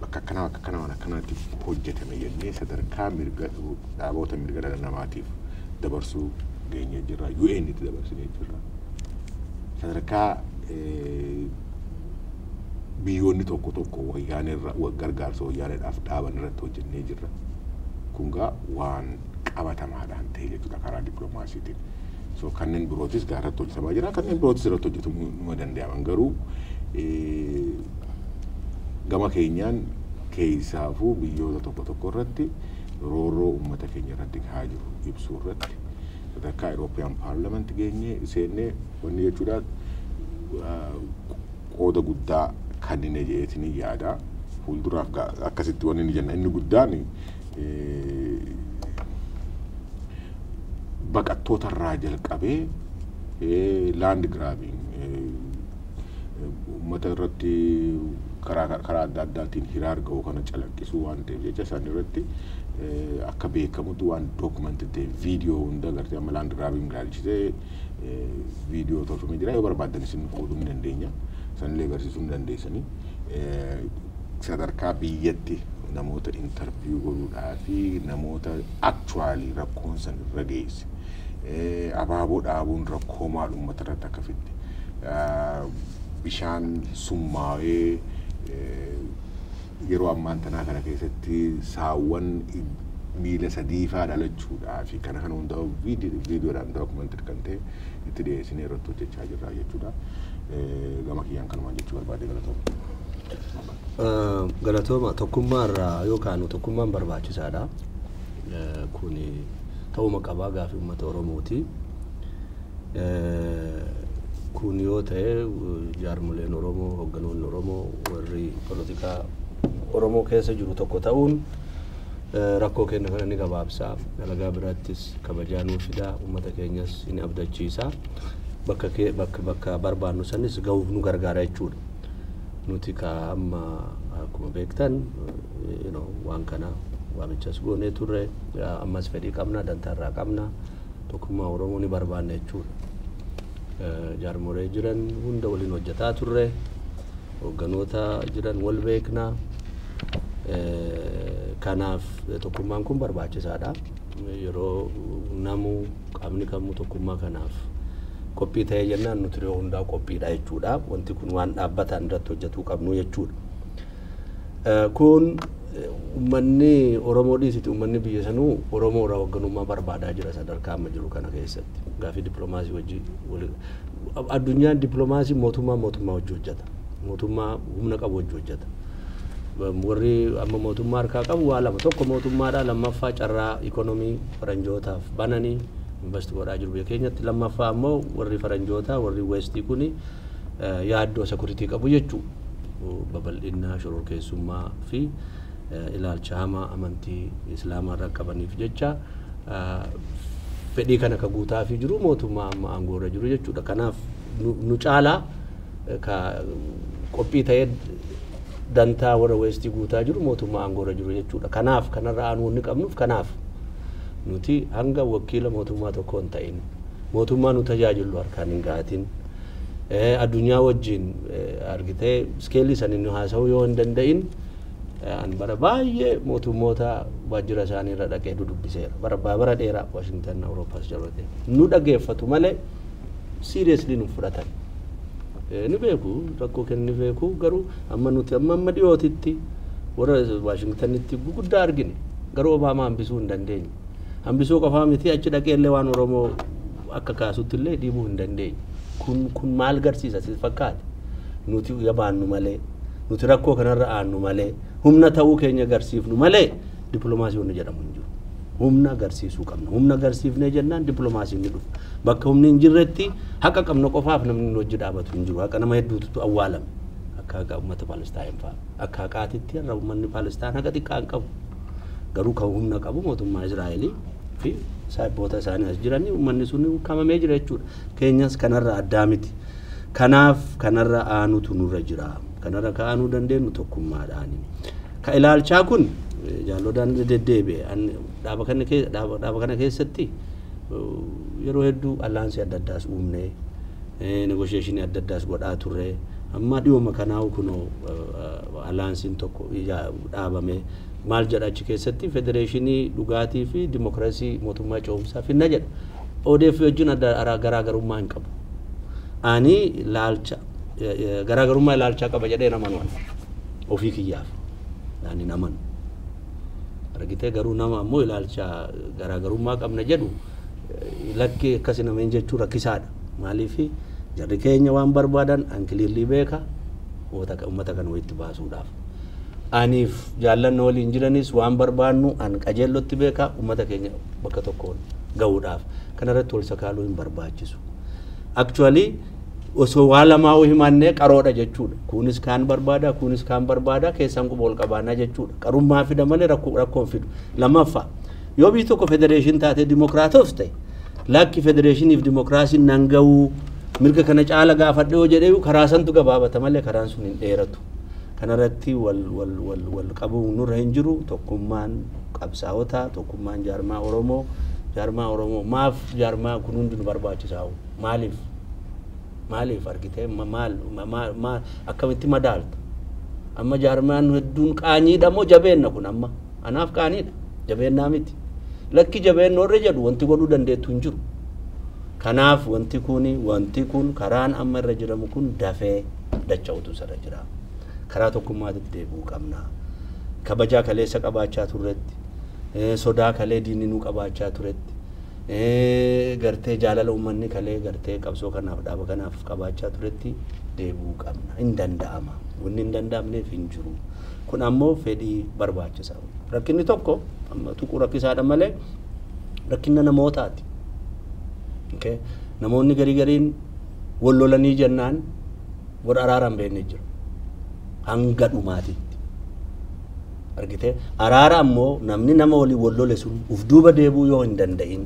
bakka akkanaa bakka akkanaa waan akkanaatti hojjetame jennee sadarkaa mirga dhaaboota mirga dhala namaatiif dabarsuu geenyee jirra. UN itti dabarsinee jirra. Sadarkaa biyyoonni tokko tokko wayyaanee gargaarsa wayyaaneedhaaf dhaaban irratti hojjennee jirra. Kun gaa waan qabatamaadhaan ta'e jechuudha karaa dippiloomaasiitiin. So kanneen birootis gaarratti hojjetamaa jira kanneen birootis irratti hojjetamuu numa danda'aman garuu gama keenyaan keessaafuu biyyoota tokko tokko irratti roorroo uummata keenya irratti gahaa jiru ibsuu irratti sadarkaa Eurooppiyaan paarlament geenyee seennee wanni jechuudha qooda guddaa kanneen jedheetiin yaada fuulduraaf akkasitti wanni ni jenna inni guddaan baqattoota irraa jalqabee land grabbing uummata irratti karaa adda addaatiin hiraar ga'uu kana calaqqisuu waan ta'eef jecha isaan irratti akka beekamutti waan dookumentii ta'e viidiyoo hunda gartee amma land grabbing ilaalchisee viidiyoo tolfamee jira yoo barbaaddan isin qooduu ni dandeenya sanillee agarsiisuu ni dandeessanii sadarkaa biyyatti namoota interview godhuudhaa fi namoota actually rakkoon san irra geesse abaaboo dhaabuun rakkoo maal uummata irratti akka fidde bishaan summaa'ee yeroo ammaan tanaa kana keessatti saawwan miila sadiifaa dhalachuudhaa fi kana kana hundaa'u viidiyoodhaan dookumentii kan ta'e itti dhiyeessinee irratti hojjechaa jirra jechuudha. Gama kiyyaan kanumaan jechuu barbaade galatooma. Galatooma tokkummaa irraa yookaan tokkummaan barbaachisaadha. Kun ta'uma qabaa gaafii uummata Oromooti. Kun yoo ta'e jaarmoleen Oromoo, hoogganoonni Oromoo, warri polotikaa Oromoo keessa jiru tokko ta'uun rakkoo keenya kana ni gabaabsa. Dalagaa biraattis kabajaa nuu fida, uummata keenyas ni abdachiisa. Bakka barbaannu sanis gahuuf nu gargaara jechuudha. Nuti ka amma akkuma beektan waan kana waamichas goonee turre ammas fedhii qabna, dantaa irraa qabna, tokkummaa Oromoo ni barbaanna jechuudha. Jaarmolee jiran hunda waliin hojjetaa turre, hoogganoota jiran wal beekna. Kanaaf tokkummaan kun barbaachisaadha. Yeroo namuu qaamni kamuu tokkummaa kanaaf qophii ta'ee jennaan nuti yeroo hundaa qophiidha jechuudha. Wanti kun waan dhaabbataan irratti hojjetuu qabnu jechuudha. Kun uummanni Oromoo dhiisiti uummanni biyya sanuu Oromoo irraa hoogganummaa barbaadaa jira sadarkaa amma jiru kana keessatti. Gaafii dippiloomaasii wajjin addunyaan dippiloomaasii mootummaa mootummaa wajjin hojjeta. Mootummaa humna qabu wajjin hojjeta. Warri amma mootummaa harkaa qabu waa lama tokko mootummaadha lammaffaa carraa ikoonomii faranjootaaf bananii invest godhaa jiru biyya keenyatti lammaffaa ammoo warri faranjootaa warri weestii kuni yaaddoo sekuritii qabu jechuu babal'inaa shororkeessummaa fi ilaalcha hamaa amantii islaamaa irra qabaniif jecha fedhii kana ka guutaafii jiru mootummaa amma aangoo irra jiru jechuudha. Kanaaf nu caalaa ka qophii ta'ee dantaa warra weestii guutaa jiru mootummaa aangoo irra jiru jechuudha. Kanaaf kanarra aanuu inni qabnuuf kanaaf nuti hanga wakiila mootummaa tokko hin ta'in mootummaa nu tajaajilu harkaan hin gaatin addunyaa wajjin argitee iskeelii san inni haasa'uu yoo hin danda'in An bara baay'ee mootummoota waajjira isaanii irra dhaqee dudubbiseera. Bara dheeraa Washington Awuroopaas jiru. Nu dhageeffatu malee seriously nu fudhatan. Ni beeku rakkoo kennu ni beeku garuu amma nuti amma dhiyootitti warra Washingtonitti guguddaa argine garuu Obaamaa hambisuu hin dandeenye. Hambisuu qofaa miti achi dhaqee illee waan Oromoo akka kaasutti illee dhiibuu hin dandeenye. Kun maal garsiisa si fakkaate? Nuti yabaannu malee nuti rakkoo kanarra aannu malee humna ta'uu keenya agarsiifnu malee dippiloomaasii wanni jedhamu hin jiru. Humna agarsiisuu qabna. Humna agarsiifnee jennaan dippiloomaasiin ni dhufa. Bakka humni hin jirretti haqa qabna qofaaf namni hojii dhaabatu hin jiru. Haqa nama hedduutu awwaalame. Akka haqa uummata Palestaan fa'a. Akka haqaatitti har'a uummanni Palestaan haqa xiqqaa hin qabu. Garuu kan humna qabu mootummaa Israa'elii fi saayibboota isaanii as jiranii uummanni sun kamamee jira jechuudha. Keenyas kanarra addaa miti. Kanaaf kanarra aanutu nurra jira. Kanarra kaa'anuu dandeenyu tokkummaadhaani. Ka ilaalchaa kun jaalodaan deddeebi'e dhaaba kana keessatti yeroo hedduu allaansii adda addaas uumnee negosheeshinii adda addaas godhaa turre amma dhiyooma kanaa kunoo allaansiin tokko dhaabame maal jedha achi keessatti federeeshinii dhugaatii fi dimokiraasii mootummaa ce'umsaa finna jedha. ODF wajjin garaagarummaa hin qabu. Ani ilaalcha garaagarummaa ilaalchaa qaba jedhee naman waan ofii kiyyaaf ani naman argitee garuu nama ammoo ilaalcha garaagarummaa qabna jedhu lakkee akkasi nameen jechuu rakkisaadha. Maaliif jarri keenya waan barbaadan an kiliirlii beeka uummata kana walitti baasuudhaaf. Aniif jaallanna waliin jiranis waan barbaannu an qajeellotti beeka uummata keenya bakka tokkoon ga'uudhaaf. Kanarratti wal sakaaluu hin barbaachisu. Actually osoo waa lamaa himannee qaroodha jechuudha. Kunis kaan barbaada, kunis kaan barbaada, keessaan quba wal qabaannaa jechuudha. Qarummaa fida malee rakkoon fidu. Lammaffaa yoo biyyi tokko federeeshin taatee dimokiraatoof ta'e lakki federeeshiniif dimokiraasiin nan ga'uu mirga kana caala gaafadhe yoo jedhee karaa santu gabaabata malee karaan sun hin dheeratu. Kanarratti wal qabuun nurra hin jiru. Tokkummaan qabsaa'otaa, tokkummaan jaarmaa Oromoo maaf jaarmaa kun hundi nu barbaachisaa maaliif? Maaliif argitee maal akkamitti madaalta? Amma jaarmaan hedduun qaaniidha moo jabeenna kun amma? Anaaf qaaniidha. Jabeennaa miti. Lakki jabeenna warra jedhu wanti godhuu dandeettu hin jiru. Kanaaf wanti kun karaan amma irra jiramu kun dafee dacha'utu irra jira. Karaa tokkummaatti deebi'uu qabna. Kabajaa kaleessa qabaachaa turretti, sodaa kalee diinni nuu qabaachaa turetti, gartee jaalala uummanni kalee gartee qabsoo kanaaf dhaaba kanaaf qabaachaa turetti deebi'uu qabna. Hin danda'ama. Wanni hin danda'amneef hin jiru. Kun ammoo fedhii barbaachisaa. Rakkinni tokko amma tuquu rakkisaadha malee rakkina namootaati. Namoonni garii gariin wal lolanii jennaan warra araara hin beekne jiru. Hanga dhumaatitti. Argitee araara ammoo namni nama walii wal lole sun uf duuba deebi'uu yoo hin danda'in,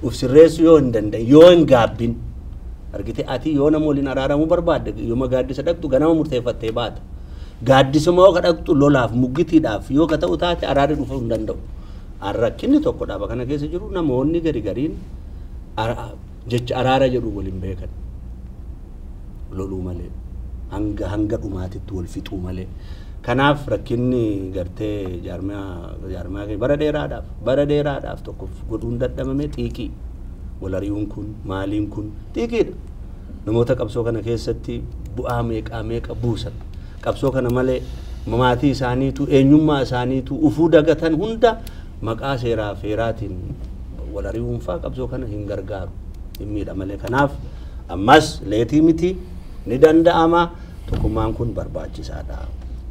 uf sirreessuu yoo hin danda'in, yoo hin gaabbin. Argitee ati yoo nama waliin araaramuu barbaadde yooma gaaddisa dhaqxu ganama murteeffattee baata. Gaaddisuma yoo dhaqxu lolaaf muggitiidhaaf yoo ka ta'u taate araarri dhufuu hin danda'u. Rakkinni tokko dhaaba kana keessa jiru namoonni gari gariin jecha araara jedhu waliin beekan. Loluu malee hanga dhumaatitti wal fixuu malee. Kanaaf rakkinni gartee jaarmaa bara dheeraadhaaf tokko godhuun dadhabame xiiqii. Wal ari'uun kun maaliin kun xiiqiidha. Namoota qabsoo kana keessatti bu'aa meeqa buusan. Qabsoo kana malee maatii isaaniitu eenyummaa isaaniitu ufuu dagatan hunda maqaa seeraa feeraatiin wal ari'uun fa'aa qabsoo kana hin gargaaru. Hin miidha malee. Kanaaf ammas leetii miti ni danda'ama. Tokkummaan kun barbaachisaadha.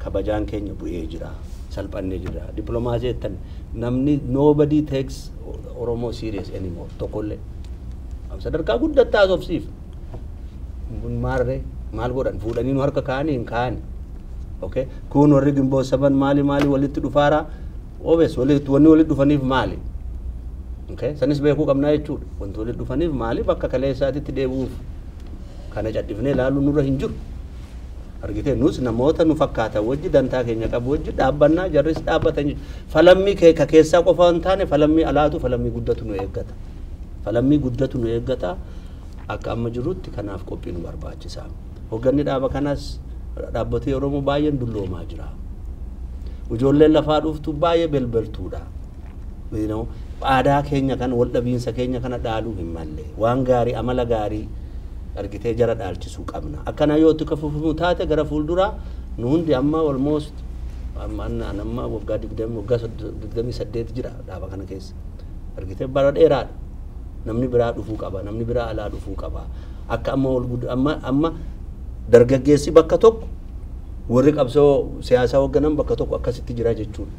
Kabajaan keenya bu'ee jira. Salphannee jira. Dippiloomaasii jettan namni nobody takes Oromo serious anymore. Tokkollee. Sadarkaa guddattaa haasofsiif. Kun maarree maal godhan fuudhanii nu harka kaa'anii hin kaa'ani. Okay? Kun warri gimboo saban maali maali walitti dhufaara. Obees wanni walitti dhufaniif maali? Okay? Sanis beekuu qabnaa jechuudha. Wanti walitti dhufaniif maali bakka kaleessaatitti deebi'uuf. Kana cadhifnee ilaaluun nurra hin jiru. Argitee nus namoota nu fakkaatan wajji dantaa keenya qabu wajji dhaabbannaa jarris dhaabbatan jechuudha. Falammii ka keessaa qofa hin taane falammii alaatu falammii guddatu nu eeggata. Falammii guddatu nu eeggata. Akka amma jirutti kanaaf qophii nu barbaachisa. Hoogganni dhaaba kanaas dhaabbatee Oromoo baay'een dulloomaa jira. Ijoolleen lafaa dhuftu baay'ee belbeltuudha. Aadaa keenya kana wal dhabiinsa keenya kana dhaaluu hin malle. Waan gaarii amala gaarii argitee jara dhaalchisuu qabna. Akkana yoo itti kafuufamu taate gara fuulduraa nu hundi amma almost amma amma waggaa 20 waggaa 28 jira dhaaba kana keessa. Argitee bara dheeraadha. Namni biraa dhufuu qaba, namni biraa alaa dhufuu qaba. Akka amma wal amma amma dargaggeessi bakka tokko warri qabsoo siyaasaa hoogganan bakka tokko akkasitti jira jechuudha.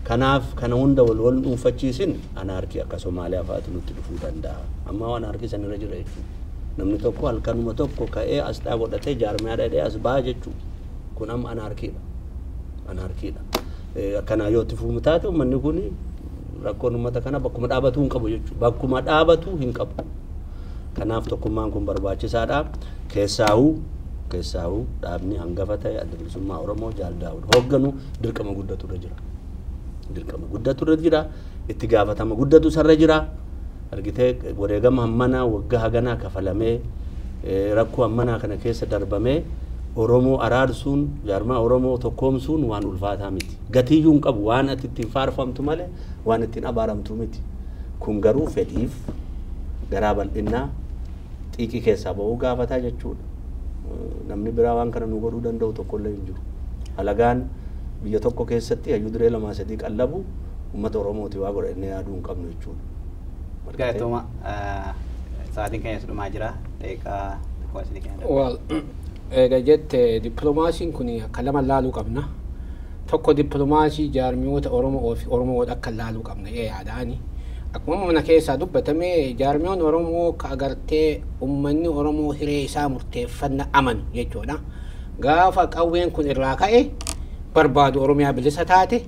Kanaaf kana hunda wal wal dhuunfachiisin anaarkii akka Somaaliyaa fa'aatu nutti dhufuu danda'a. Amma waan anaarkii sanirra jira jechuudha. Namni tokko halkanuma tokko ka'ee asxaa godhatee jaarmiyaa dhadhee as ba'a jechuudha. Kun amma anaarkiidha. Anaarkiidha. Akkanaa yoo itti fufu taate uummanni kun rakkoon uummata kana bakkuma dhaabatuu hin qabu jechuudha. Bakkuma dhaabatuu hin qabu. Kanaaf tokkummaan kun barbaachisaadha. Keessaahuu dhaabni hangafa ta'e Adda Bilisummaa Oromoo Jaal Daawud hoogganu dirqama guddatu irra jira. Dirqama guddatu irra jira. Itti gaafatama guddatu sarra jira. Argitee wareegama hammanaa waggaa haganaa kafalamee rakkoo hammanaa kana keessa darbamee Oromoo araarsuun jaarmaa Oromoo tokkoomsuun waan ulfaataa miti. Gatiyyuu hin qabu waan ati ittiin faarfamtu malee waan ittiin abaaramtu miti. Kun garuu fedhiif garaa bal'innaa xiiqii keessaa ba'uu gaafataa jechuudha. Namni biraa waan kana nu godhuu danda'u tokkollee hin jiru. Alagaan biyya tokko keessatti hayyuu duree 2 3 qallabu uummata Oromooti waa godha inni yaaduu hin qabnu jechuudha. Galatooma sa'aatiin keenya dhumaa jira. Daqiiqaa tokko isinii kenna. Well, eega jette dippiloomaasiin kun akka lama laaluu qabna. Tokko dippiloomaasii jaarmiyoota Oromoo fi Oromoo akka laaluu qabna yaadaani. Akkuma mana keessaa dubbatame jaarmiyoon Oromoo ka agartee uummanni Oromoo hiree isaa murteeffanna amanu jechuudha. Gaafa qawween kun irraa ka'e barbaadu Oromiyaa bilisa taate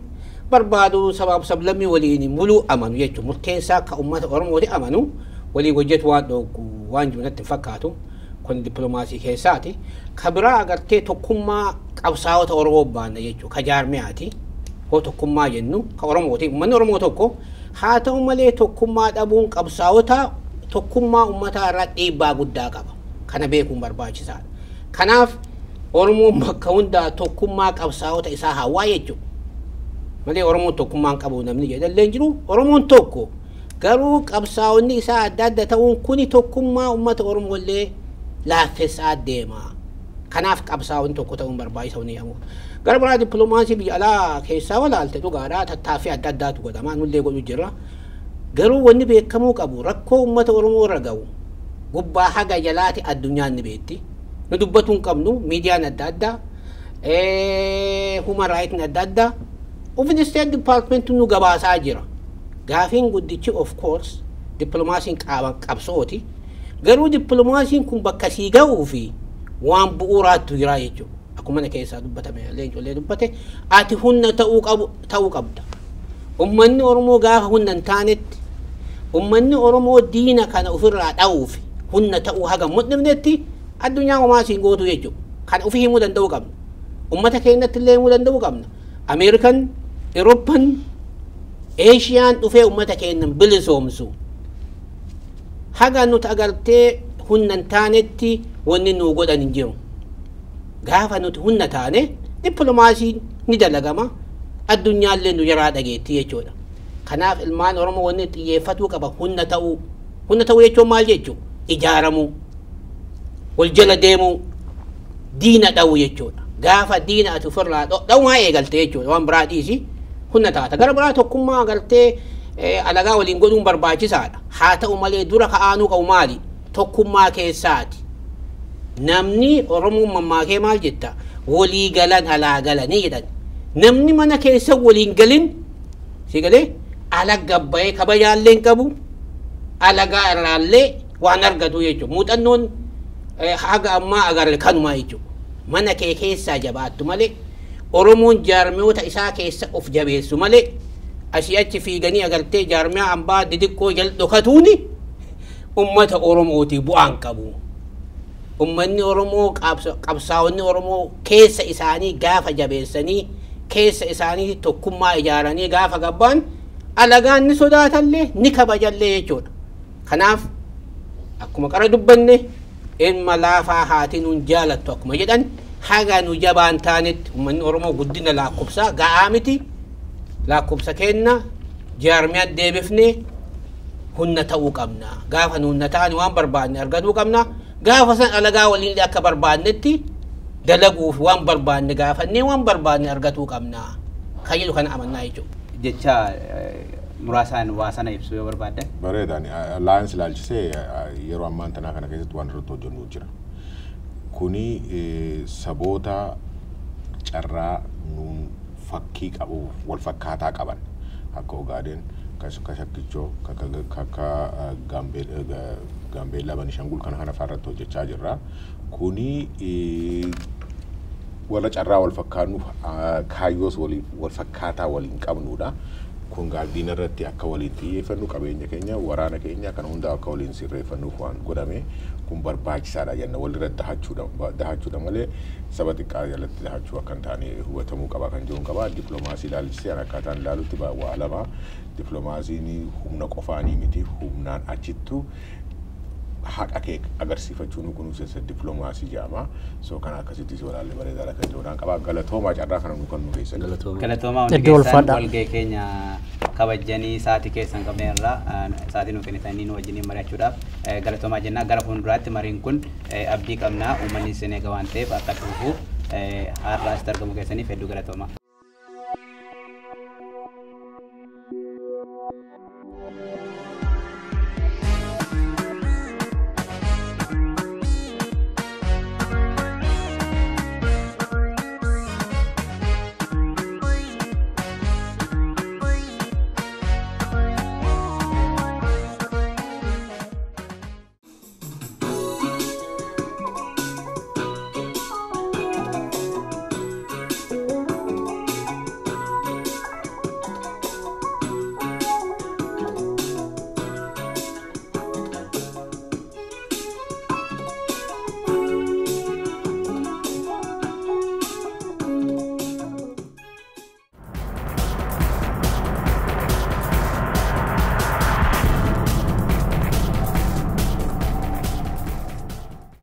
barbaadu sabaaf sablammii waliin muluu amanu jechuudha. Murteessaa akka uummata Oromooti amanu walii hojjetu waan dhoogu waan jiru natti hin fakkaatu. Kun dippiloomaasii keessaati. Ka biraa agartee tokkummaa qabsaa'ota Oromoo baanna jechuudha. Ka jaarmiyaati. Hoo tokkummaa jennu ka Oromooti. Uummanni Oromoo tokko haa ta'u malee tokkummaa dhabuun qabsaa'ota tokkummaa uummataa irraa dhiibbaa guddaa qaba. Kana beekuun barbaachisaadha. Kanaaf Oromoon bakka hundaa tokkummaa qabsaa'ota isaa hawaa jechuudha. Malee Oromoon tokkummaa hin qabu namni jedhallee hin jiru. Oromoon tokko garuu qabsaa'onni isaa adda adda ta'uun kuni tokkummaa uummata Oromoo illee laaffessaa deema. Kanaaf qabsaa'onni tokko ta'uun barbaachisaa ni jedhamu. Gara biraa dippiloomaasii biyya alaa keessaa walaalte dhugaadhaa tattaaffii adda addaatu godhama nullee godhu jira. Garuu wanni beekamuu qabu rakkoo uummata Oromoo irra ga'u gubbaa haga jalaati addunyaan ni beekti. Nu dubbatuu hin qabnu miidiyaan adda addaa human rights adda addaa ofin state department nu gabaasaa jira. Gaafiin guddichi of course dippiloomaasiin qabsooti. Garuu dippiloomaasiin kun bakka sii ga'uu fi waan bu'uuraatu jira jechuudha. Akkuma mana keessaa dubbatame leencollee dubbate ati humna ta'uu qabu ta'uu qabda. Uummanni Oromoo gaafa humna hin taanetti uummanni Oromoo diina kana ofirraa dha'uuf humna ta'uu haga mul'ifnetti addunyaan homaa siin gootu jechuudha. Kana ofii himuu danda'uu qabna. Uummata keenyatti illee himuu danda'uu qabna. Ameerikan, Euroopan, Eeshiyaan dhufee uummata keenya bilisoomsu. Haga nuti agartee humna hin taanetti wanni nu godhan hin jiru. Gaafa nuti humna taane dippiloomaasiin ni dalagama. Addunyaallee nu jaraa dhageetti jechuudha. Kanaaf ilmaan Oromoo wanni xiyyeeffatuu qaba humna ta'uu. Humna ta'uu jechuun maal jechuudha? Ijaaramuu, wal jala deemuu, diina dha'uu jechuudha. Gaafa diina ati ofirraa dha'umaa eegalte jechuudha. Waan biraa dhiisi humna taata. Gara biraa tokkummaa agartee alagaa waliin godhuun barbaachisaadha. Haa ta'u malee dura ka'aanuu qabu maali? Tokkummaa keessaati. Namni Oromoon mammaakee maal jetta? Walii galan alaa galanii jedhan. Namni mana keessa waliin galin si galee ala gabbayee kabajaallee hin qabu alagaa irraallee waan argatu jechuudha. Muuxannoon haga ammaa agarre kanumaa jechuudha. Mana kee keessaa jabaattu malee Oromoon jaarmiyoota isaa keessa of jabeessu malee asii achi fiiganii agartee jaarmiyaa hambaa didiqqoo jala dhokatuuni uummata Oromootii bu'aan qabu. Uummanni Oromoo qabsaa'onni Oromoo keessa isaanii gaafa jabeessanii keessa isaanii tokkummaa ijaaranii gaafa gabbaan alagaan ni sodaatallee ni kabajallee jechuudha. Kanaaf akkuma qara dubbanne ilma laafaa haati nuun jaalattu akkuma jedhan Haga nu jabaan taanetti uummanni Oromoo guddina lakkoofsa ga'aa miti. Lakkoofsa kenna jaarmiyaa deebifnee humna ta'uu qabna. Gaafa nu humna ta'an waan barbaanne argatuu qabna. Gaafa san alagaa waliin akka barbaannetti dalaguuf waan barbaanne gaafannee waan barbaanne argatuu qabna. Kan jedhu kana amannaa jechuudha. Jecha muraasaan waa sana ibsuu yoo barbaadde. Bareedaan alliance ilaalchisee yeroo ammaan tanaa kana keessatti waan irratti hojjennu jira. Kuni saboota carraa nuun fakkii qabu wal fakkaataa qaban akka Ogaadeen, akka Shakkichoo, akka Gaambeellaa, Benishangul kana kana fa'aa irratti hojjechaa jirra. Kuni warra carraa wal fakkaannuuf kaayyoos wal fakkaataa waliin qabnudha. Kun gaaddiina irratti akka waliin xiyyeeffannu, qabeenya keenya, waraana keenya kana hunda akka waliin sirreeffannuuf waan godhame kun barbaachisaadha jenna. Walirratti dahachuudha malee saba xiqqaa jalatti dahachuu akka hin taane hubatamuu qaba kan jiru qaba. Dippiloomaasii ilaalchisee an akkaataan ilaalutti waa lama. Dippiloomaasiin humna qofaanii miti, humnaan achittu haqa kee agarsiifachuun kunuunsa dippiloomaasii jedhama. So kana akkasitti si walaalle bareedaadha kan jiruudhaan qaba. Galatoomaa carraa kana nu kan nu keessan. Galatoomaa hundi Iddoo keessan ulfaadhaa. Walgahii keenya kabajanii sa'aatii keessan qabne irraa sa'aatii nu kennitanii nu wajjiniin mari'achuudhaaf galatoomaa jenna. Gara fuulduraatti mariin kun abdii qabnaa uummanni isin eega waan ta'eef akka dhufuuf har'a asitti argamu keessaniif hedduu galatoomaa.